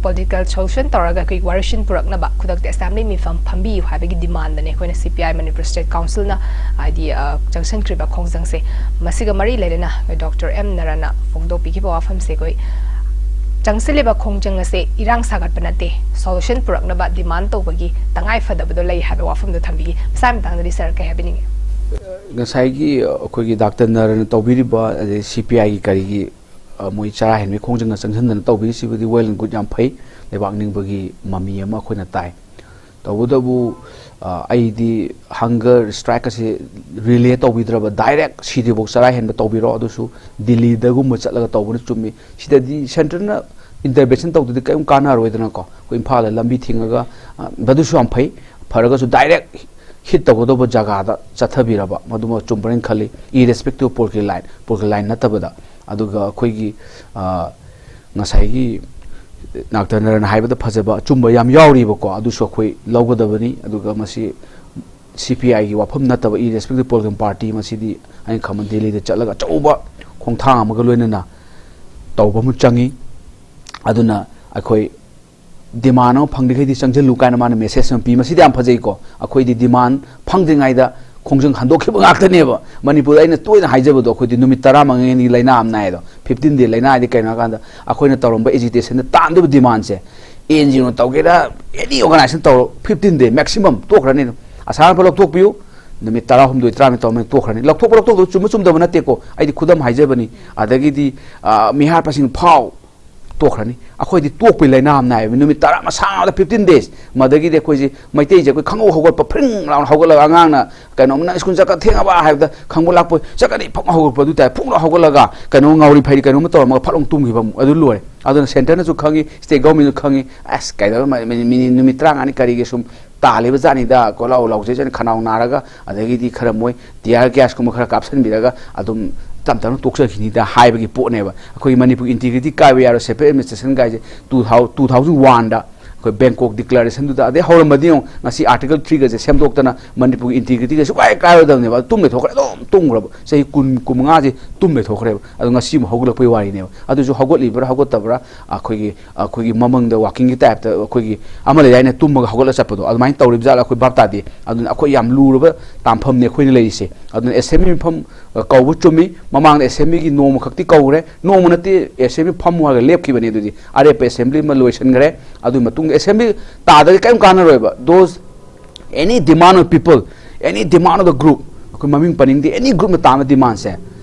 ꯄꯣꯂꯤꯇꯤꯀꯦꯜ ꯁꯣꯂꯨꯁꯟ ꯇꯧꯔꯒ ꯑꯩꯈꯣꯏꯒꯤ ꯋꯥꯔꯣꯏꯁꯤꯟ ꯄꯨꯔꯛꯅꯕ ꯈꯨꯗꯛꯇ ꯑꯦꯁꯦꯝꯕ꯭ꯂꯤ ꯃꯤꯐꯝ ꯐꯝꯕꯤꯌꯨ ꯍꯥꯏꯕꯒꯤ ꯗꯤꯃꯥꯟꯗꯅꯦ ꯑꯩꯈꯣꯏꯅ ꯁꯤ ꯄꯤ ꯑꯥꯏ ꯃꯅꯤꯄꯨꯔ ꯁ꯭ꯇꯦꯠ ꯀꯥꯎꯟꯁꯤꯜꯅ ꯍꯥꯏꯗꯤ ꯆꯪꯁꯤꯟꯈ꯭ꯔꯤꯕ ꯈꯣꯡꯖꯪꯁꯦ꯫ ꯃꯁꯤꯒ ꯃꯔꯤ ꯂꯩꯅꯅ ꯗꯣꯛꯇꯔ ꯑꯦꯝ ꯅꯔꯟꯅ ꯐꯣꯡꯗꯣꯛꯄꯤꯈꯤꯕ ꯋꯥꯐꯝꯁꯦ, ꯑꯩꯈꯣꯏ ꯆꯪꯁꯤꯜꯂꯤꯕ ꯈꯣꯡꯖꯪ ꯑꯁꯦ ꯏꯔꯥꯡ ꯁꯥꯒꯠꯄ ꯅꯠꯇꯦ, ꯁꯣꯂꯨꯁꯟ ꯄꯨꯔꯛꯅꯕ ꯗꯤꯃꯥꯟ ꯇꯧꯕꯒꯤ ꯇꯉꯥꯏ ꯐꯗꯕꯗꯣ ꯂꯩ ꯍꯥꯏꯕ ꯋꯥꯐꯝꯗꯣ ꯊꯝꯕꯤꯈꯤ꯫ ꯃꯁꯥꯒꯤ ꯃꯇꯥꯡꯗꯗꯤ ꯁꯥꯔ ꯀꯩ ꯍꯥꯏꯕꯤꯅꯤꯡꯉꯤ? ꯉꯁꯥꯏꯒꯤ ꯑꯩꯈꯣꯏꯒꯤ ꯗꯥꯛꯇꯔ ꯅꯔꯟꯅ ꯇꯧꯕꯤꯔꯤꯕ, ꯑꯗꯩ ꯁꯤ ꯄꯤ ꯑꯥꯏꯒꯤ ꯀꯔꯤꯒꯤ, ꯑ, ꯃꯣꯏ ꯆꯔꯥ ꯍꯦꯟꯕꯒꯤ ꯈꯣꯡꯖꯪꯒ ꯆꯪꯁꯤꯟꯗꯅ ꯇꯧꯕꯤꯔꯤꯁꯤꯕꯨꯗꯤ well and good, ꯌꯥꯝ ꯐꯩ, ꯂꯩꯕꯥꯛ ꯅꯤꯡꯕꯒꯤ ꯃꯃꯤ ꯑꯃ ꯑꯩꯈꯣꯏꯅ ꯇꯥꯏ꯫ ꯇꯧꯕꯇꯕꯨ, ꯑ, ꯑꯩꯗꯤ ꯍꯪꯒꯔ ꯁ꯭ꯇ꯭ꯔꯥꯏꯛ ꯑꯁꯤ ꯔꯤꯂꯦ ꯇꯧꯕꯤꯗ꯭ꯔꯕ, ꯗꯥꯏꯔꯦꯛ ꯁꯤꯗ꯭ꯔꯤꯐꯥꯎ ꯆꯔꯥ ꯍꯦꯟꯕ ꯇꯧꯕꯤꯔꯣ, ꯑꯗꯨꯁꯨ ꯗꯤꯜꯂꯤꯗꯒꯨꯝꯕ ꯆꯠꯂꯒ ꯇꯧꯕꯅ ꯆꯨꯝꯃꯤ꯫ ꯁꯤꯗꯗꯤ ꯁꯦꯟꯇꯔꯅ ꯏꯟꯇꯔꯚꯦꯟꯁꯟ ꯇꯧꯗꯗꯤ ꯀꯔꯤꯝ ꯀꯥꯟꯅꯔꯣꯏꯗꯅꯀꯣ꯫ ꯑꯩꯈꯣꯏ ꯏꯝꯐꯥꯜꯗ ꯂꯝꯕꯤ ꯊꯤꯡꯉꯒ, ꯑ, ꯃꯗꯨꯁꯨ ꯌꯥꯝ ꯐꯩ꯫ ꯐꯔꯒꯁꯨ ꯗꯥꯏꯔꯦꯛ ꯍꯤꯠ ꯇꯧꯒꯗꯧꯕ ꯖꯒꯥꯗ ꯆꯠꯊꯕꯤꯔꯕ, ꯃꯗꯨꯃ ꯆꯨꯝꯕ꯭ꯔꯅ ꯈꯜꯂꯤ, ꯏꯔꯦꯁꯄꯦꯛꯇꯤꯚ ꯄꯣꯂꯤꯇꯤꯀꯦꯜ ꯂꯥꯏꯟ, ꯄꯣꯂꯤꯇꯤꯀꯦꯜ ꯂꯥꯏꯟ ꯅꯠꯇꯕꯗ꯫ ꯑꯗꯨꯒ ꯑꯩꯈꯣꯏꯒꯤ, ꯑ, ꯉꯁꯥꯏꯒꯤ ꯗꯥꯛꯇꯔ ꯅꯔꯟ ꯍꯥꯏꯕꯗ ꯐꯖꯕ ꯑꯆꯨꯝꯕ ꯌꯥꯝ ꯌꯥꯎꯔꯤꯕꯀꯣ, ꯑꯗꯨꯁꯨ ꯑꯩꯈꯣꯏ ꯂꯧꯒꯗꯕꯅꯤ꯫ ꯑꯗꯨꯒ ꯃꯁꯤ ꯁꯤ ꯄꯤ ꯑꯥꯏꯒꯤ ꯋꯥꯐꯝ ꯅꯠꯇꯕ, ꯏꯔꯦꯁꯄꯦꯛꯇꯤꯚ ꯄꯣꯂꯤꯇꯤꯀꯦꯜ ꯄꯥꯔꯇꯤ, ꯃꯁꯤꯗꯤ ꯑꯩꯅ ꯈꯟꯕ ꯗꯤꯜꯂꯤꯗ ꯆꯠꯂꯒ ꯑꯆꯧꯕ ꯈꯣꯡꯊꯥꯡ ꯑꯃꯒ ꯂꯣꯏꯅꯅ ꯇꯧꯕ ꯑꯃ ꯆꯪꯉꯤ꯫ ꯑꯗꯨꯅ ꯑꯩꯈꯣꯏ ꯗꯤꯃꯥꯟ ꯑꯃ ꯐꯪꯗ꯭ꯔꯤꯈꯩꯗꯤ ꯆꯪꯁꯤꯜꯂꯨ ꯀꯥꯏꯅ ꯃꯥꯅ ꯃꯦꯁꯦꯖ ꯑꯃ ꯄꯤ꯫ ꯃꯁꯤꯗꯤ ꯌꯥꯝ ꯐꯖꯩꯀꯣ꯫ ꯑꯩꯈꯣꯏꯗꯤ ꯗꯤꯃꯥꯟ ꯐꯪꯗ꯭ꯔꯤꯉꯩꯗ ꯈꯣꯡꯖꯪ ꯍꯟꯗꯣꯛꯈꯤꯕ ꯉꯥꯛꯇꯅꯦꯕ꯫ ꯃꯅꯤꯄꯨꯔꯗ ꯑꯩꯅ ꯇꯣꯏꯅ ꯍꯥꯏꯖꯕꯗꯣ, ꯑꯩꯈꯣꯏꯗꯤ ꯅꯨꯃꯤꯠ ꯇꯔꯥꯃꯉꯥꯅꯤ ꯂꯥꯏꯅꯥ ꯑꯃ ꯅꯥꯏꯗꯣ, ꯐꯤꯐꯇꯤꯟ ꯗꯦ ꯂꯥꯏꯅꯥ ꯍꯥꯏꯗꯤ ꯀꯩꯅꯣ ꯍꯥꯏꯀꯥꯟꯗ, ꯑꯩꯈꯣꯏꯅ ꯇꯧꯔꯝꯕ ꯑꯦꯖꯤꯇꯦꯁꯟꯗ ꯇꯥꯟꯗꯣꯏꯕ ꯗꯤꯃꯥꯟꯁꯦ, ꯑꯦꯟ ꯖꯤ ꯑꯣꯅ ꯇꯧꯒꯦꯔꯥ, ꯑꯦꯅꯤ ꯑꯣꯔꯒꯅꯥꯏꯖꯦꯁꯟ ꯇꯧꯔꯣ, ꯐꯤꯐꯇꯤꯟ ꯗꯦ ꯃꯦꯛꯁꯤꯃꯝ ꯇꯣꯛꯈ꯭ꯔꯅꯤ ꯑꯗꯨꯝ꯫ ꯑꯁꯥꯔ ꯐ ꯂꯧꯊꯣꯛꯄꯤꯌꯨ, ꯅꯨꯃꯤꯠ ꯇꯔꯥꯍꯨꯝꯗꯣꯏ ꯇꯔꯥꯃꯔꯤ ꯇꯧꯔꯝꯃꯤ ꯇꯣꯛꯈ꯭ꯔꯅꯤ꯫ ꯂꯧꯊꯣꯛꯄ ꯂꯧꯊꯣꯛꯇꯕ ꯆꯨꯝꯕ ꯆꯨꯝꯗꯕ ꯅꯠꯇꯦꯀꯣ, ꯑꯩꯗꯤ ꯈꯨꯗꯝ ꯍꯥꯏꯖꯕꯅꯤ꯫ ꯑꯗꯒꯤꯗꯤ, ꯑ, ꯃꯤꯍꯥꯠꯄꯁꯤꯡ ꯐꯥꯎ, ꯇꯣꯛꯈ꯭ꯔꯅꯤ꯫ ꯑꯩꯈꯣꯏꯗꯤ ꯇꯣꯛꯄꯩ ꯂꯥꯏꯅꯥ ꯑꯃ ꯅꯥꯏꯌꯦꯕ, ꯅꯨꯃꯤꯠ ꯇꯔꯥ ꯃꯁꯥꯡ ꯑꯃꯗ ꯐꯤꯐꯇꯤꯟ ꯗꯦꯖ꯫ ꯃꯗꯒꯤꯗꯤ ꯑꯩꯈꯣꯏꯁꯦ ꯃꯩꯇꯩꯁꯦ ꯑꯩꯈꯣꯏ ꯈꯪꯍꯧ ꯍꯧꯒꯠꯄ, ꯐ꯭ꯔꯤꯡ ꯂꯥꯎꯅ ꯍꯧꯒꯠꯂꯒ, ꯑꯉꯥꯡꯅ ꯀꯩꯅꯣꯝ, "ꯅꯪ ꯁ꯭ꯀꯨꯜ ꯆꯠꯀ ꯊꯦꯡꯉꯕ?" ꯍꯥꯏꯕꯗ ꯈꯪꯕ ꯂꯥꯛꯄ, "ꯆꯠꯀꯅꯤ" ꯐꯛ ꯍꯧꯒꯠꯄ ꯑꯗꯨ ꯇꯥꯏ, ꯐꯨꯛꯅ ꯍꯧꯒꯠꯂꯒ ꯀꯩꯅꯣ ꯉꯥꯎꯔꯤ ꯐꯩꯔꯤ ꯀꯩꯅꯣꯝꯃ ꯇꯧꯔꯝꯃꯒ ꯐꯠ ꯂꯥꯎꯅ ꯇꯨꯝꯈꯤꯕ ꯑꯃꯨꯛ, ꯑꯗꯨ ꯂꯣꯏꯔꯦ꯫ ꯑꯗꯨꯅ ꯁꯦꯟꯇꯔꯅꯁꯨ ꯈꯪꯉꯤ, ꯁ꯭ꯇꯦꯠ ꯒꯣꯔꯃꯦꯟꯁꯨ ꯈꯪꯉꯤ, "ꯑꯁ, ꯀꯩꯗꯧꯔ ꯃ-, ꯃꯤ-, ꯃꯤ-, ꯅꯨꯃꯤꯠ ꯇꯔꯥꯃꯉꯥꯅꯤ ꯀꯔꯤꯒꯤ ꯁꯨꯝ ꯇꯥꯜꯂꯤꯕ ꯖꯥꯠꯅꯤꯗ, ꯀꯣ, ꯂꯥꯎ ꯂꯥꯎꯖꯩ" ꯍꯥꯏꯅ ꯈꯅꯥꯎ ꯅꯥꯔꯒ, ꯑꯗꯒꯤꯗꯤ ꯈꯔ ꯃꯣꯏ ꯇꯤꯌꯥꯔ ꯒ꯭ꯌꯥꯁꯀꯨꯝꯕ ꯈꯔ ꯀꯥꯞꯁꯤꯟꯕꯤꯔꯒ ꯑꯗꯨꯝ ꯇꯞ ꯇꯞꯅ ꯇꯣꯛꯆꯈꯤꯅꯤꯗ ꯍꯥꯏꯕꯒꯤ ꯄꯣꯠꯅꯦꯕ꯫ ꯑꯩꯈꯣꯏꯒꯤ ꯃꯅꯤꯄꯨꯔꯒꯤ ꯏꯟꯇꯤꯒ꯭ꯔꯤꯇꯤ ꯀꯥꯏꯕ ꯌꯥꯔꯣꯏ, ꯁꯦꯄꯔꯦꯠ ꯑꯦꯗꯃꯤꯅꯤꯁꯇ꯭ꯔꯦꯁꯟ ꯀꯥꯏꯁꯦ꯫ ꯇꯨ ꯊꯥꯎ-, two thousand one ꯗ ꯑꯩꯈꯣꯏ ꯕꯦꯡꯀꯣꯛ ꯗꯤꯀ꯭ꯂꯥꯔꯦꯁꯟꯗꯨꯗ ꯑꯗꯩ ꯍꯧꯔꯝꯃꯗꯤ ꯌꯦꯡꯉꯨ, ꯉꯁꯤ ꯑꯥꯔꯇꯤꯀꯜ ꯊ꯭ꯔꯤꯒꯁꯦ ꯁꯦꯝꯗꯣꯛꯇꯅ ꯃꯅꯤꯄꯨꯔꯒꯤ ꯏꯟꯇꯤꯒ꯭ꯔꯤꯇꯤꯒꯁꯦ ꯁꯨꯡꯀꯥꯏ ꯀꯥꯏꯔꯣꯏꯗꯕꯅꯦꯕ꯫ ꯑꯗꯨ ꯇꯨꯝ ꯂꯩꯊꯣꯛꯈ꯭ꯔꯦ, ꯑꯗꯨꯝ ꯇꯨꯝꯈ꯭ꯔꯕ꯫ ꯆꯍꯤ ꯀꯨꯟ, ꯀꯨꯟꯃꯉꯥꯁꯦ ꯇꯨꯝ ꯂꯩꯊꯣꯛꯈ꯭ꯔꯦꯕ꯫ ꯑꯗꯣ ꯉꯁꯤ ꯑꯃꯨꯛ ꯍꯧꯒꯠꯂꯛꯄꯩ ꯋꯥꯔꯤꯅꯦꯕ꯫ ꯑꯗꯨꯁꯨ ꯍꯧꯒꯠꯂꯤꯕ꯭ꯔꯥ ꯍꯧꯒꯠꯇꯕ꯭ꯔꯥ, ꯑꯩꯈꯣꯏꯒꯤ, ꯑꯩꯈꯣꯏꯒꯤ ꯃꯃꯪꯗ ꯋꯥꯀꯤꯡꯒꯤ ꯇꯥꯏꯞꯇ ꯑꯩꯈꯣꯏꯒꯤ ꯑꯃ ꯂꯩꯗꯥꯏꯅꯦ, ꯇꯨꯝꯃꯒ ꯍꯧꯒꯠꯂ ꯆꯠꯄꯗꯣ, ꯑꯗꯨꯃꯥꯏꯅ ꯇꯧꯔꯤꯕ ꯖꯥꯠꯂ ꯑꯩꯈꯣꯏ ꯚꯥꯞ ꯇꯥꯗꯦ꯫ ꯑꯗꯨꯅ ꯑꯩꯈꯣꯏ ꯌꯥꯝ ꯂꯨꯔꯕ ꯇꯥꯟꯐꯝꯅꯦ ꯑꯩꯈꯣꯏꯅ ꯂꯩꯔꯤꯁꯦ꯫ ꯑꯗꯨꯅ ꯑꯦꯁꯦꯝꯕ꯭ꯂꯤ ꯃꯤꯐꯝ, ꯑ, ꯀꯧꯕ ꯆꯨꯝꯃꯤ꯫ ꯃꯃꯥꯡꯗ ꯑꯦꯁꯦꯝꯕ꯭ꯂꯤꯒꯤ ꯅꯣꯡꯃ ꯈꯛꯇꯤ ꯀꯧꯈ꯭ꯔꯦ, ꯅꯣꯡꯃ ꯅꯠꯇꯦ, ꯑꯦꯁꯦꯝꯕ꯭ꯂꯤ ꯐꯝꯃꯨ ꯍꯥꯏꯔꯒ ꯂꯦꯞꯈꯤꯕꯅꯦ꯫ ꯑꯗꯨꯗꯤ ꯑꯔꯦꯞꯄ ꯑꯦꯁꯦꯝꯕ꯭ꯂꯤ ꯑꯃ ꯂꯣꯏꯁꯤꯟꯈ꯭ꯔꯦ꯫ ꯑꯗꯨꯒꯤ ꯃꯇꯨꯡꯗ ꯑꯦꯁꯦꯝꯕ꯭ꯂꯤ ꯇꯥꯗ꯭ꯔꯗꯤ ꯀꯔꯤꯝ ꯀꯥꯟꯅꯔꯣꯏꯕ꯫ Those, any demand of people, any demand of the group, ꯑꯩꯈꯣꯏ ꯃꯃꯤꯡ ꯄꯟꯅꯤꯡꯗꯦ, ꯑꯦꯅꯤ ꯒ꯭ꯔꯨꯞꯅ ꯇꯥꯕ ꯗꯤꯃꯥꯟꯁꯦ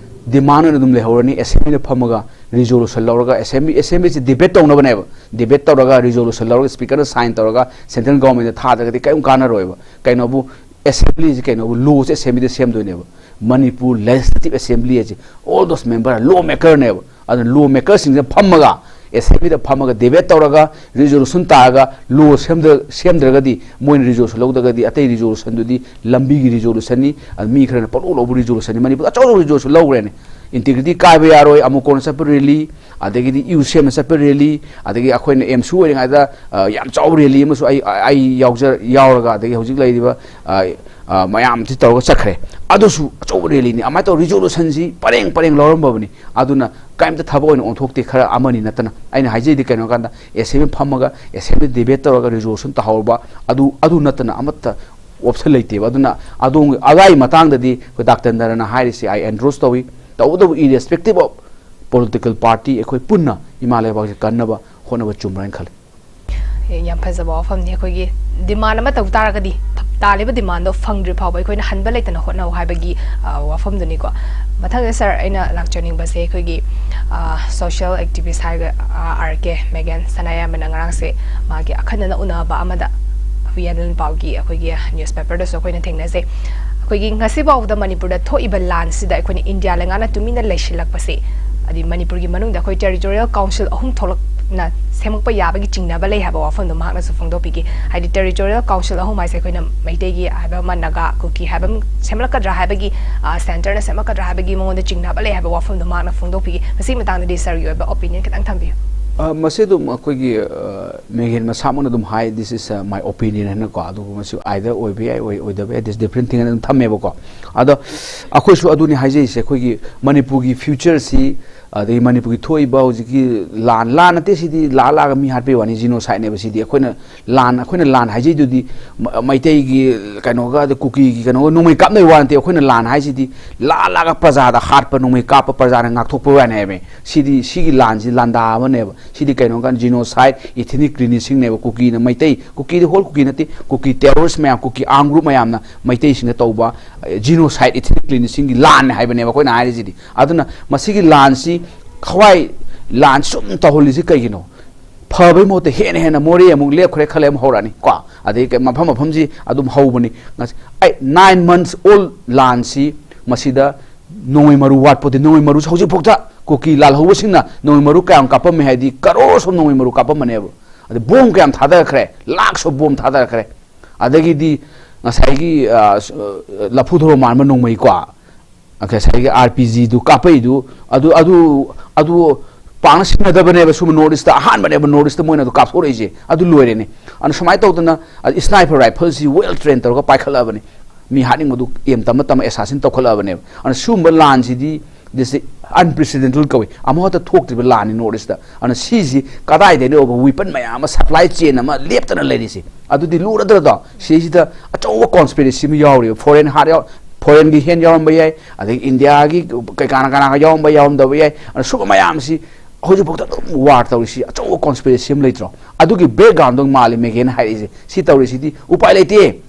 ꯗꯤꯃꯥꯟ ꯑꯣꯏꯅ ꯑꯗꯨꯝ ꯂꯩꯍꯧꯔꯅꯤ꯫ ꯑꯦꯁꯦꯝꯕ꯭ꯂꯤꯗ ꯐꯝꯃꯒ ꯔꯤꯖꯣꯂꯨꯁꯟ ꯂꯧꯔꯒ, ꯑꯦꯁꯦꯝꯕ꯭ꯂꯤ, ꯑꯦꯁꯦꯝꯕ꯭ꯂꯤꯁꯦ ꯗꯤꯕꯦꯠ ꯇꯧꯅꯕꯅꯦꯕ꯫ ꯗꯤꯕꯦꯠ ꯇꯧꯔꯒ ꯔꯤꯖꯣꯂꯨꯁꯟ ꯂꯧꯔꯒ ꯁ꯭ꯄꯤꯀꯔꯅ ꯁꯥꯏꯟ ꯇꯧꯔꯒ ꯁꯦꯟꯇ꯭ꯔꯦꯜ ꯒꯣꯔꯃꯦꯟꯗ ꯊꯥꯗ꯭ꯔꯒꯗꯤ ꯀꯔꯤꯝ ꯀꯥꯟꯅꯔꯣꯏꯕ꯫ ꯀꯩꯅꯣꯕꯨ, ꯑꯦꯁꯦꯝꯕ꯭ꯂꯤꯁꯦ ꯀꯩꯅꯣꯕꯨ, ꯂꯣꯁꯦ ꯑꯦꯁꯦꯝꯕ꯭ꯂꯤꯗ ꯁꯦꯝꯗꯣꯏꯅꯦꯕ꯫ ꯃꯅꯤꯄꯨꯔ ꯂꯦꯖꯤꯁꯂꯦꯇꯤꯚ ꯑꯦꯁꯦꯝꯕ꯭ꯂꯤ ꯍꯥꯏꯁꯦ, all those member are law maker ꯅꯦꯕ꯫ ꯑꯗꯨꯅ ꯂꯣ ꯃꯦꯀꯔꯁꯤꯡꯁꯤꯅ ꯐꯝꯃꯒ, ꯑꯦꯁꯦꯝꯕ꯭ꯂꯤꯗ ꯐꯝꯃꯒ ꯗꯤꯕꯦꯠ ꯇꯧꯔꯒ, ꯔꯤꯖꯣꯂꯨꯁꯟ ꯇꯥꯔꯒ, ꯂꯣ ꯁꯦꯝꯗ꯭ꯔ-, ꯁꯦꯝꯗ꯭ꯔꯒꯗꯤ, ꯃꯣꯏꯅ ꯔꯤꯖꯣꯂꯨꯁꯟ ꯂꯧꯗ꯭ꯔꯒꯗꯤ, ꯑꯇꯩ ꯔꯤꯖꯣꯂꯨꯁꯟꯗꯨꯗꯤ ꯂꯝꯕꯤꯒꯤ ꯔꯤꯖꯣꯂꯨꯁꯟꯅꯤ꯫ ꯑꯗꯨ ꯃꯤ ꯈꯔꯅ ꯄꯪꯂꯧ ꯂꯧꯕ ꯔꯤꯖꯣꯂꯨꯁꯟꯅꯤ꯫ ꯃꯅꯤꯄꯨꯔꯗ ꯑꯆꯧ ꯑꯆꯧꯕ ꯔꯤꯖꯣꯂꯨꯁꯟ ꯂꯧꯈ꯭ꯔꯦꯅꯦ꯫ ꯏꯟꯇꯤꯒ꯭ꯔꯤꯇꯤ ꯀꯥꯏꯕ ꯌꯥꯔꯣꯏ, ꯑꯃꯨꯛ ꯀꯣꯟꯅ ꯆꯠꯄ ꯔꯦꯂꯤ, ꯑꯗꯒꯤꯗꯤ ꯌꯨ ꯁꯦꯝꯅ ꯆꯠꯄ ꯔꯦꯂꯤ, ꯑꯗꯒꯤ ꯑꯩꯈꯣꯏꯅ ꯑꯦꯝꯁꯨ ꯑꯣꯏꯔꯤꯉꯩꯗ, ꯑ, ꯌꯥꯝ ꯆꯥꯎꯕ ꯔꯦꯂꯤ ꯑꯃꯁꯨ ꯑꯩ, ꯑꯩ ꯌꯥꯎꯖ-, ꯌꯥꯎꯔꯒ, ꯑꯗꯒꯤ ꯍꯧꯖꯤꯛ ꯂꯩꯔꯤꯕ, ꯑ, ꯑ, ꯃꯌꯥꯝꯁꯤ ꯇꯧꯔꯒ ꯆꯠꯈ꯭ꯔꯦ꯫ ꯑꯗꯨꯁꯨ ꯑꯆꯧꯕ ꯔꯦꯂꯤꯅꯤ꯫ ꯑꯗꯨꯃꯥꯏꯅ ꯇꯧꯔ ꯔꯤꯖꯣꯂꯨꯁꯟꯁꯤ ꯄꯔꯦꯡ ꯄꯔꯦꯡ ꯂꯧꯔꯝꯕꯕꯅꯤ꯫ ꯑꯗꯨꯅ ꯀꯔꯤꯝꯇ ꯊꯕꯛ ꯑꯣꯏꯅ ꯑꯣꯟꯊꯣꯛꯇꯦ, ꯈꯔ ꯑꯃꯅꯤ ꯅꯠꯇꯅ꯫ ꯑꯩꯅ ꯍꯥꯏꯖꯩꯗꯤ ꯀꯩꯅꯣ ꯀꯥꯟꯗ, ꯑꯦꯁꯦꯝꯕ꯭ꯂꯤ ꯐꯝꯃꯒ ꯑꯦꯁꯦꯝꯕ꯭ꯂꯤ ꯗꯤꯕꯦꯠ ꯇꯧꯔꯒ ꯔꯤꯖꯣꯂꯨꯁꯟ ꯇꯥꯍꯧꯕ, ꯑꯗꯨ, ꯑꯗꯨ ꯅꯠꯇꯅ ꯑꯃꯠꯇ ꯑꯣꯞꯁꯟ ꯂꯩꯇꯦꯕ꯫ ꯑꯗꯨꯅ ꯑꯗꯣꯝꯒꯤ, ꯑꯗꯥꯏ ꯃꯇꯥꯡꯗꯗꯤ ꯑꯩꯈꯣꯏ ꯗꯥꯛꯇꯔ ꯅꯔꯅ ꯍꯥꯏꯔꯤꯁꯤ I endorse ꯇꯧꯏ꯫ ꯇꯧꯕꯇꯕꯨ, irrespective of political party, ꯑꯩꯈꯣꯏ ꯄꯨꯟꯅ ꯏꯃꯥ ꯂꯩꯕꯥꯛꯁꯦ ꯀꯟꯅꯕ ꯍꯣꯠꯅꯕ ꯆꯨꯝꯕ꯭ꯔꯥ ꯍꯥꯏꯅ ꯈꯜꯂꯤ꯫ ꯑꯦ, ꯌꯥꯝ ꯐꯖꯕ ꯋꯥꯐꯝꯅꯤ꯫ ꯑꯩꯈꯣꯏꯒꯤ ꯗꯤꯃꯥꯟ ꯑꯃ ꯇꯧ ꯇꯥꯔꯒꯗꯤ, ꯇꯥꯜꯂꯤꯕ ꯗꯤꯃꯥꯟꯗꯣ ꯐꯪꯗ꯭ꯔꯤ ꯐꯥꯎꯕ ꯑꯩꯈꯣꯏꯅ ꯍꯟꯕ ꯂꯩꯇꯅ ꯍꯣꯠꯅꯧ ꯍꯥꯏꯕꯒꯤ, ꯑ, ꯋꯥꯐꯝꯗꯨꯅꯤꯀꯣ꯫ ꯃꯊꯪꯗ ꯁꯥꯔ, ꯑꯩꯅ ꯂꯥꯛꯆꯅꯤꯡꯕꯁꯦ ꯑꯩꯈꯣꯏꯒꯤ, ꯑ, ꯁꯣꯁꯤꯌꯦꯜ ꯑꯦꯛꯇꯤꯚꯤꯁ꯭ꯠ ꯍꯥꯏꯔꯒ, ꯑ, ꯑꯥꯔ ꯀꯦ ꯃꯦꯒꯟ ꯁꯅꯥꯌꯥꯝꯕꯅ ꯉꯔꯥꯡꯁꯦ ꯃꯥꯒꯤ ꯑꯈꯟꯅꯅ ꯎꯅꯕ ꯑꯃꯗ ꯍꯨꯏꯌꯥꯟ ꯂꯥꯟꯄꯥꯎꯒꯤ ꯑꯩꯈꯣꯏꯒꯤ ꯅ꯭ꯌꯨꯁꯄꯦꯄꯔꯗꯁꯨ ꯑꯩꯈꯣꯏꯅ ꯊꯦꯡꯅꯖꯩ꯫ ꯑꯩꯈꯣꯏꯒꯤ ꯉꯁꯤ ꯐꯥꯎꯕꯗ ꯃꯅꯤꯄꯨꯔꯗ ꯊꯣꯛꯏꯕ ꯂꯥꯟꯁꯤꯗ ꯑꯩꯈꯣꯏꯅ ꯏꯟꯗꯤꯌꯥ ꯂꯩꯉꯥꯛꯅ ꯇꯨꯃꯤꯟꯅ ꯂꯩꯁꯤꯜꯂꯛꯄꯁꯤ, ꯍꯥꯏꯗꯤ ꯃꯅꯤꯄꯨꯔꯒꯤ ꯃꯅꯨꯡꯗ ꯑꯩꯈꯣꯏ ꯇꯦꯔꯤꯇꯣꯔꯤꯌꯦꯜ ꯀꯥꯎꯟꯁꯤꯜ ꯑꯍꯨꯝ ꯊꯣꯛꯂꯛꯅ ꯁꯦꯝꯃꯛꯄ ꯌꯥꯕꯒꯤ ꯆꯤꯡꯅꯕ ꯂꯩ ꯍꯥꯏꯕ ꯋꯥꯐꯝꯗꯣ ꯃꯍꯥꯛꯅꯁꯨ ꯐꯣꯡꯗꯣꯛꯄꯤꯈꯤ꯫ ꯍꯥꯏꯗꯤ ꯇꯦꯔꯤꯇꯣꯔꯤꯌꯦꯜ ꯀꯥꯎꯟꯁꯤꯜ ꯑꯍꯨꯝ ꯍꯥꯏꯁꯦ ꯑꯩꯈꯣꯏꯅ ꯃꯩꯇꯩꯒꯤ ꯍꯥꯏꯕ ꯑꯃ, ꯅꯥꯒꯥ, ꯀꯨꯀꯤ ꯍꯥꯏꯕ ꯑꯃ ꯁꯦꯝꯂꯛꯀꯗ꯭ꯔꯥ ꯍꯥꯏꯕꯒꯤ, ꯑ, ꯁꯦꯟꯇꯔꯅ ꯁꯦꯝꯂꯛꯀꯗ꯭ꯔꯥ ꯍꯥꯏꯕꯒꯤ ꯃꯉꯣꯟꯗ ꯆꯤꯡꯅꯕ ꯂꯩ ꯍꯥꯏꯕ ꯋꯥꯐꯝꯗꯣ ꯃꯍꯥꯛꯅ ꯐꯣꯡꯗꯣꯛꯄꯤꯈꯤ꯫ ꯃꯁꯤꯒꯤ ꯃꯇꯥꯡꯗꯗꯤ ꯁꯥꯔꯒꯤ ꯑꯣꯏꯕ ꯑꯣꯄꯤꯅꯤꯌꯟ ꯈꯤꯇꯪ ꯊꯝꯕꯤꯌꯨ꯫ ꯑ, ꯃꯁꯤ ꯑꯗꯨꯝ ꯑꯩꯈꯣꯏꯒꯤ, ꯑ, ꯃꯦꯒꯦꯟ ꯃꯁꯥꯃꯛꯅ ꯑꯗꯨꯝ ꯍꯥꯏ, "This is, uh, my opinion" ꯍꯥꯏꯅꯀꯣ꯫ ꯑꯗꯨꯒ ꯃꯁꯤ either ꯑꯣꯏꯕ ꯌꯥꯏ, ꯑꯣꯏ-, ꯑꯣꯏꯗꯕ ꯌꯥꯏ, this different thing ꯍꯥꯏꯅ ꯑꯗꯨꯝ ꯊꯝꯃꯦꯕꯀꯣ꯫ ꯑꯗꯣ ꯑꯩꯈꯣꯏꯁꯨ ꯑꯗꯨꯅꯤ ꯍꯥꯏꯖꯔꯤꯁꯦ, ꯑꯩꯈꯣꯏꯒꯤ ꯃꯅꯤꯄꯨꯔꯒꯤ future ꯁꯤ, ꯑꯗꯒꯤ ꯃꯅꯤꯄꯨꯔꯒꯤ ꯊꯣꯛꯏꯕ ꯍꯧꯖꯤꯛꯀꯤ ꯂꯥꯟ, ꯂꯥꯟ ꯅꯠꯇꯦ ꯁꯤꯗꯤ, ꯂꯥꯜꯂꯛꯑꯒ ꯃꯤ ꯍꯥꯠꯄꯩ ꯋꯥꯅꯤ, genocide ꯅꯦꯕ ꯁꯤꯗꯤ꯫ ꯑꯩꯈꯣꯏꯅ ꯂꯥꯟ, ꯑꯩꯈꯣꯏꯅ ꯂꯥꯟ ꯍꯥꯏꯖꯩꯗꯨꯗꯤ ꯃ-, ꯃꯩꯇꯩꯒꯤ ꯀꯩꯅꯣꯒ, ꯑꯗ ꯀꯨꯀꯤꯒꯤ ꯀꯩꯅꯣꯒ ꯅꯣꯡꯃꯩ ꯀꯥꯞꯅꯕꯩ ꯋꯥ ꯅꯠꯇꯦ꯫ ꯑꯩꯈꯣꯏꯅ ꯂꯥꯟ ꯍꯥꯏꯁꯤꯗꯤ ꯂꯥꯜꯂꯛꯑꯒ ꯄ꯭ꯔꯖꯥꯗ ꯍꯥꯠꯄ, ꯅꯣꯡꯃꯩ ꯀꯥꯞꯄ, ꯄ꯭ꯔꯖꯥꯅ ꯉꯥꯛꯊꯣꯛꯄ ꯋꯥꯅꯦ ꯍꯥꯏꯕꯅꯤ꯫ ꯁꯤꯗꯤ, ꯁꯤꯒꯤ ꯂꯥꯟꯁꯤ ꯂꯥꯟꯗꯥ ꯑꯃꯅꯦꯕ꯫ ꯁꯤꯗꯤ ꯀꯩꯅꯣ ꯀꯥꯟꯗ genocide, ethnic cleansing ꯅꯦꯕ꯫ ꯀꯨꯀꯤꯅ ꯃꯩꯇꯩ, ꯀꯨꯀꯤꯗꯤ whole ꯀꯨꯀꯤ ꯅꯠꯇꯦ, ꯀꯨꯀꯤ terrorist ꯃꯌꯥꯝ, ꯀꯨꯀꯤ armed group ꯃꯌꯥꯝꯅ ꯃꯩꯇꯩꯁꯤꯡꯗ ꯇꯧꯕ, ꯑ, genocide, ethnic cleansing ꯒꯤ ꯂꯥꯟꯅꯦ ꯍꯥꯏꯕꯅꯦꯕ ꯑꯩꯈꯣꯏꯅ ꯍꯥꯏꯔꯤꯁꯤꯗꯤ꯫ ꯑꯗꯨꯅ ꯃꯁꯤꯒꯤ ꯂꯥꯟꯁꯤ, ꯈ꯭ꯋꯥꯏ ꯂꯥꯟ ꯁꯨꯝ ꯇꯧꯍꯜꯂꯤꯁꯤ ꯀꯩꯒꯤꯅꯣ? ꯐꯕꯩ ꯃꯍꯨꯠꯇ ꯍꯦꯟꯅ ꯍꯦꯟꯅ ꯃꯣꯔꯦ ꯑꯃꯨꯛ ꯂꯦꯞꯈ꯭ꯔꯦ ꯈꯜꯂꯦ ꯑꯃꯨꯛ ꯍꯧꯔꯛꯑꯅꯤ ꯀꯣ꯫ ꯑꯗꯩ ꯀꯩ-, ꯃꯐꯝ ꯃꯐꯝꯁꯤ ꯑꯗꯨꯝ ꯍꯧꯕꯅꯤ꯫ ꯉꯁ-, ꯑꯩ nine months old ꯂꯥꯟꯁꯤ ꯃꯁꯤꯗ ꯅꯣꯡꯃꯩ ꯃꯔꯨ ꯋꯥꯠꯄꯣꯠꯇꯦ꯫ ꯅꯣꯡꯃꯩ ꯃꯔꯨꯁꯤ ꯍꯧꯖꯤꯛꯐꯥꯎꯗ ꯀꯨꯀꯤ ꯂꯥꯜꯍꯧꯕꯁꯤꯡꯅ ꯅꯣꯡꯃꯩ ꯃꯔꯨ ꯀꯌꯥꯝ ꯀꯥꯞꯄꯝꯃꯦ ꯍꯥꯏꯗꯤ ꯀꯔꯣꯔ ꯁꯨꯝ ꯅꯣꯡꯃꯩ ꯃꯔꯨ ꯀꯥꯞꯄꯝꯕꯅꯦꯕ꯫ ꯑꯗꯩ ꯕꯣꯝ ꯀꯌꯥꯝ ꯊꯥꯗꯔꯛꯈ꯭ꯔꯦ, ꯂꯥꯛ ꯁꯨꯝ ꯕꯣꯝ ꯊꯥꯗꯔꯛꯈ꯭ꯔꯦ꯫ ꯑꯗꯒꯤꯗꯤ ꯉꯁꯥꯏꯒꯤ, ꯑ, ꯁ-, ꯑ, ꯂꯐꯨ ꯊꯔꯣ ꯃꯥꯟꯕ ꯅꯣꯡꯃꯩ ꯀꯣ, ꯉꯁꯥꯏꯒꯤ ꯑꯥꯔ ꯄꯤ ꯖꯤꯗꯨ ꯀꯥꯞꯄꯛꯏꯗꯨ, ꯑꯗꯨ, ꯑꯗꯨ, ꯑꯗꯨ ꯄꯥꯛꯅ ꯁꯤꯖꯤꯟꯅꯗꯕꯅꯦꯕ꯫ ꯁꯨꯝꯕ North East ꯇ ꯑꯍꯥꯟꯕꯅꯦꯕ, North East ꯇ ꯃꯣꯏꯅ ꯑꯗꯨ ꯀꯥꯞꯊꯣꯔꯛꯏꯁꯦ꯫ ꯑꯗꯨ ꯂꯣꯏꯔꯦꯅꯦ꯫ ꯑꯗꯨ ꯁꯨꯃꯥꯏꯅ ꯇꯧꯗꯅ, ꯑ, sniper rifle ꯁꯤ well train ꯇꯧꯔꯒ ꯄꯥꯏꯈꯠꯂꯛꯑꯕꯅꯤ꯫ ꯃꯤ ꯍꯥꯠꯅꯤꯡꯕꯗꯨ aim ꯇꯝꯃ ꯇꯝꯃ assassin ꯇꯧꯈꯠꯂꯛꯑꯕꯅꯦꯕ꯫ ꯑꯗꯨꯅ ꯁꯤꯒꯨꯝꯕ ꯂꯥꯟꯁꯤꯗꯤ, this is unprecedented ꯀꯧꯏ꯫ ꯑꯃꯨꯛ ꯍꯦꯛꯇ ꯊꯣꯛꯇ꯭ꯔꯤꯕ ꯂꯥꯟꯅꯤ North East ꯇ꯫ ꯑꯗꯨꯅ ꯁꯤꯁꯤ ꯀꯗꯥꯏꯗꯒꯤꯅꯣꯕ weapon ꯃꯌꯥꯝ ꯑꯃ supply chain ꯑꯃ ꯂꯦꯞꯇꯅ ꯂꯩꯔꯤꯁꯦ? ꯑꯗꯨꯗꯤ ꯂꯨꯔꯗ꯭ꯔꯗꯣ? ꯁꯤꯁꯤꯗ ꯑꯆꯧꯕ conspiracy ꯑꯃ ꯌꯥꯎꯔꯤꯕ, foreign ꯍꯥꯠ ꯌꯥꯎ-, foreign ꯒꯤ hand ꯌꯥꯎꯔꯝꯕ ꯌꯥꯏ, ꯑꯗꯒꯤ ꯏꯟꯗꯤꯌꯥꯒꯤ ꯀꯩ ꯀꯅꯥ ꯀꯅꯥꯒ ꯌꯥꯎꯔꯝꯕ ꯌꯥꯎꯔꯝꯗꯕ ꯌꯥꯏ꯫ ꯑꯗꯨꯅ ꯁꯨꯝꯕ ꯃꯌꯥꯝꯁꯤ ꯍꯧꯖꯤꯛꯐꯥꯎꯗ ꯑꯗꯨꯝ war ꯇꯧꯔꯤꯁꯤ ꯑꯆꯧꯕ conspiracy ꯑꯃ ꯂꯩꯇ꯭ꯔꯣ? ꯑꯗꯨꯒꯤ background ꯗꯣ ꯃꯥꯜꯂꯤ ꯃꯦꯒꯦꯅ ꯍꯥꯏꯔꯛꯏꯁꯦ꯫ ꯁꯤ ꯇꯧꯔꯤꯁꯤꯗꯤ ꯎꯄꯥꯏ ꯂꯩꯇꯦ꯫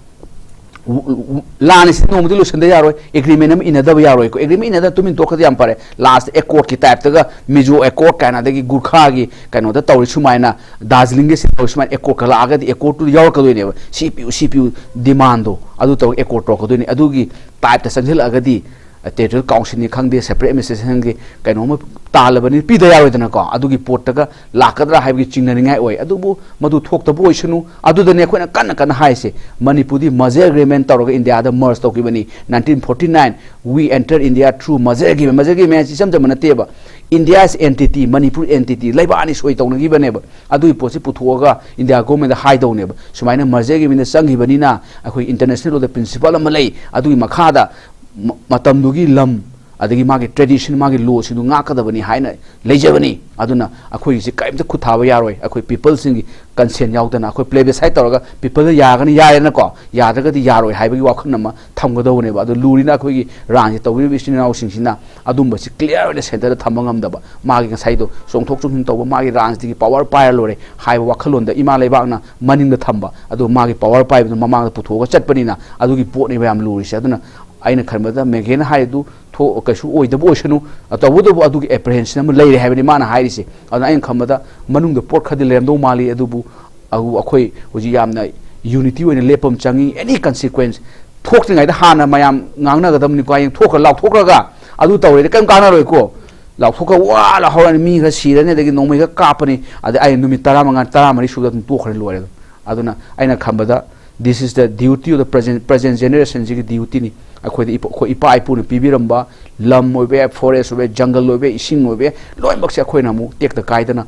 ꯎ-, ꯎ-, ꯎ-, ꯂꯥꯟ ꯑꯁꯤ ꯅꯣꯡꯃꯗꯤ ꯂꯣꯏꯁꯤꯟꯗ ꯌꯥꯔꯣꯏ, agreement ꯑꯃ ꯏꯟꯅꯗꯕ ꯌꯥꯔꯣꯏꯀꯣ꯫ Agreement ꯏꯟꯅꯗꯅ ꯇꯨꯃꯤꯟ ꯇꯣꯛꯈ꯭ꯔꯗꯤ ꯌꯥꯝ ꯐꯔꯦ꯫ Last accord ꯀꯤ type ꯇꯒ, ꯃꯤꯖꯣ accord ꯀꯥꯏꯅ, ꯑꯗꯒꯤ ꯒꯨꯔꯈꯥꯒꯤ ꯀꯩꯅꯣꯗ ꯇꯧꯔꯤ ꯁꯨꯃꯥꯏꯅ, ꯗꯥꯔꯖꯤꯂꯤꯡꯒꯤ ꯁꯤ ꯇꯧꯔꯤ ꯁꯨꯃꯥꯏꯅ accord ꯀ ꯂꯥꯛꯑꯒꯗꯤ accord ꯇꯨ ꯌꯥꯎꯔꯛꯀꯗꯣꯏꯅꯦꯕ꯫ ꯁꯤ ꯄꯤꯌꯨ, ꯁꯤ ꯄꯤꯌꯨ demand ꯗꯣ ꯑꯗꯨ ꯇꯧꯔꯒ accord ꯇꯧꯔꯛꯀꯗꯣꯏꯅꯤ꯫ ꯑꯗꯨꯒꯤ type ꯇ ꯆꯪꯁꯤꯜꯂꯛꯑꯒꯗꯤ, Territorial Council ꯅꯤ ꯈꯪꯗꯦ, separate administration ꯒꯤ ꯀꯩꯅꯣꯝꯃ ꯇꯥꯜꯂꯕꯅꯤ, ꯄꯤꯗ ꯌꯥꯔꯣꯏꯗꯅꯀꯣ꯫ ꯑꯗꯨꯒꯤ ꯄꯣꯠꯇꯒ ꯂꯥꯛꯀꯗ꯭ꯔꯥ ꯍꯥꯏꯕꯒꯤ ꯆꯤꯡꯅꯅꯤꯡꯉꯥꯏ ꯑꯣꯏ꯫ ꯑꯗꯨꯕꯨ ꯃꯗꯨ ꯊꯣꯛꯇꯕ ꯑꯣꯏꯁꯅꯨ꯫ ꯑꯗꯨꯗꯅꯦ ꯑꯩꯈꯣꯏꯅ ꯀꯟꯅ ꯀꯟꯅ ꯍꯥꯏꯁꯦ, ꯃꯅꯤꯄꯨꯔꯗꯤ merger agreement ꯇꯧꯔꯒ ꯏꯟꯗꯤꯌꯥꯗ merge ꯇꯧꯈꯤꯕꯅꯤ꯫ Nineteen forty nine, we enter India through merger agreement꯫ Merger agreement ꯍꯥꯏꯁꯤ ꯏꯆꯝ ꯆꯝꯕ ꯅꯠꯇꯦꯕ꯫ India's entity, Manipur entity, ꯂꯩꯕꯥꯛ ꯑꯅꯤ ꯁꯣꯏ ꯇꯧꯅꯈꯤꯕꯅꯦꯕ꯫ ꯑꯗꯨꯒꯤ ꯄꯣꯠꯁꯤ ꯄꯨꯊꯣꯛꯑꯒ ꯏꯟꯗꯤꯌꯥ ꯒꯣꯔꯃꯦꯟꯗ ꯍꯥꯏꯗꯧꯅꯦꯕ, ꯁꯨꯃꯥꯏꯅ ꯃꯔꯖꯔꯒꯤ ꯃꯤꯅ ꯆꯪꯈꯤꯕꯅꯤꯅ ꯑꯩꯈꯣꯏ ꯏꯟꯇꯔꯅꯦꯁꯅꯦꯜ ꯂꯣꯗ ꯄ꯭ꯔꯤꯟꯁꯤꯄꯜ ꯑꯃ ꯂꯩ, ꯑꯗꯨꯒꯤ ꯃꯈꯥꯗ ꯃ-, ꯃꯇꯝꯗꯨꯒꯤ ꯂꯝ, ꯑꯗꯒꯤ ꯃꯥꯒꯤ ꯇ꯭ꯔꯦꯗꯤꯁꯟ, ꯃꯥꯒꯤ ꯂꯣꯁꯤꯡꯗꯨ ꯉꯥꯛꯀꯗꯕꯅꯤ ꯍꯥꯏꯅ ꯂꯩꯖꯕꯅꯤ꯫ ꯑꯗꯨꯅ ꯑꯩꯈꯣꯏꯒꯤꯁꯤ ꯀꯔꯤꯝꯇ ꯈꯨꯠ ꯊꯥꯕ ꯌꯥꯔꯣꯏ, ꯑꯩꯈꯣꯏ ꯄꯤꯄꯜꯁꯤꯡꯒꯤ ꯀꯟꯁꯦꯟ ꯌꯥꯎꯗꯅ ꯑꯩꯈꯣꯏ ꯄ꯭ꯂꯦꯕꯤꯁꯥꯏꯠ ꯇꯧꯔꯒ ꯄꯤꯄꯜꯗ ꯌꯥꯔꯒꯅꯤ ꯌꯥꯔꯦꯅꯀꯣ, ꯌꯥꯗ꯭ꯔꯒꯗꯤ ꯌꯥꯔꯣꯏ ꯍꯥꯏꯕꯒꯤ ꯋꯥꯈꯜ ꯑꯃ ꯊꯝꯒꯗꯧꯕꯅꯦꯕ꯫ ꯑꯗꯨ ꯂꯨꯔꯤꯅ ꯑꯩꯈꯣꯏꯒꯤ ꯔꯥꯟꯁꯦ ꯇꯧꯕꯤꯔꯤꯕ ꯏꯆꯤꯟ ꯏꯅꯥꯎꯁꯤꯡꯁꯤꯅ ꯑꯗꯨꯝꯕꯁꯤ ꯀ꯭ꯂꯤꯌꯥꯔ ꯑꯣꯏꯅ ꯁꯦꯟꯇꯔꯗ ꯊꯝꯕ ꯉꯝꯗꯕ, ꯃꯥꯒꯤ ꯉꯁꯥꯏꯗꯣ ꯆꯣꯡꯊꯣꯛ ꯆꯣꯡꯁꯤꯟ ꯇꯧꯕ, ꯃꯥꯒꯤ ꯔꯥꯟꯁꯇꯒꯤ ꯄꯋꯥꯔ ꯄꯥꯏꯔ ꯂꯣꯏꯔꯦ ꯍꯥꯏꯕ ꯋꯥꯈꯜꯂꯣꯟꯗ ꯏꯃꯥ ꯂꯩꯕꯥꯛꯅ ꯃꯅꯤꯡꯗ ꯊꯝꯕ, ꯑꯗꯨ ꯃꯥꯒꯤ ꯄꯋꯥꯔ ꯄꯥꯏꯕꯗꯨ ꯃꯃꯥꯡꯗ ꯄꯨꯊꯣꯛꯑꯒ ꯆꯠꯄꯅꯤꯅ ꯑꯗꯨꯒꯤ ꯄꯣꯠꯅꯦꯕ ꯌꯥꯝ ꯂꯨꯔꯤꯁꯦ꯫ ꯑꯗꯨꯅ ꯑꯩꯅ ꯈꯟꯕꯗ ꯃꯦꯘꯦꯅ ꯍꯥꯏꯔꯤꯗꯨ ꯊꯣꯛ-, ꯀꯩꯁꯨ ꯑꯣꯏꯗꯕ ꯑꯣꯏꯁꯅꯨ, ꯇꯧꯕꯇꯕꯨ ꯑꯗꯨꯒꯤ ꯑꯦꯄ꯭ꯔꯤꯍꯦꯟꯁꯟ ꯑꯃ ꯂꯩꯔꯦ ꯍꯥꯏꯕꯅꯤ ꯃꯥꯅ ꯍꯥꯏꯔꯤꯁꯦ꯫ ꯑꯗꯨꯅ ꯑꯩꯅ ꯈꯟꯕꯗ ꯃꯅꯨꯡꯗ ꯄꯣꯠ ꯈꯔꯗꯤ ꯂꯩꯔꯝꯗꯧ ꯃꯥꯜꯂꯤ, ꯑꯗꯨꯕꯨ ꯑꯗꯨ ꯑꯩꯈꯣꯏ ꯍꯧꯖꯤꯛ ꯌꯥꯝꯅ ꯌꯨꯅꯤꯇꯤ ꯑꯣꯏꯅ ꯂꯦꯞꯄ ꯑꯃ ꯆꯪꯉꯤ꯫ ꯑꯦꯅꯤ ꯀꯟꯁꯤꯀ꯭ꯋꯦꯟꯁ ꯊꯣꯛꯇ꯭ꯔꯤꯉꯩꯗ ꯍꯥꯟꯅ ꯃꯌꯥꯝ ꯉꯥꯡꯅꯒꯗꯕꯅꯤꯀꯣ꯫ ꯍꯌꯦꯡ ꯊꯣꯛꯈ꯭ꯔ ꯂꯥꯎꯊꯣꯛꯈ꯭ꯔꯒ ꯑꯗꯨ ꯇꯧꯔꯦꯗꯤ ꯀꯔꯤꯝ ꯀꯥꯟꯅꯔꯣꯏꯀꯣ꯫ ꯂꯥꯎꯊꯣꯛꯈ꯭ꯔ ꯋꯥ ꯂꯥꯎꯍꯧꯔꯅꯤ, ꯃꯤ ꯈꯔ ꯁꯤꯔꯅꯤ, ꯑꯗꯒꯤ ꯅꯣꯡꯃꯩ ꯈꯔ ꯀꯥꯞꯄꯅꯤ, ꯑꯗꯩ ꯑꯩ ꯅꯨꯃꯤꯠ ꯇꯔꯥꯃꯉꯥ, ꯇꯔꯥꯃꯔꯤ ꯁꯨꯕꯗ ꯑꯗꯨꯝ ꯇꯣꯛꯈ꯭ꯔꯅꯤ, ꯂꯣꯏꯔꯦ ꯑꯗꯨꯝ꯫ ꯑꯗꯨꯅ ꯑꯩꯅ ꯈꯟꯕꯗ this is the duty of the present, present generationꯁꯤꯒꯤ ꯗ꯭ꯌꯨꯇꯤꯅꯤ꯫ ꯑꯩꯈꯣꯏꯗ ꯏꯄꯥ, ꯑꯩꯈꯣꯏ ꯏꯄꯥ ꯏꯄꯨꯅ ꯄꯤꯕꯤꯔꯝꯕ ꯂꯝ ꯑꯣꯏꯕ ꯌꯥꯏ, ꯐꯣꯔꯦꯁ ꯑꯣꯏꯕ ꯌꯥꯏ, ꯖꯪꯒꯜ ꯑꯣꯏꯕ ꯌꯥꯏ, ꯏꯁꯤꯡ ꯑꯣꯏꯕ ꯌꯥꯏ, ꯂꯣꯏꯅꯃꯛꯁꯦ ꯑꯩꯈꯣꯏꯅ ꯑꯃꯨꯛ ꯇꯦꯛꯇ ꯀꯥꯏꯗꯅ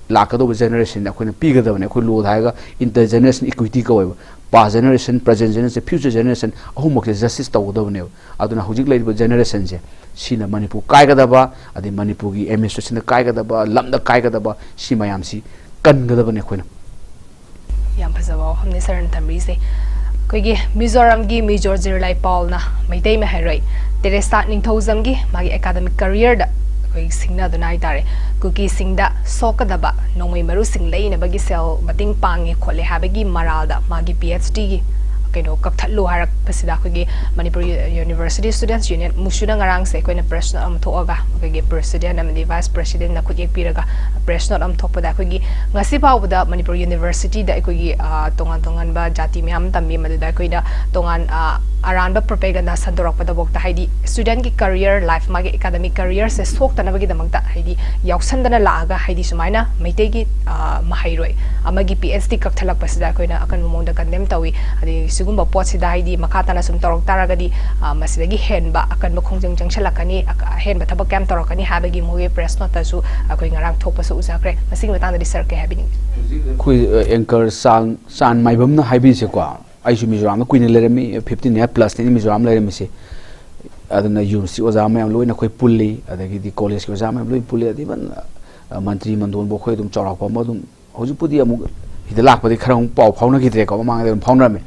ꯂꯥꯛꯀꯗꯧꯕ ꯖꯦꯅꯦꯔꯦꯁꯟꯗ ꯑꯩꯈꯣꯏꯅ ꯄꯤꯒꯗꯕꯅꯦ꯫ ꯑꯩꯈꯣꯏ ꯂꯣꯗ ꯍꯥꯏꯔꯒ ꯏꯟꯇꯔ ꯖꯦꯅꯦꯔꯦꯁꯟ ꯏꯀ꯭ꯋꯤꯇꯤ ꯀꯧꯋꯦꯕ꯫ Past generation, present generation, future generation ꯑꯍꯨꯝꯃꯛꯁꯦ ꯖꯁꯇꯤꯁ ꯇꯧꯒꯗꯕꯅꯦꯕ꯫ ꯑꯗꯨꯅ ꯍꯧꯖꯤꯛ ꯂꯩꯔꯤꯕ ꯖꯦꯅꯦꯔꯦꯁꯟꯁꯦ ꯁꯤꯅ ꯃꯅꯤꯄꯨꯔ ꯀꯥꯏꯒꯗꯕ, ꯑꯗꯩ ꯃꯅꯤꯄꯨꯔꯒꯤ ꯑꯦꯗꯃꯤꯅꯤꯁꯇ꯭ꯔꯦꯁꯟꯗ ꯀꯥꯏꯒꯗꯕ, ꯂꯝꯗ ꯀꯥꯏꯒꯗꯕ, ꯁꯤ ꯃꯌꯥꯝꯁꯤ ꯀꯟꯒꯗꯕꯅꯦ ꯑꯩꯈꯣꯏꯅ꯫ ꯌꯥꯝ ꯐꯖꯕ ꯋꯥꯐꯝꯅꯤ ꯁꯥꯔꯅ ꯊꯝꯕꯤꯔꯤꯁꯦ꯫ ꯑꯩꯈꯣꯏꯒꯤ ꯃꯤꯖꯣꯔꯥꯝꯒꯤ ꯃꯦꯖꯣꯔ ꯖꯤꯔꯂꯥꯏ ꯄꯥꯎꯅ ꯃꯩꯇꯩ ꯃꯍꯩꯔꯣꯏ ꯇꯦꯔꯦꯁꯥ ꯅꯤꯡꯊꯧꯖꯝꯒꯤ ꯃꯥꯒꯤ ꯑꯦꯀꯥꯗꯃꯤꯛ ꯀꯔꯤꯌꯔꯗ ꯑꯩꯈꯣꯏ ꯁꯤꯡꯅꯗꯨꯅ ꯍꯥꯏꯇꯥꯔꯦ, ꯀꯨꯀꯤꯁꯤꯡꯗ ꯁꯣꯛꯀꯗꯕ ꯅꯣꯡꯃꯩ ꯃꯔꯨꯁꯤꯡ ꯂꯩꯅꯕꯒꯤ ꯁꯦꯜ ꯃꯇꯦꯡ ꯄꯥꯡꯉꯦ ꯈꯣꯠꯂꯦ ꯍꯥꯏꯕꯒꯤ ꯃꯔꯥꯜꯗ ꯃꯥꯒꯤ ꯄꯤ ꯑꯩꯆ ꯗꯤꯒꯤ ꯀꯩꯅꯣ ꯀꯛꯊꯠꯂꯨ ꯍꯥꯏꯔꯛꯄꯁꯤꯗ ꯑꯩꯈꯣꯏꯒꯤ ꯃꯅꯤꯄꯨꯔ ꯌꯨꯅꯤꯚꯔꯁꯤꯇꯤ ꯁ꯭ꯇꯨꯗꯦꯟꯠꯁ ꯌꯨꯅꯤꯌꯟ ꯃꯨꯁꯨꯅ ꯉꯔꯥꯡꯁꯦ ꯑꯩꯈꯣꯏꯅ ꯄ꯭ꯔꯦꯁ ꯅꯣꯠ ꯑꯃ ꯊꯣꯛꯑꯒ ꯑꯩꯈꯣꯏꯒꯤ ꯄ꯭ꯔꯦꯁꯤꯗꯦꯟꯠ ꯑꯃꯗꯤ ꯚꯥꯏꯁ ꯄ꯭ꯔꯦꯁꯤꯗꯦꯟꯠꯅ ꯈꯨꯠꯌꯦꯛ ꯄꯤꯔꯒ ꯄ꯭ꯔꯦꯁ ꯅꯣꯠ ꯑꯃ ꯊꯣꯛꯄꯗ ꯑꯩꯈꯣꯏꯒꯤ ꯉꯁꯤ ꯐꯥꯎꯕꯗ ꯃꯅꯤꯄꯨꯔ ꯌꯨꯅꯤꯚꯔꯁꯤꯇꯤꯗ ꯑꯩꯈꯣꯏꯒꯤ ꯇꯣꯉꯥꯟ ꯇꯣꯉꯥꯟꯕ ꯖꯥꯇꯤ ꯃꯌꯥꯝ ꯇꯝꯃꯤ, ꯃꯗꯨꯗ ꯑꯩꯈꯣꯏꯅ ꯇꯣꯉꯥꯟ ꯑꯔꯥꯟꯕ ꯄ꯭ꯔꯣꯄꯦꯒꯟꯗꯥ ꯁꯟꯗꯣꯔꯛꯄꯗꯐꯥꯎꯗ, ꯍꯥꯏꯗꯤ ꯁ꯭ꯇꯨꯗꯦꯟꯠꯀꯤ ꯀꯔꯤꯌꯔ ꯂꯥꯏꯐ, ꯃꯥꯒꯤ ꯑꯦꯀꯥꯗꯃꯤꯛ ꯀꯔꯤꯌꯔꯁꯦ ꯁꯣꯛꯇꯅꯕꯒꯤꯗꯃꯛꯇ ꯍꯥꯏꯗꯤ ꯌꯥꯎꯁꯟꯗꯅ ꯂꯥꯛꯑꯒ ꯍꯥꯏꯗꯤ ꯁꯨꯃꯥꯏꯅ ꯃꯩꯇꯩꯒꯤ ꯃꯍꯩꯔꯣꯏ ꯑꯃꯒꯤ ꯄꯤ ꯑꯩꯆ ꯗꯤ ꯀꯛꯊꯠꯂꯛꯄꯁꯤꯗ ꯑꯩꯈꯣꯏꯅ ꯑꯀꯟꯕ ꯃꯑꯣꯡꯗ ꯀꯟꯗꯦꯝ ꯇꯧꯏ꯫ ꯑꯗꯩ ꯁꯤꯒꯨꯝꯕ ꯄꯣꯠꯁꯤꯗ ꯍꯥꯏꯗꯤ ꯃꯈꯥ ꯇꯥꯅ ꯁꯨꯝ ꯇꯧꯔꯛ ꯇꯥꯔꯒꯗꯤ ꯃꯁꯤꯗꯒꯤ ꯍꯦꯟꯕ ꯑꯀꯟꯕ ꯈꯣꯡꯖꯪ ꯆꯪꯁꯤꯜꯂꯛꯀꯅꯤ, ꯑꯍꯦꯟꯕ ꯊꯕꯛ ꯀꯌꯥꯝ ꯇꯧꯔꯛꯀꯅꯤ ꯍꯥꯏꯕꯒꯤ ꯃꯣꯏꯒꯤ ꯄ꯭ꯔꯦꯁ ꯅꯣꯠꯇꯁꯨ ꯑꯩꯈꯣꯏ ꯉꯔꯥꯡ ꯊꯣꯛꯄꯁꯨ ꯎꯖꯈ꯭ꯔꯦ꯫ ꯃꯁꯤꯒꯤ ꯃꯇꯥꯡꯗꯗꯤ ꯁꯥꯔ ꯀꯩ ꯍꯥꯏꯕꯤꯅꯤꯡꯉꯤ? ꯑꯩꯈꯣꯏ ꯑꯦꯡꯀꯔ ꯆꯥꯟ ꯆꯥꯟ ꯃꯥꯏꯕꯝꯅ ꯍꯥꯏꯕꯤꯔꯤꯁꯦꯀꯣ, ꯑꯩꯁꯨ ꯃꯤꯖꯣꯔꯥꯝꯗ ꯀꯨꯏꯅ ꯂꯩꯔꯝꯃꯤ, ꯐꯤꯐꯇꯤꯟ ꯏꯌꯥꯔ ꯄ꯭ꯂꯁꯅꯤ ꯃꯤꯖꯣꯔꯥꯝ ꯂꯩꯔꯝꯃꯤꯁꯦ꯫ ꯑꯗꯨꯅ ꯌꯨꯅꯤꯚꯔꯁꯤꯇꯤ ꯑꯣꯖꯥ ꯃꯌꯥꯝ ꯂꯣꯏꯅ ꯑꯩꯈꯣꯏ ꯄꯨꯜꯂꯤ, ꯑꯗꯒꯤꯗꯤ ꯀꯣꯂꯦꯖꯀꯤ ꯑꯣꯖꯥ ꯃꯌꯥꯝ ꯂꯣꯏ ꯄꯨꯜꯂꯤ, ꯑꯗꯒꯤ ꯏꯚꯟ ꯃꯟꯇ꯭ꯔꯤ ꯃꯟꯗꯣꯟꯕꯨ ꯑꯩꯈꯣꯏ ꯑꯗꯨꯝ ꯆꯥꯎꯔꯥꯛꯄ ꯑꯃ ꯑꯗꯨꯝ, ꯍꯧꯖꯤꯛꯄꯨꯗꯤ ꯑꯃꯨꯛ ꯁꯤꯗ ꯂꯥꯛꯄꯗꯤ ꯈꯔ ꯑꯃꯨꯛ ꯄꯥꯎ ꯐꯥꯎꯅꯈꯤꯗ꯭ꯔꯦꯀꯣ, ꯃꯃꯥꯡꯗ ꯑꯗꯨꯝ ꯐꯥꯎꯅꯔꯝꯃꯤ꯫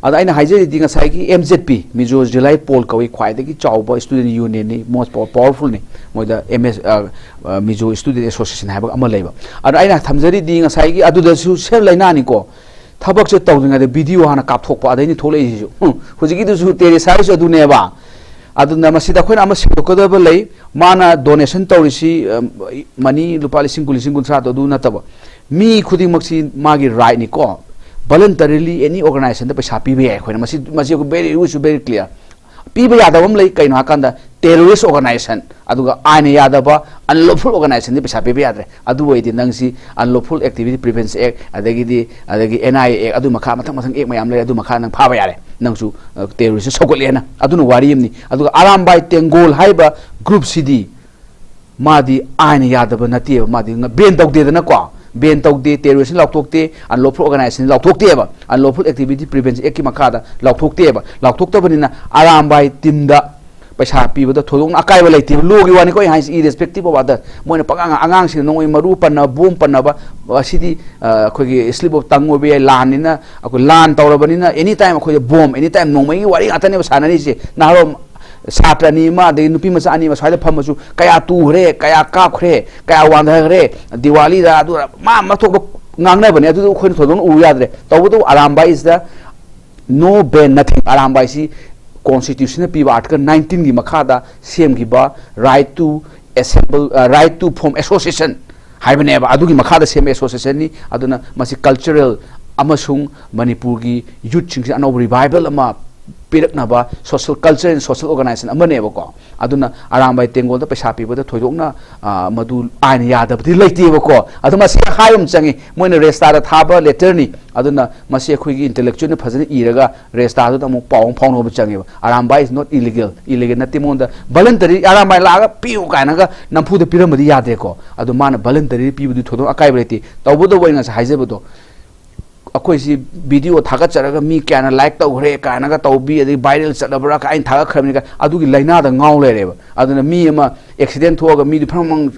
ꯑꯗ ꯑꯩꯅ ꯍꯥꯏꯖꯔꯤꯗꯤ ꯉꯁꯥꯏꯒꯤ ꯑꯦꯝ ꯖꯦꯠ ꯄꯤ, ꯃꯤꯖꯣ ꯖꯨꯂꯥꯏ ꯄꯣꯜ ꯀꯧꯏ, ꯈ꯭ꯋꯥꯏꯗꯒꯤ ꯆꯥꯎꯕ ꯏꯁꯇꯨꯗꯦꯟ ꯌꯨꯅꯤꯌꯟꯅꯤ, ꯃꯣꯁ ꯄꯥꯋꯔꯐꯨꯜꯅꯤ꯫ ꯃꯣꯏꯗ ꯑꯦꯝ ꯑꯦꯁ ꯃꯤꯖꯣ ꯏꯁꯇꯨꯗꯦꯟ ꯑꯦꯁꯣꯁꯤꯌꯦꯁꯟ ꯍꯥꯏꯕ ꯑꯃ ꯂꯩꯕ꯫ ꯑꯗ ꯑꯩꯅ ꯊꯝꯖꯔꯤꯗꯤ ꯉꯁꯥꯏꯒꯤ ꯑꯗꯨꯗꯁꯨ ꯁꯦꯝ ꯂꯩꯅꯥꯅꯤꯀꯣ, ꯊꯕꯛꯁꯦ ꯇꯧꯗ꯭ꯔꯤꯉꯩꯗ ꯚꯤꯗꯤꯑꯣ ꯍꯥꯟꯅ ꯀꯥꯞꯊꯣꯛꯄ, ꯑꯗꯩꯅꯤ ꯊꯣꯛꯂꯛꯏꯁꯤꯁꯨ꯫ ꯎꯝ, ꯍꯧꯖꯤꯛꯀꯤꯗꯨꯁꯨ ꯇꯦꯔꯦꯁꯥꯒꯤꯁꯨ ꯑꯗꯨꯅꯦꯕ꯫ ꯑꯗꯨꯅ ꯃꯁꯤꯗ ꯑꯩꯈꯣꯏꯅ ꯑꯃ ꯁꯦꯡꯗꯣꯛꯀꯗꯕ ꯂꯩ꯫ ꯃꯥꯅ ꯗꯣꯅꯦꯁꯟ ꯇꯧꯔꯤꯁꯤ, ꯑ, ꯃꯅꯤ ꯂꯨꯄꯥ ꯂꯤꯁꯤꯡ ꯀꯨꯟ, ꯂꯤꯁꯤꯡ ꯀꯨꯟꯊ꯭ꯔꯥꯗꯣ ꯑꯗꯨ ꯅꯠꯇꯕ, ꯃꯤ ꯈꯨꯗꯤꯡꯃꯛꯁꯤ ꯃꯥꯒꯤ ꯔꯥꯏꯠꯅꯤꯀꯣ꯫ ꯚꯣꯂꯟꯇꯔꯤꯂꯤ ꯑꯦꯅꯤ ꯑꯣꯔꯒꯅꯥꯏꯖꯦꯁꯟꯗ ꯄꯩꯁꯥ ꯄꯤꯕ ꯌꯥꯏ꯫ ꯑꯩꯈꯣꯏꯅ ꯃꯁꯤ, ꯃꯁꯤ ꯑꯩꯈꯣꯏ very, very clear꯫ ꯄꯤꯕ ꯌꯥꯗꯕ ꯑꯃ ꯂꯩ, ꯀꯩꯅꯣ ꯍꯥꯏꯀꯥꯟꯗ ꯇꯦꯔꯣꯔꯤꯁ ꯑꯣꯔꯒꯅꯥꯏꯖꯦꯁꯟ, ꯑꯗꯨꯒ ꯑꯥꯏꯟꯅ ꯌꯥꯗꯕ ꯑꯟꯂꯣꯐꯨꯜ ꯑꯣꯔꯒꯅꯥꯏꯖꯦꯁꯟꯗꯤ ꯄꯩꯁꯥ ꯄꯤꯕ ꯌꯥꯗ꯭ꯔꯦ꯫ ꯑꯗꯨ ꯑꯣꯏꯔꯗꯤ ꯅꯪꯁꯤ ꯑꯟꯂꯣꯐꯨꯜ ꯑꯦꯛꯇꯤꯚꯤꯇꯤ ꯄ꯭ꯔꯤꯚꯦꯟꯁꯟ ꯑꯦꯛ, ꯑꯗꯒꯤꯗꯤ, ꯑꯗꯒꯤ ꯑꯦꯟ ꯑꯥꯏ ꯑꯦ ꯑꯦꯛ, ꯑꯗꯨ ꯃꯈꯥ ꯃꯊꯪ ꯃꯊꯪ ꯑꯦꯛ ꯃꯌꯥꯝ ꯂꯩ, ꯑꯗꯨ ꯃꯈꯥ ꯅꯪ ꯐꯥꯕ ꯌꯥꯔꯦ, ꯅꯪꯁꯨ ꯇꯦꯔꯣꯔꯤꯁ ꯁꯧꯒꯠꯂꯦꯅ꯫ ꯑꯗꯨꯅ ꯋꯥꯔꯤ ꯑꯃꯅꯤ꯫ ꯑꯗꯨꯒ ꯑꯔꯥꯝꯕꯥꯏ ꯇꯦꯡꯒꯣꯜ ꯍꯥꯏꯔꯤꯕ ꯒ꯭ꯔꯨꯞꯁꯤꯗꯤ ꯃꯥꯗꯤ ꯑꯥꯏꯟꯅ ꯌꯥꯗꯕ ꯅꯠꯇꯦꯕ, ꯃꯥꯗꯤ ꯕꯦꯟ ꯇꯧꯗꯦꯗꯅꯀꯣ, ꯕꯦꯟ ꯇꯧꯗꯦ, terrorist ꯂꯥꯎꯊꯣꯛꯇꯦ, unlawful organisation ꯂꯥꯎꯊꯣꯛꯇꯦꯕ, unlawful activity prevention ꯑꯦꯛꯀꯤ ꯃꯈꯥꯗ ꯂꯥꯎꯊꯣꯛꯇꯦꯕ꯫ ꯂꯥꯎꯊꯣꯛꯇꯕꯅꯤꯅ ꯑꯔꯥꯝꯕꯥꯏ ꯇꯤꯝꯗ ꯄꯩꯁꯥ ꯄꯤꯕꯗ ꯊꯣꯏꯗꯣꯛꯅ ꯑꯀꯥꯏꯕ ꯂꯩꯇꯦꯕ, ꯂꯣꯒꯤ ꯋꯥꯅꯤꯀꯣ ꯑꯩ ꯍꯥꯏꯁꯦ, irrespective of other꯫ ꯃꯣꯏꯅ ꯄꯉꯥꯡ, ꯑꯉꯥꯡꯁꯤꯡꯅ ꯅꯣꯡꯃꯩ ꯃꯔꯨ ꯄꯟꯅꯕ, ꯕꯣꯝ ꯄꯟꯅꯕ, ꯑꯁꯤꯗꯤ, ꯑ, ꯑꯩꯈꯣꯏꯒꯤ slip of tongue ꯑꯣꯏꯕ ꯌꯥꯏ, ꯂꯥꯟꯅꯤꯅ, ꯑꯩꯈꯣꯏ ꯂꯥꯟ ꯇꯧꯔꯕꯅꯤꯅ anytime ꯑꯩꯈꯣꯏꯗ ꯕꯣꯝ, anytime ꯅꯣꯡꯃꯩꯒꯤ ꯋꯥꯔꯤ ꯉꯥꯛꯇꯅꯦꯕ ꯁꯥꯟꯅꯔꯤꯁꯦ꯫ ꯅꯍꯥꯔꯣꯜ ꯁꯥꯇ꯭ꯔ ꯑꯅꯤ ꯑꯃ, ꯑꯗꯒꯤ ꯅꯨꯄꯤ ꯃꯆꯥ ꯑꯅꯤ ꯑꯃ ꯁ꯭ꯋꯥꯏꯗ ꯐꯝꯃꯁꯨ ꯀꯌꯥ ꯇꯨꯈ꯭ꯔꯦ, ꯀꯌꯥ ꯀꯥꯞꯈ꯭ꯔꯦ, ꯀꯌꯥ ꯋꯥꯟꯊꯈ꯭ꯔꯦ, ꯗꯤꯋꯥꯂꯤꯗ ꯑꯗꯨ ꯃꯥ ꯃꯊꯣꯛꯄ ꯉꯥꯡꯅꯕꯅꯦ, ꯑꯗꯨꯗ ꯑꯩꯈꯣꯏꯅ ꯊꯣꯏꯗꯣꯛꯅ ꯎ ꯌꯥꯗ꯭ꯔꯦ꯫ ꯇꯧꯕꯇꯕꯨ Arambai is the no ban nothing꯫ ꯑꯔꯥꯝꯕꯥꯏꯁꯤ ꯀꯣꯟꯁꯇꯤꯇ꯭ꯌꯨꯁꯟꯅ ꯄꯤꯕ ꯑꯥꯔꯇꯤꯀꯜ ꯅꯥꯏꯟꯇꯤꯟꯒꯤ ꯃꯈꯥꯗ ꯁꯦꯝꯈꯤꯕ right to assemble, right to form association, ꯍꯥꯏꯕꯅꯦꯕ꯫ ꯑꯗꯨꯒꯤ ꯃꯈꯥꯗ ꯁꯦꯝꯕ ꯑꯦꯁꯣꯁꯤꯌꯦꯁꯟꯅꯤ꯫ ꯑꯗꯨꯅ ꯃꯁꯤ ꯀꯜꯆꯔꯦꯜ ꯑꯃꯁꯨꯡ ꯃꯅꯤꯄꯨꯔꯒꯤ ꯌꯨꯠꯁꯤꯡꯁꯤꯗ ꯑꯅꯧꯕ ꯔꯤꯚꯥꯏꯕꯜ ꯑꯃ ꯄꯤꯔꯛꯅꯕ social culture and social organization ꯑꯃꯅꯦꯕꯀꯣ꯫ ꯑꯗꯨꯅ ꯑꯔꯥꯝꯕꯥꯏ ꯇꯦꯡꯒꯣꯜꯗ ꯄꯩꯁꯥ ꯄꯤꯕꯗ ꯊꯣꯏꯗꯣꯛꯅ, ꯑ, ꯃꯗꯨ ꯑꯥꯏꯟ ꯌꯥꯗꯕꯗꯤ ꯂꯩꯇꯦꯕꯀꯣ꯫ ꯑꯗꯣ ꯃꯁꯤ ꯍꯥꯏꯕ ꯑꯃ ꯆꯪꯉꯤ, ꯃꯣꯏꯅ ꯔꯦꯁꯇꯥꯗ ꯊꯥꯕ ꯂꯦꯇꯔꯅꯤ꯫ ꯑꯗꯨꯅ ꯃꯁꯤ ꯑꯩꯈꯣꯏꯒꯤ ꯏꯟꯇꯦꯂꯦꯛꯆꯨꯋꯦꯜꯅ ꯐꯖꯅ ꯏꯔꯒ ꯔꯦꯁꯇꯥꯗꯨꯗ ꯑꯃꯨꯛ ꯄꯥꯎ ꯑꯃ ꯐꯥꯎꯅꯕ ꯆꯪꯉꯦꯕ꯫ Arambai is not illegal, illegal ꯅꯠꯇꯦ꯫ ꯃꯉꯣꯟꯗ voluntary, "ꯑꯔꯥꯝꯕꯥꯏ ꯂꯥꯛꯑꯒ ꯄꯤꯌꯨ" ꯀꯥꯏꯅꯒ ꯅꯝꯐꯨꯗ ꯄꯤꯔꯝꯕꯗꯤ ꯌꯥꯗꯦꯀꯣ꯫ ꯑꯗꯣ ꯃꯥꯅ voluntary ꯄꯤꯕꯗꯨ ꯊꯣꯏꯗꯣꯛ ꯑꯀꯥꯏꯕ ꯂꯩꯇꯦ꯫ ꯇꯧꯕꯇꯕꯨ ꯑꯩꯅ ꯉꯁꯥꯏ ꯍꯥꯏꯖꯕꯗꯣ, ꯑꯩꯈꯣꯏꯁꯤ ꯚꯤꯗꯤꯑꯣ ꯊꯥꯒꯠꯆꯔꯒ ꯃꯤ ꯀꯌꯥꯅ ꯂꯥꯏꯛ ꯇꯧꯈ꯭ꯔꯦ ꯀꯥꯏꯅꯒ ꯇꯧꯕꯤ, ꯑꯗꯩ ꯚꯥꯏꯔꯦꯜ ꯆꯠꯂꯕ꯭ꯔꯥ ꯀꯥꯏꯅ ꯊꯥꯒꯠꯈ꯭ꯔꯕꯅꯤ ꯀꯥꯏ, ꯑꯗꯨꯒꯤ ꯂꯥꯏꯅꯥꯗ ꯉꯥꯎ ꯂꯩꯔꯦꯕ꯫ ꯑꯗꯨꯅ ꯃꯤ ꯑꯃ ꯑꯦꯛꯁꯤꯗꯦꯟ ꯊꯣꯛꯑꯒ ꯃꯤꯗꯨ ꯐ꯭ꯔꯪ ꯐ꯭ꯔꯪ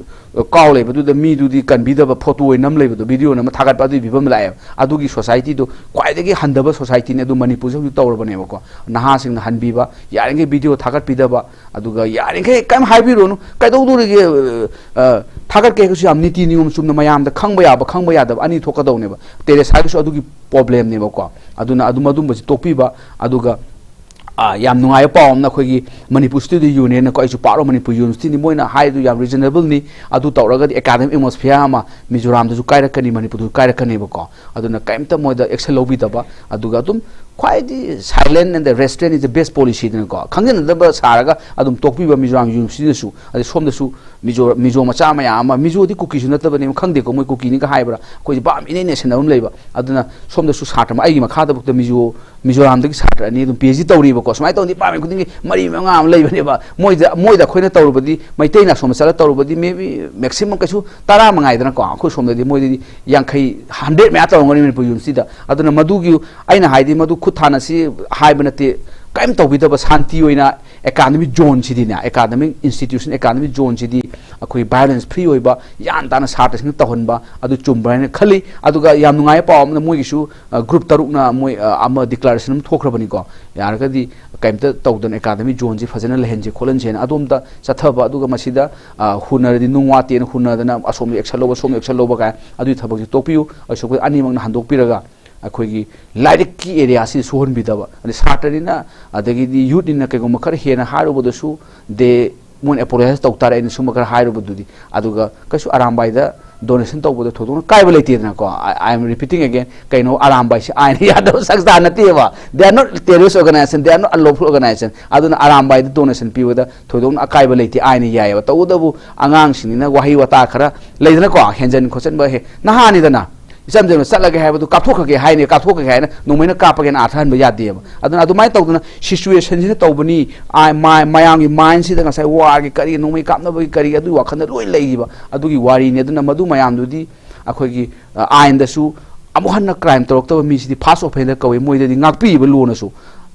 ꯀꯥꯎ ꯂꯩꯕꯗꯨꯗ ꯃꯤꯗꯨꯗꯤ ꯀꯟꯕꯤꯗꯕ, ꯐꯣꯇꯣ ꯑꯣꯏꯅ ꯅꯝ ꯂꯩꯕꯗꯣ, ꯚꯤꯗꯤꯑꯣ ꯅꯝꯃ ꯊꯥꯒꯠꯄ, ꯑꯗꯨꯒꯤ ꯐꯤꯕꯝ ꯂꯥꯛꯑꯦꯕ꯫ ꯑꯗꯨꯒꯤ ꯁꯣꯁꯥꯏꯇꯤꯗꯣ ꯈ꯭ꯋꯥꯏꯗꯒꯤ ꯍꯟꯊꯕ ꯁꯣꯁꯥꯏꯇꯤꯅꯤ꯫ ꯑꯗꯨ ꯃꯅꯤꯄꯨꯔꯁꯤ ꯍꯧꯖꯤꯛ ꯇꯧꯔꯕꯅꯦꯕꯀꯣ꯫ ꯅꯍꯥꯁꯤꯡꯅ ꯍꯟꯕꯤꯕ, ꯌꯥꯔꯤꯈꯩ ꯚꯤꯗꯤꯑꯣ ꯊꯥꯒꯠꯄꯤꯗꯕ, ꯑꯗꯨꯒ ꯌꯥꯔꯤꯈꯩ ꯀꯩꯝ ꯍꯥꯏꯕꯤꯔꯨꯅꯨ, ꯀꯩꯗꯧꯗꯣꯔꯤꯒꯦ? ꯑ, ꯊꯥꯒꯠꯀꯦ ꯍꯥꯏꯔꯒꯁꯨ ꯌꯥꯝ ꯅꯤꯇꯤ ꯅꯤꯌꯣꯝ ꯆꯨꯝꯅ ꯃꯌꯥꯝꯗ ꯈꯪꯕ ꯌꯥꯕ, ꯈꯪꯕ ꯌꯥꯗꯕ ꯑꯅꯤ ꯊꯣꯛꯀꯗꯧꯅꯦꯕ꯫ ꯇꯦꯔꯦꯁꯥꯒꯤꯁꯨ ꯑꯗꯨꯒꯤ ꯄ꯭ꯔꯣꯕ꯭ꯂꯦꯝꯅꯦꯕꯀꯣ꯫ ꯑꯗꯨꯅ ꯑꯗꯨꯝ ꯑꯗꯨꯝꯕꯁꯤ ꯇꯣꯛꯄꯤꯕ꯫ ꯑꯗꯨꯒ, ꯑ, ꯌꯥꯝ ꯅꯨꯡꯉꯥꯏꯕ ꯄꯥꯎ ꯑꯃꯅ, ꯑꯩꯈꯣꯏꯒꯤ ꯃꯅꯤꯄꯨꯔ ꯁ꯭ꯇꯨꯗꯦꯟ ꯌꯨꯅꯤꯌꯟꯅꯀꯣ, ꯑꯩꯁꯨ ꯄꯥꯔꯠ ꯑꯣꯐ ꯃꯅꯤꯄꯨꯔ ꯌꯨꯅꯤꯚꯔꯁꯤꯇꯤꯅꯤ, ꯃꯣꯏꯅ ꯍꯥꯏꯗꯨ ꯌꯥꯝ ꯔꯤꯖꯅꯦꯕꯜꯅꯤ꯫ ꯑꯗꯨ ꯇꯧꯔꯒꯗꯤ ꯑꯦꯀꯥꯗꯃꯤꯛ ꯑꯦꯠꯃꯣꯁꯐꯤꯌꯥꯔ ꯑꯃ ꯃꯤꯖꯣꯔꯥꯝꯗꯁꯨ ꯀꯥꯏꯔꯛꯀꯅꯤ, ꯃꯅꯤꯄꯨꯔꯗꯁꯨ ꯀꯥꯏꯔꯛꯀꯅꯦꯕꯀꯣ꯫ ꯑꯗꯨꯅ ꯀꯔꯤꯝꯇ ꯃꯣꯏꯗ ꯑꯦꯛꯁꯟ ꯂꯧꯕꯤꯗꯕ, ꯑꯗꯨꯒ ꯑꯗꯨꯝ ꯈ꯭ꯋꯥꯏꯗꯤ silent and the restraint is the best policyꯗꯅꯀꯣ, ꯈꯪꯖꯤꯟꯅꯗꯕ ꯁꯥꯔꯒ ꯑꯗꯨꯝ ꯇꯣꯛꯄꯤꯕ ꯃꯤꯖꯣꯔꯥꯝ ꯌꯨꯅꯤꯚꯔꯁꯤꯇꯤꯗꯁꯨ꯫ ꯑꯗꯩ ꯁꯣꯝꯗꯁꯨ ꯃꯤꯖꯣ, ꯃꯤꯖꯣ ꯃꯆꯥ ꯃꯌꯥꯝ ꯑꯃ, ꯃꯤꯖꯣꯗꯤ ꯀꯨꯀꯤꯁꯨ ꯅꯠꯇꯕꯅꯦꯕ, ꯈꯪꯗꯦꯀꯣ, ꯃꯣꯏ ꯀꯨꯀꯤꯅꯤꯒ ꯍꯥꯏꯕ꯭ꯔꯥ, ꯑꯩꯈꯣꯏꯁꯦ ꯚꯥꯞ ꯏꯅꯩ ꯅꯩꯁꯟꯅꯕ ꯑꯃ ꯂꯩꯕ꯫ ꯑꯗꯨꯅ ꯁꯣꯝꯗꯁꯨ ꯁꯥꯇ꯭ꯔ ꯑꯃ, ꯑꯩꯒꯤ ꯃꯈꯥꯗꯕꯨꯛꯇ ꯃꯤꯖꯣ, ꯃꯤꯖꯣꯔꯥꯝꯗꯒꯤ ꯁꯥꯇ꯭ꯔ ꯑꯅꯤ ꯑꯗꯨꯝ ꯄꯤ ꯑꯩꯆ ꯗꯤ ꯇꯧꯔꯤꯕꯀꯣ꯫ ꯁꯨꯃꯥꯏꯅ ꯇꯧꯅ department ꯈꯨꯗꯤꯡꯒꯤ ꯃꯔꯤ ꯃꯉꯥ ꯑꯃ ꯂꯩꯕꯅꯦꯕ꯫ ꯃꯣꯏꯗ, ꯃꯣꯏꯗ ꯑꯩꯈꯣꯏꯅ ꯇꯧꯔꯨꯕꯗꯤ, ꯃꯩꯇꯩꯅ ꯑꯁꯣꯝꯗ ꯆꯠꯂ ꯇꯧꯔꯨꯕꯗꯤ maybe maximum ꯀꯩꯁꯨ ꯇꯔꯥ ꯃꯉꯥꯏꯗꯅꯀꯣ꯫ ꯑꯩꯈꯣꯏ ꯁꯣꯝꯗꯗꯤ ꯃꯣꯏꯗꯗꯤ ꯌꯥꯡꯈꯩ, hundred ꯃꯌꯥ ꯇꯧꯔꯝꯒꯅꯤ ꯃꯅꯤꯄꯨꯔ ꯌꯨꯅꯤꯚꯔꯁꯤꯇꯤꯗ꯫ ꯑꯗꯨꯅ ꯃꯗꯨꯒꯤ, ꯑꯩꯅ ꯍꯥꯏꯗꯤ, ꯃꯗꯨ ꯈꯨꯠ ꯊꯥꯅꯁꯤ ꯍꯥꯏꯕ ꯅꯠꯇꯦ, ꯀꯔꯤꯝ ꯇꯧꯕꯤꯗꯕ, ꯁꯥꯟꯇꯤ ꯑꯣꯏꯅ ꯑꯦꯀꯥꯗꯃꯤꯛ ꯖꯣꯟꯁꯤꯗꯤꯅꯦ, ꯑꯦꯀꯥꯗꯃꯤꯛ ꯏꯟꯁꯇꯤꯇ꯭ꯌꯨꯁꯟ, ꯑꯦꯀꯥꯗꯃꯤꯛ ꯖꯣꯟꯁꯤꯗꯤ ꯑꯩꯈꯣꯏ violence free ꯑꯣꯏꯕ, ꯒ꯭ꯌꯥꯟ ꯇꯥꯅ ꯁꯥꯇ꯭ꯔꯁꯤꯡꯅ ꯇꯧꯍꯟꯕ ꯑꯗꯨ ꯆꯨꯝꯕ꯭ꯔꯥ ꯍꯥꯏꯅ ꯈꯜꯂꯤ꯫ ꯑꯗꯨꯒ ꯌꯥꯝ ꯅꯨꯡꯉꯥꯏꯕ ꯄꯥꯎ ꯑꯃꯅ, ꯃꯣꯏꯒꯤꯁꯨ, ꯑ, ꯒ꯭ꯔꯨꯞ ꯇꯔꯨꯛꯅ ꯃꯣꯏ, ꯑ, ꯑꯃ ꯗꯤꯀ꯭ꯂꯥꯔꯦꯁꯟ ꯑꯃ ꯊꯣꯛꯈ꯭ꯔꯕꯅꯤꯀꯣ꯫ ꯌꯥꯔꯒꯗꯤ ꯀꯔꯤꯝꯇ ꯇꯧꯗꯅ ꯑꯦꯀꯥꯗꯃꯤꯛ ꯖꯣꯟꯁꯤ ꯐꯖꯅ ꯂꯩꯍꯟꯁꯤ ꯈꯣꯠꯍꯟꯁꯦꯅ ꯑꯗꯣꯝꯗ ꯆꯠꯊꯕ, ꯑꯗꯨꯒ ꯃꯁꯤꯗ, ꯑ, ꯍꯨꯟꯅꯔꯗꯤ ꯅꯨꯡ ꯋꯥꯠꯇꯦꯅ ꯍꯨꯟꯅꯗꯅ ꯑꯁꯣꯝꯗ ꯑꯦꯛꯁꯟ ꯂꯧꯕ, ꯁꯣꯝꯗ ꯑꯦꯛꯁꯟ ꯂꯧꯕ ꯀꯥꯏ, ꯑꯗꯨꯒꯤ ꯊꯕꯛꯁꯤ ꯇꯣꯛꯄꯤꯌꯨ꯫ ꯑꯁꯣꯛꯄ ꯑꯅꯤꯃꯛꯅ ꯍꯟꯗꯣꯛꯄꯤꯔꯒ ꯑꯩꯈꯣꯏꯒꯤ ꯂꯥꯏꯔꯤꯛꯀꯤ ꯑꯦꯔꯤꯌꯥꯁꯤ ꯁꯨꯍꯟꯕꯤꯗꯕ, ꯑꯗꯩ ꯁꯥꯇ꯭ꯔꯅꯤꯅ, ꯑꯗꯒꯤꯗꯤ ꯌꯨꯠꯅꯤꯅ ꯀꯩꯒꯨꯝꯕ ꯈꯔ ꯍꯦꯟꯅ ꯍꯥꯏꯔꯨꯕꯗꯁꯨ ꯗꯦ ꯃꯣꯏꯅ ꯑꯦꯄꯣꯂꯣꯖꯥꯏꯁ ꯇꯧ ꯇꯥꯔꯦ, ꯑꯩꯅ ꯁꯨꯝꯕ ꯈꯔ ꯍꯥꯏꯔꯨꯕꯗꯨꯗꯤ꯫ ꯑꯗꯨꯒ ꯀꯩꯁꯨ ꯑꯔꯥꯝꯕꯥꯏꯗ, ꯗꯣꯅꯦꯁꯟ ꯇꯧꯕꯗ ꯊꯣꯏꯗꯣꯛꯅ ꯀꯥꯏꯕ ꯂꯩꯇꯦꯗꯅꯀꯣ꯫ I am repeating again, ꯀꯩꯅꯣ, ꯑꯔꯥꯝꯕꯥꯏꯁꯤ ꯑꯥꯏꯟ ꯌꯥꯗꯕ ꯁꯪꯁꯊꯥꯟ ꯅꯠꯇꯦꯕ꯫ They are not terrorist organization, they are not unlawful organization. ꯑꯗꯨꯅ ꯑꯔꯥꯝꯕꯥꯏꯗ ꯗꯣꯅꯦꯁꯟ ꯄꯤꯕꯗ ꯊꯣꯏꯗꯣꯛꯅ ꯑꯀꯥꯏꯕ ꯂꯩꯇꯦ, ꯑꯥꯏꯟ ꯌꯥꯏꯑꯕ꯫ ꯇꯧꯕꯇꯕꯨ ꯑꯉꯥꯡꯁꯤꯡꯅꯤꯅ ꯋꯥꯍꯩ ꯋꯥꯇꯥ ꯈꯔ ꯂꯩꯗꯅꯀꯣ, ꯍꯦꯟꯖꯟ ꯈꯣꯠꯆꯟꯕ, ꯍꯦ, ꯅꯍꯥꯅꯤꯗꯅ, ꯏꯆꯝ ꯆꯝꯅ ꯆꯠꯂꯒꯦ ꯍꯥꯏꯕꯗꯨ ꯀꯥꯞꯊꯣꯛꯈ꯭ꯔꯒꯦ ꯍꯥꯏꯅꯤ, ꯀꯥꯞꯊꯣꯛꯈ꯭ꯔꯒꯦ ꯍꯥꯏꯅ ꯅꯣꯡꯃꯩꯅ ꯀꯥꯞꯄꯒꯦꯅ ꯑꯥꯔꯊ ꯍꯟꯕ ꯌꯥꯗꯦꯕ꯫ ꯑꯗꯨꯅ ꯑꯗꯨꯃꯥꯏꯅ ꯇꯧꯗꯅ ꯁꯤꯆꯨꯋꯦꯁꯟꯁꯤꯅ ꯇꯧꯕꯅꯤ, ꯑꯥ, ꯃꯥ-, ꯃꯌꯥꯝꯒꯤ ꯃꯥꯏꯟꯁꯤꯗ ꯉꯁꯥꯏ ꯋꯥꯔꯒꯤ ꯀꯔꯤ, ꯅꯣꯡꯃꯩ ꯀꯥꯞꯅꯕꯒꯤ ꯀꯔꯤ, ꯑꯗꯨꯒꯤ ꯋꯥꯈꯜꯗ ꯂꯣꯏ ꯂꯩꯈꯤꯕ ꯑꯗꯨꯒꯤ ꯋꯥꯔꯤꯅꯤ꯫ ꯑꯗꯨꯅ ꯃꯗꯨ ꯃꯌꯥꯝꯗꯨꯗꯤ ꯑꯩꯈꯣꯏꯒꯤ, ꯑ, ꯑꯥꯏꯟꯗꯁꯨ ꯑꯃꯨꯛ ꯍꯟꯅ ꯀ꯭ꯔꯥꯏꯝ ꯇꯧꯔꯛꯇꯕ ꯃꯤꯁꯤꯗꯤ ꯐꯥꯁ ꯑꯣꯐꯦꯟꯗꯔ ꯀꯧꯏ, ꯃꯣꯏꯗꯗꯤ ꯉꯥꯛꯄꯤꯔꯤꯕ ꯂꯣꯅꯁꯨ꯫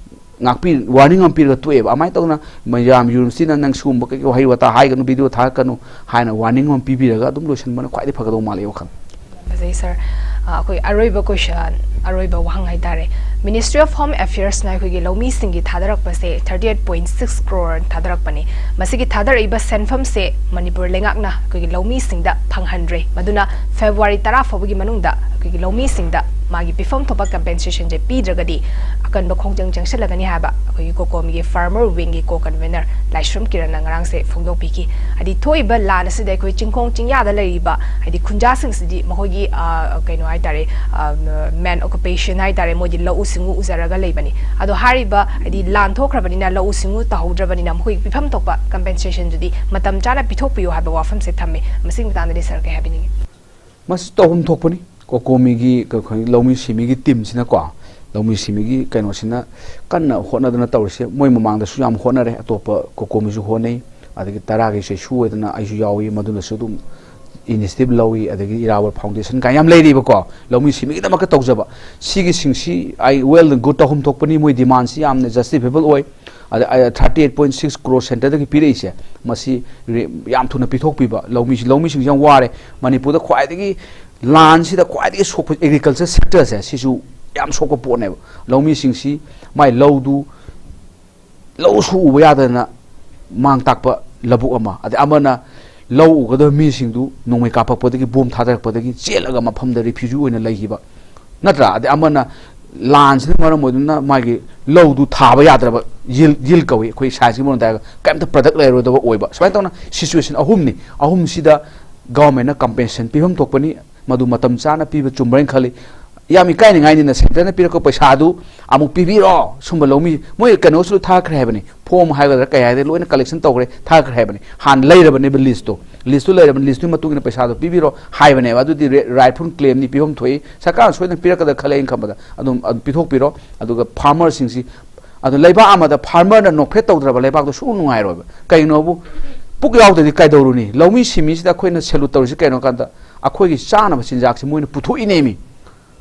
ꯉꯥꯛꯄꯤ-, ꯋꯥꯔꯅꯤꯡ ꯑꯃ ꯄꯤꯔꯒ ꯇꯣꯛꯑꯦꯕ꯫ ꯑꯗꯨꯃꯥꯏꯅ ꯇꯧꯗꯅ ꯃꯌꯥꯝ ꯌꯨꯅꯤꯚꯔꯁꯤꯇꯤꯅ ꯅꯪ ꯁꯤꯒꯨꯝꯕ ꯀꯩꯀꯩ ꯋꯥꯍꯩ ꯋꯥꯇꯥ ꯍꯥꯏꯒꯅꯨ, ꯚꯤꯗꯤꯑꯣ ꯊꯥꯒꯠꯀꯅꯨ ꯍꯥꯏꯅ ꯋꯥꯔꯅꯤꯡ ꯑꯃ ꯄꯤꯕꯤꯔꯒ ꯑꯗꯨꯝ ꯂꯣꯏꯁꯤꯟꯕꯅ ꯈ꯭ꯋꯥꯏꯗꯒꯤ ꯐꯒꯗꯧ ꯃꯥꯜꯂꯦ ꯑꯩ ꯋꯥꯈꯜ꯫ ꯐꯖꯩ ꯁꯥꯔ꯫ ꯑ, ꯑꯩꯈꯣꯏ ꯑꯔꯣꯏꯕ ꯀꯣꯏꯁꯟ, ꯑꯔꯣꯏꯕ ꯋꯥꯍꯪ ꯍꯥꯏꯇꯥꯔꯦ꯫ Ministry of Home Affairsꯅ ꯑꯩꯈꯣꯏꯒꯤ ꯂꯧꯃꯤꯁꯤꯡꯒꯤ ꯊꯥꯗꯔꯛꯄꯁꯦ thirty eight point six crore ꯊꯥꯗꯔꯛꯄꯅꯤ꯫ ꯃꯁꯤꯒꯤ ꯊꯥꯗꯔꯛꯏꯕ ꯁꯦꯟꯐꯝꯁꯦ ꯃꯅꯤꯄꯨꯔ ꯂꯩꯉꯥꯛꯅ ꯑꯩꯈꯣꯏꯒꯤ ꯂꯧꯃꯤꯁꯤꯡꯗ ꯐꯪꯍꯟꯗ꯭ꯔꯦ꯫ ꯃꯗꯨꯅ ꯐꯦꯕ꯭ꯔꯨꯋꯥꯔꯤ ꯇꯔꯥ ꯐꯥꯎꯕꯒꯤ ꯃꯅꯨꯡꯗ ꯑꯩꯈꯣꯏꯒꯤ ꯂꯧꯃꯤꯁꯤꯡꯗ ꯃꯥꯒꯤ ꯄꯤꯐꯝ ꯊꯣꯛꯄ ꯀꯝꯄꯦꯟꯁꯦꯁꯟꯁꯦ ꯄꯤꯗ꯭ꯔꯒꯗꯤ ꯑꯀꯟꯕ ꯈꯣꯡꯖꯪ ꯆꯪꯁꯤꯜꯂꯒꯅꯤ ꯍꯥꯏꯕ ꯑꯩꯈꯣꯏꯒꯤ ꯀꯣꯀꯣꯃꯤꯒꯤ ꯐꯥꯔꯃꯔ ꯋꯤꯡꯒꯤ ꯀꯣ ꯀꯟꯚꯦꯅꯔ ꯂꯥꯏꯁ꯭ꯔꯝ ꯀꯤꯔꯟꯅ ꯉꯔꯥꯡꯁꯦ ꯐꯣꯡꯗꯣꯛꯄꯤꯈꯤ꯫ ꯍꯥꯏꯗꯤ ꯊꯣꯛꯏꯕ ꯂꯥꯟ ꯑꯁꯤꯗ ꯑꯩꯈꯣꯏ ꯆꯤꯡꯈꯣꯡ ꯆꯤꯡꯌꯥꯗ ꯂꯩꯔꯤꯕ ꯍꯥꯏꯗꯤ ꯈꯨꯟꯖꯥꯁꯤꯡꯁꯤꯗꯤ ꯃꯈꯣꯏꯒꯤ, ꯑ, ꯀꯩꯅꯣ ꯍꯥꯏꯇꯥꯔꯦ, ꯑ, main occupation ꯍꯥꯏꯇꯥꯔꯦ, ꯃꯣꯏꯗꯤ ꯂꯧꯎ ꯁꯤꯡꯎ ꯎꯖꯔꯒ ꯂꯩꯕꯅꯤ꯫ ꯑꯗꯣ ꯍꯥꯏꯔꯤꯕ ꯍꯥꯏꯗꯤ ꯂꯥꯟ ꯊꯣꯛꯈ꯭ꯔꯕꯅꯤꯅ ꯂꯧꯎ ꯁꯤꯡꯎ ꯇꯧꯍꯧꯗ꯭ꯔꯕꯅꯤꯅ ꯃꯈꯣꯏꯒꯤ ꯄꯤꯐꯝ ꯊꯣꯛꯄ ꯀꯝꯄꯦꯟꯁꯦꯁꯟꯗꯨꯗꯤ ꯃꯇꯝ ꯆꯥꯅ ꯄꯤꯊꯣꯛꯄꯤꯌꯨ ꯍꯥꯏꯕ ꯋꯥꯐꯝꯁꯦ ꯊꯝꯃꯤ꯫ ꯃꯁꯤꯒꯤ ꯃꯇꯥꯡꯗꯗꯤ ꯁꯥꯔ ꯀꯩ ꯍꯥꯏꯕꯤꯅꯤꯡꯉꯤ? ꯃꯁꯤ ꯇꯧꯐꯝ ꯊꯣꯛꯄꯅꯤ꯫ ꯀꯣꯀꯣꯃꯤꯒꯤ, ꯑꯩꯈꯣꯏ ꯂꯧꯃꯤ ꯁꯤꯃꯤꯒꯤ ꯇꯤꯝꯁꯤꯅꯀꯣ, ꯂꯧꯃꯤ ꯁꯤꯃꯤꯒꯤ ꯀꯩꯅꯣꯁꯤꯅ ꯀꯟꯅ ꯍꯣꯠꯅꯗꯅ ꯇꯧꯔꯤꯁꯦ꯫ ꯃꯣꯏ ꯃꯃꯥꯡꯗꯁꯨ ꯌꯥꯝ ꯍꯣꯠꯅꯔꯦ, ꯑꯇꯣꯞꯄ ꯀꯣꯀꯣꯃꯤꯁꯨ ꯍꯣꯠꯅꯩ, ꯑꯗꯒꯤ ꯇꯔꯥꯒꯤ ꯆꯩꯁꯨ ꯑꯣꯏꯗꯅ ꯑꯩꯁꯨ ꯌꯥꯎꯏ, ꯃꯗꯨꯅꯁꯨ ꯑꯗꯨꯝ initiative ꯂꯧꯏ, ꯑꯗꯒꯤ ꯏꯔꯥꯕꯣꯠ ꯐꯥꯎꯟꯗꯦꯁꯟ ꯀꯥꯏꯅ ꯌꯥꯝ ꯂꯩꯔꯤꯕꯀꯣ, ꯂꯧꯃꯤ ꯁꯤꯃꯤꯒꯤꯗꯃꯛꯇ ꯇꯧꯖꯕ꯫ ꯁꯤꯒꯤꯁꯤꯡꯁꯤ ꯑꯩ well and good ꯇꯧꯐꯝ ꯊꯣꯛꯄꯅꯤ, ꯃꯣꯏ ꯗꯤꯃꯥꯟꯁꯤ ꯌꯥꯝꯅ ꯖꯁꯇꯤꯐꯦꯕꯜ ꯑꯣꯏ꯫ ꯑꯗ, ꯑ, thirty eight point six crore centreꯗꯒꯤ ꯄꯤꯔꯛꯏꯁꯦ, ꯃꯁꯤ ꯔꯦ-, ꯌꯥꯝ ꯊꯨꯅ ꯄꯤꯊꯣꯛꯄꯤꯕ꯫ ꯂꯧꯃꯤꯁꯤ, ꯂꯧꯃꯤꯁꯤꯡꯁꯤ ꯌꯥꯝ ꯋꯥꯔꯦ꯫ ꯃꯅꯤꯄꯨꯔꯗ ꯈ꯭ꯋꯥꯏꯗꯒꯤ ꯂꯥꯟꯁꯤꯗ ꯈ꯭ꯋꯥꯏꯗꯒꯤ ꯁꯣꯛꯄ agriculture sectorꯁꯦ, ꯁꯤꯁꯨ ꯌꯥꯝ ꯁꯣꯛꯄ ꯄꯣꯠꯅꯦꯕ꯫ ꯂꯧꯃꯤꯁꯤꯡꯁꯤ ꯃꯥꯏ ꯂꯧꯗꯨ, ꯂꯧꯁꯨ ꯎꯕ ꯌꯥꯗꯗꯅ ꯃꯥꯡ ꯇꯥꯛꯄ ꯂꯧꯕꯨꯛ ꯑꯃ, ꯑꯗꯩ ꯑꯃꯅ ꯂꯧ ꯎꯒꯗꯕ ꯃꯤꯁꯤꯡꯗꯨ ꯅꯣꯡꯃꯩ ꯀꯥꯞꯄꯛꯄꯗꯒꯤ, ꯕꯣꯝ ꯊꯥꯗꯔꯛꯄꯗꯒꯤ ꯆꯦꯜꯂꯒ ꯃꯐꯝꯗ ꯔꯤꯐ꯭ꯌꯨꯖꯤ ꯑꯣꯏꯅ ꯂꯩꯈꯤꯕ, ꯅꯠꯇ꯭ꯔꯥ? ꯑꯗꯩ ꯑꯃꯅ ꯂꯥꯟꯁꯤꯅ ꯃꯔꯝ ꯑꯣꯏꯗꯨꯅ ꯃꯥꯒꯤ ꯂꯧꯗꯨ ꯊꯥꯕ ꯌꯥꯗ꯭ꯔꯕ, ꯌꯤꯜ, ꯌꯤꯜ ꯀꯧꯏ ꯑꯩꯈꯣꯏ ꯁꯥꯏꯟꯁꯀꯤ ꯃꯔꯣꯟꯗ ꯍꯥꯏꯔꯒ, ꯀꯩꯝꯇ ꯄ꯭ꯔꯗꯛ ꯂꯩꯔꯣꯏꯗꯕ ꯑꯣꯏꯕ꯫ ꯁꯨꯃꯥꯏꯅ ꯇꯧꯅ ꯁꯤꯆꯨꯋꯦꯁꯟ ꯑꯍꯨꯝꯅꯤ꯫ ꯑꯍꯨꯝꯁꯤꯗ ꯒꯚꯔꯟꯃꯦꯟꯠꯅ ꯀꯝꯄꯦꯟꯁꯦꯁꯟ ꯄꯤꯐꯝ ꯊꯣꯛꯄꯅꯤ꯫ ꯃꯗꯨ ꯃꯇꯝ ꯆꯥꯅ ꯄꯤꯕ ꯆꯨꯝꯕ꯭ꯔꯥ ꯍꯥꯏꯅ ꯈꯜꯂꯤ꯫ ꯌꯥꯝ ꯏꯀꯥꯏꯅꯤꯡꯉꯥꯏꯅꯤꯅ ꯁꯦꯟꯇꯔꯅ ꯄꯤꯔꯛꯄ ꯄꯩꯁꯥꯗꯨ ꯑꯃꯨꯛ ꯄꯤꯕꯤꯔꯣ꯫ ꯁꯨꯝꯕ ꯂꯧꯃꯤ ꯃꯣꯏ ꯀꯩꯅꯣꯁꯨ ꯊꯥꯈ꯭ꯔꯦ ꯍꯥꯏꯕꯅꯤ, ꯐꯣꯝ ꯍꯥꯏꯒꯗ꯭ꯔꯥ ꯀꯩ ꯍꯥꯏꯗꯤ ꯂꯣꯏꯅ ꯀꯂꯦꯛꯁꯟ ꯇꯧꯈ꯭ꯔꯦ, ꯊꯥꯈ꯭ꯔꯦ ꯍꯥꯏꯕꯅꯤ꯫ ꯍꯥꯟꯅ ꯂꯩꯔꯕꯅꯦꯕ ꯂꯤꯁꯇꯣ, ꯂꯤꯁꯇꯨ ꯂꯩꯔꯕꯅꯤ, ꯂꯤꯁꯇꯨꯒꯤ ꯃꯇꯨꯡ ꯏꯟꯅ ꯄꯩꯁꯥꯗꯣ ꯄꯤꯕꯤꯔꯣ ꯍꯥꯏꯕꯅꯦꯕ꯫ ꯑꯗꯨꯗꯤ ꯔꯥꯏꯠꯐꯨꯜ ꯀ꯭ꯂꯦꯝꯅꯤ, ꯄꯤꯐꯝ ꯊꯣꯛꯏ꯫ ꯁꯔꯀꯥꯔꯅ ꯁꯣꯏꯗꯅ ꯄꯤꯔꯛꯀꯗ꯭ꯔꯥ ꯈꯜꯂꯦ ꯑꯩꯅ ꯈꯟꯕꯗ꯫ ꯑꯗꯨꯝ ꯑꯗꯨꯝ ꯄꯤꯊꯣꯛꯄꯤꯔꯣ꯫ ꯑꯗꯨꯒ ꯐꯥꯔꯃꯔꯁꯤꯡꯁꯤ, ꯑꯗꯨ ꯂꯩꯕꯥꯛ ꯑꯃꯗ ꯐꯥꯔꯃꯔꯅ ꯅꯣꯛꯐꯦꯠ ꯇꯧꯗ꯭ꯔꯕ ꯂꯩꯕꯥꯛꯇꯣ ꯁꯨꯡꯅꯨꯡ ꯅꯨꯡꯉꯥꯏꯔꯣꯏꯕ꯫ ꯀꯩꯅꯣꯕꯨ ꯄꯨꯛ ꯌꯥꯎꯗ꯭ꯔꯗꯤ ꯀꯩꯗꯧꯔꯨꯅꯤ? ꯂꯧꯃꯤ ꯁꯤꯃꯤꯁꯤꯗ ꯑꯩꯈꯣꯏꯅ ꯁꯦꯂꯨꯠ ꯇꯧꯔꯤꯁꯤ ꯀꯩꯅꯣ ꯀꯥꯟꯗ, ꯑꯩꯈꯣꯏꯒꯤ ꯆꯥꯅꯕ ꯆꯤꯟꯖꯥꯛꯁꯤ ꯃꯣꯏꯅ ꯄꯨꯊꯣꯛꯏꯅꯦꯃꯤ꯫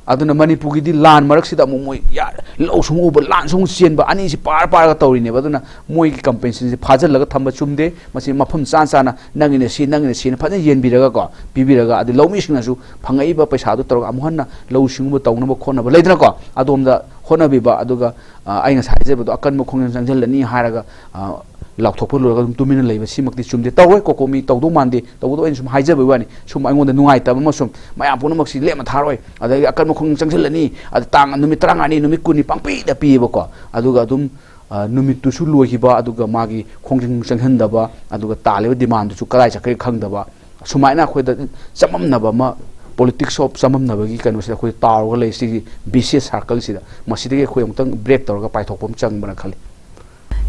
ꯑꯗꯨꯅ ꯃꯅꯤꯄꯨꯔꯒꯤꯗꯤ ꯂꯥꯟ ꯃꯔꯛꯁꯤꯗ ꯑꯃꯨꯛ ꯃꯣꯏ ꯌꯥ-, ꯂꯧ ꯁꯨꯡ ꯎꯕ, ꯂꯥꯟ ꯁꯨꯡ ꯆꯦꯟꯕ ꯑꯅꯤꯁꯤ ꯄꯥꯔ ꯄꯥꯔꯒ ꯇꯧꯔꯤꯅꯦꯕ꯫ ꯑꯗꯨꯅ ꯃꯣꯏꯒꯤ ꯀꯝꯄꯦꯟꯁꯦꯁꯟꯁꯤ ꯐꯥꯖꯤꯜꯂꯒ ꯊꯝꯕ ꯆꯨꯝꯗꯦ꯫ ꯃꯁꯤ ꯃꯐꯝ ꯆꯥ ꯆꯥꯅ ꯅꯪꯒꯤꯅ ꯁꯤ, ꯅꯪꯒꯤꯅ ꯁꯤꯅ ꯐꯖꯅ ꯌꯦꯟꯕꯤꯔꯒꯀꯣ, ꯄꯤꯕꯤꯔꯒ, ꯑꯗꯨ ꯂꯧꯃꯤꯁꯤꯡꯅꯁꯨ ꯐꯪꯉꯛꯏꯕ ꯄꯩꯁꯥꯗꯨ ꯇꯧꯔꯒ ꯑꯃꯨꯛ ꯍꯟꯅ ꯂꯧꯎ ꯁꯤꯡꯎꯕ ꯇꯧꯅꯕ ꯈꯣꯠꯅꯕ ꯂꯩꯗꯅꯀꯣ, ꯑꯗꯣꯝꯗ ꯍꯣꯠꯅꯕꯤꯕ꯫ ꯑꯗꯨꯒ, ꯑ, ꯑꯩ ꯉꯁꯥꯏ ꯍꯥꯏꯖꯕꯗꯣ, ꯑꯀꯟꯕ ꯈꯣꯡꯖꯪ ꯆꯪꯁꯤꯜꯂꯅꯤ ꯍꯥꯏꯔꯒ, ꯑ, ꯂꯥꯎꯊꯣꯛꯄ ꯂꯣꯏꯔꯒ ꯑꯗꯨꯝ ꯇꯨꯃꯤꯟꯅ ꯂꯩꯕ, ꯁꯤꯃꯛꯇꯤ ꯆꯨꯝꯗꯦ꯫ ꯇꯧꯔꯣꯏ, ꯀꯣꯀꯣꯃꯤ ꯇꯧꯗꯧ ꯃꯥꯟꯗꯦ꯫ ꯇꯧꯕꯗꯣ ꯑꯩꯅ ꯁꯨꯝ ꯍꯥꯏꯖꯕꯒꯤ ꯋꯥꯅꯤ꯫ ꯁꯨꯝ ꯑꯩꯉꯣꯟꯗ ꯅꯨꯡꯉꯥꯏꯇꯕ ꯑꯃ, ꯁꯨꯝ ꯃꯌꯥꯝ ꯄꯨꯝꯅꯃꯛꯁꯤ ꯂꯦꯝꯅ ꯊꯥꯔꯣꯏ, ꯑꯗꯒꯤ ꯑꯀꯟꯕ ꯈꯣꯡꯖꯪ ꯆꯪꯁꯤꯜꯂꯅꯤ, ꯑꯗ ꯇꯥꯡ, ꯅꯨꯃꯤꯠ ꯇꯔꯥꯃꯉꯥꯅꯤ, ꯅꯨꯃꯤꯠ ꯀꯨꯟꯅꯤ ꯄꯪꯄꯤꯗ ꯄꯤꯌꯦꯕꯀꯣ꯫ ꯑꯗꯨꯒ ꯑꯗꯨꯝ, ꯑ, ꯅꯨꯃꯤꯠꯇꯨꯁꯨ ꯂꯣꯏꯈꯤꯕ, ꯑꯗꯨꯒ ꯃꯥꯒꯤ ꯈꯣꯡꯖꯪ ꯆꯪꯁꯤꯟꯗꯕ, ꯑꯗꯨꯒ ꯇꯥꯜꯂꯤꯕ ꯗꯤꯃꯥꯟꯗꯨꯁꯨ ꯀꯗꯥꯏ ꯆꯠꯈ꯭ꯔꯦ ꯈꯪꯗꯕ, ꯁꯨꯃꯥꯏꯅ ꯑꯩꯈꯣꯏꯗ ꯆꯃꯝꯅꯕ ꯑꯃ, politics of ꯆꯃꯝꯅꯕꯒꯤ ꯀꯩꯅꯣꯁꯤꯗ ꯑꯩꯈꯣꯏ ꯇꯥꯎꯔꯒ ꯂꯩ꯫ ꯁꯤꯒꯤ vicious circleꯁꯤꯗ, ꯃꯁꯤꯗꯒꯤ ꯑꯩꯈꯣꯏ ꯑꯃꯨꯛꯇꯪ break ꯇꯧꯔꯒ ꯄꯥꯏꯊꯣꯛꯄ ꯑꯃ ꯆꯪꯕꯅ ꯈꯜꯂꯤ꯫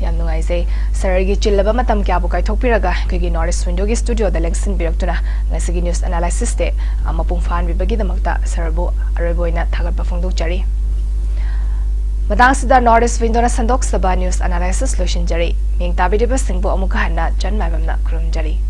ꯌꯥꯝ ꯅꯨꯡꯉꯥꯏꯖꯩ꯫ ꯁꯔꯒꯤ ꯆꯤꯜꯂꯕ ꯃꯇꯝ ꯀꯌꯥꯕꯨ ꯀꯥꯏꯊꯣꯛꯄꯤꯔꯒ ꯑꯩꯈꯣꯏꯒꯤ North East Windowꯒꯤ studioꯗ ꯂꯦꯡꯁꯤꯟꯕꯤꯔꯛꯇꯨꯅ ꯉꯁꯤꯒꯤ news analysisꯁꯦ, ꯑ, ꯃꯄꯨꯡ ꯐꯥꯍꯟꯕꯤꯕꯒꯤꯗꯃꯛꯇ ꯁꯔꯕꯨ ꯑꯔꯣꯏꯕ ꯑꯣꯏꯅ ꯊꯥꯒꯠꯄ ꯐꯣꯡꯗꯣꯛꯆꯔꯤ꯫ ꯃꯇꯥꯡꯁꯤꯗ North East Windowꯅ ꯁꯟꯗꯣꯛꯆꯕ news analysis ꯂꯣꯏꯁꯤꯟꯖꯔꯤ꯫ ꯃꯤꯡ ꯇꯥꯕꯤꯔꯤꯕꯁꯤꯡꯕꯨ ꯑꯃꯨꯛꯀ ꯍꯟꯅ ꯆꯟ ꯃꯥꯏꯕꯝꯅ ꯈꯨꯔꯨꯝꯖꯔꯤ꯫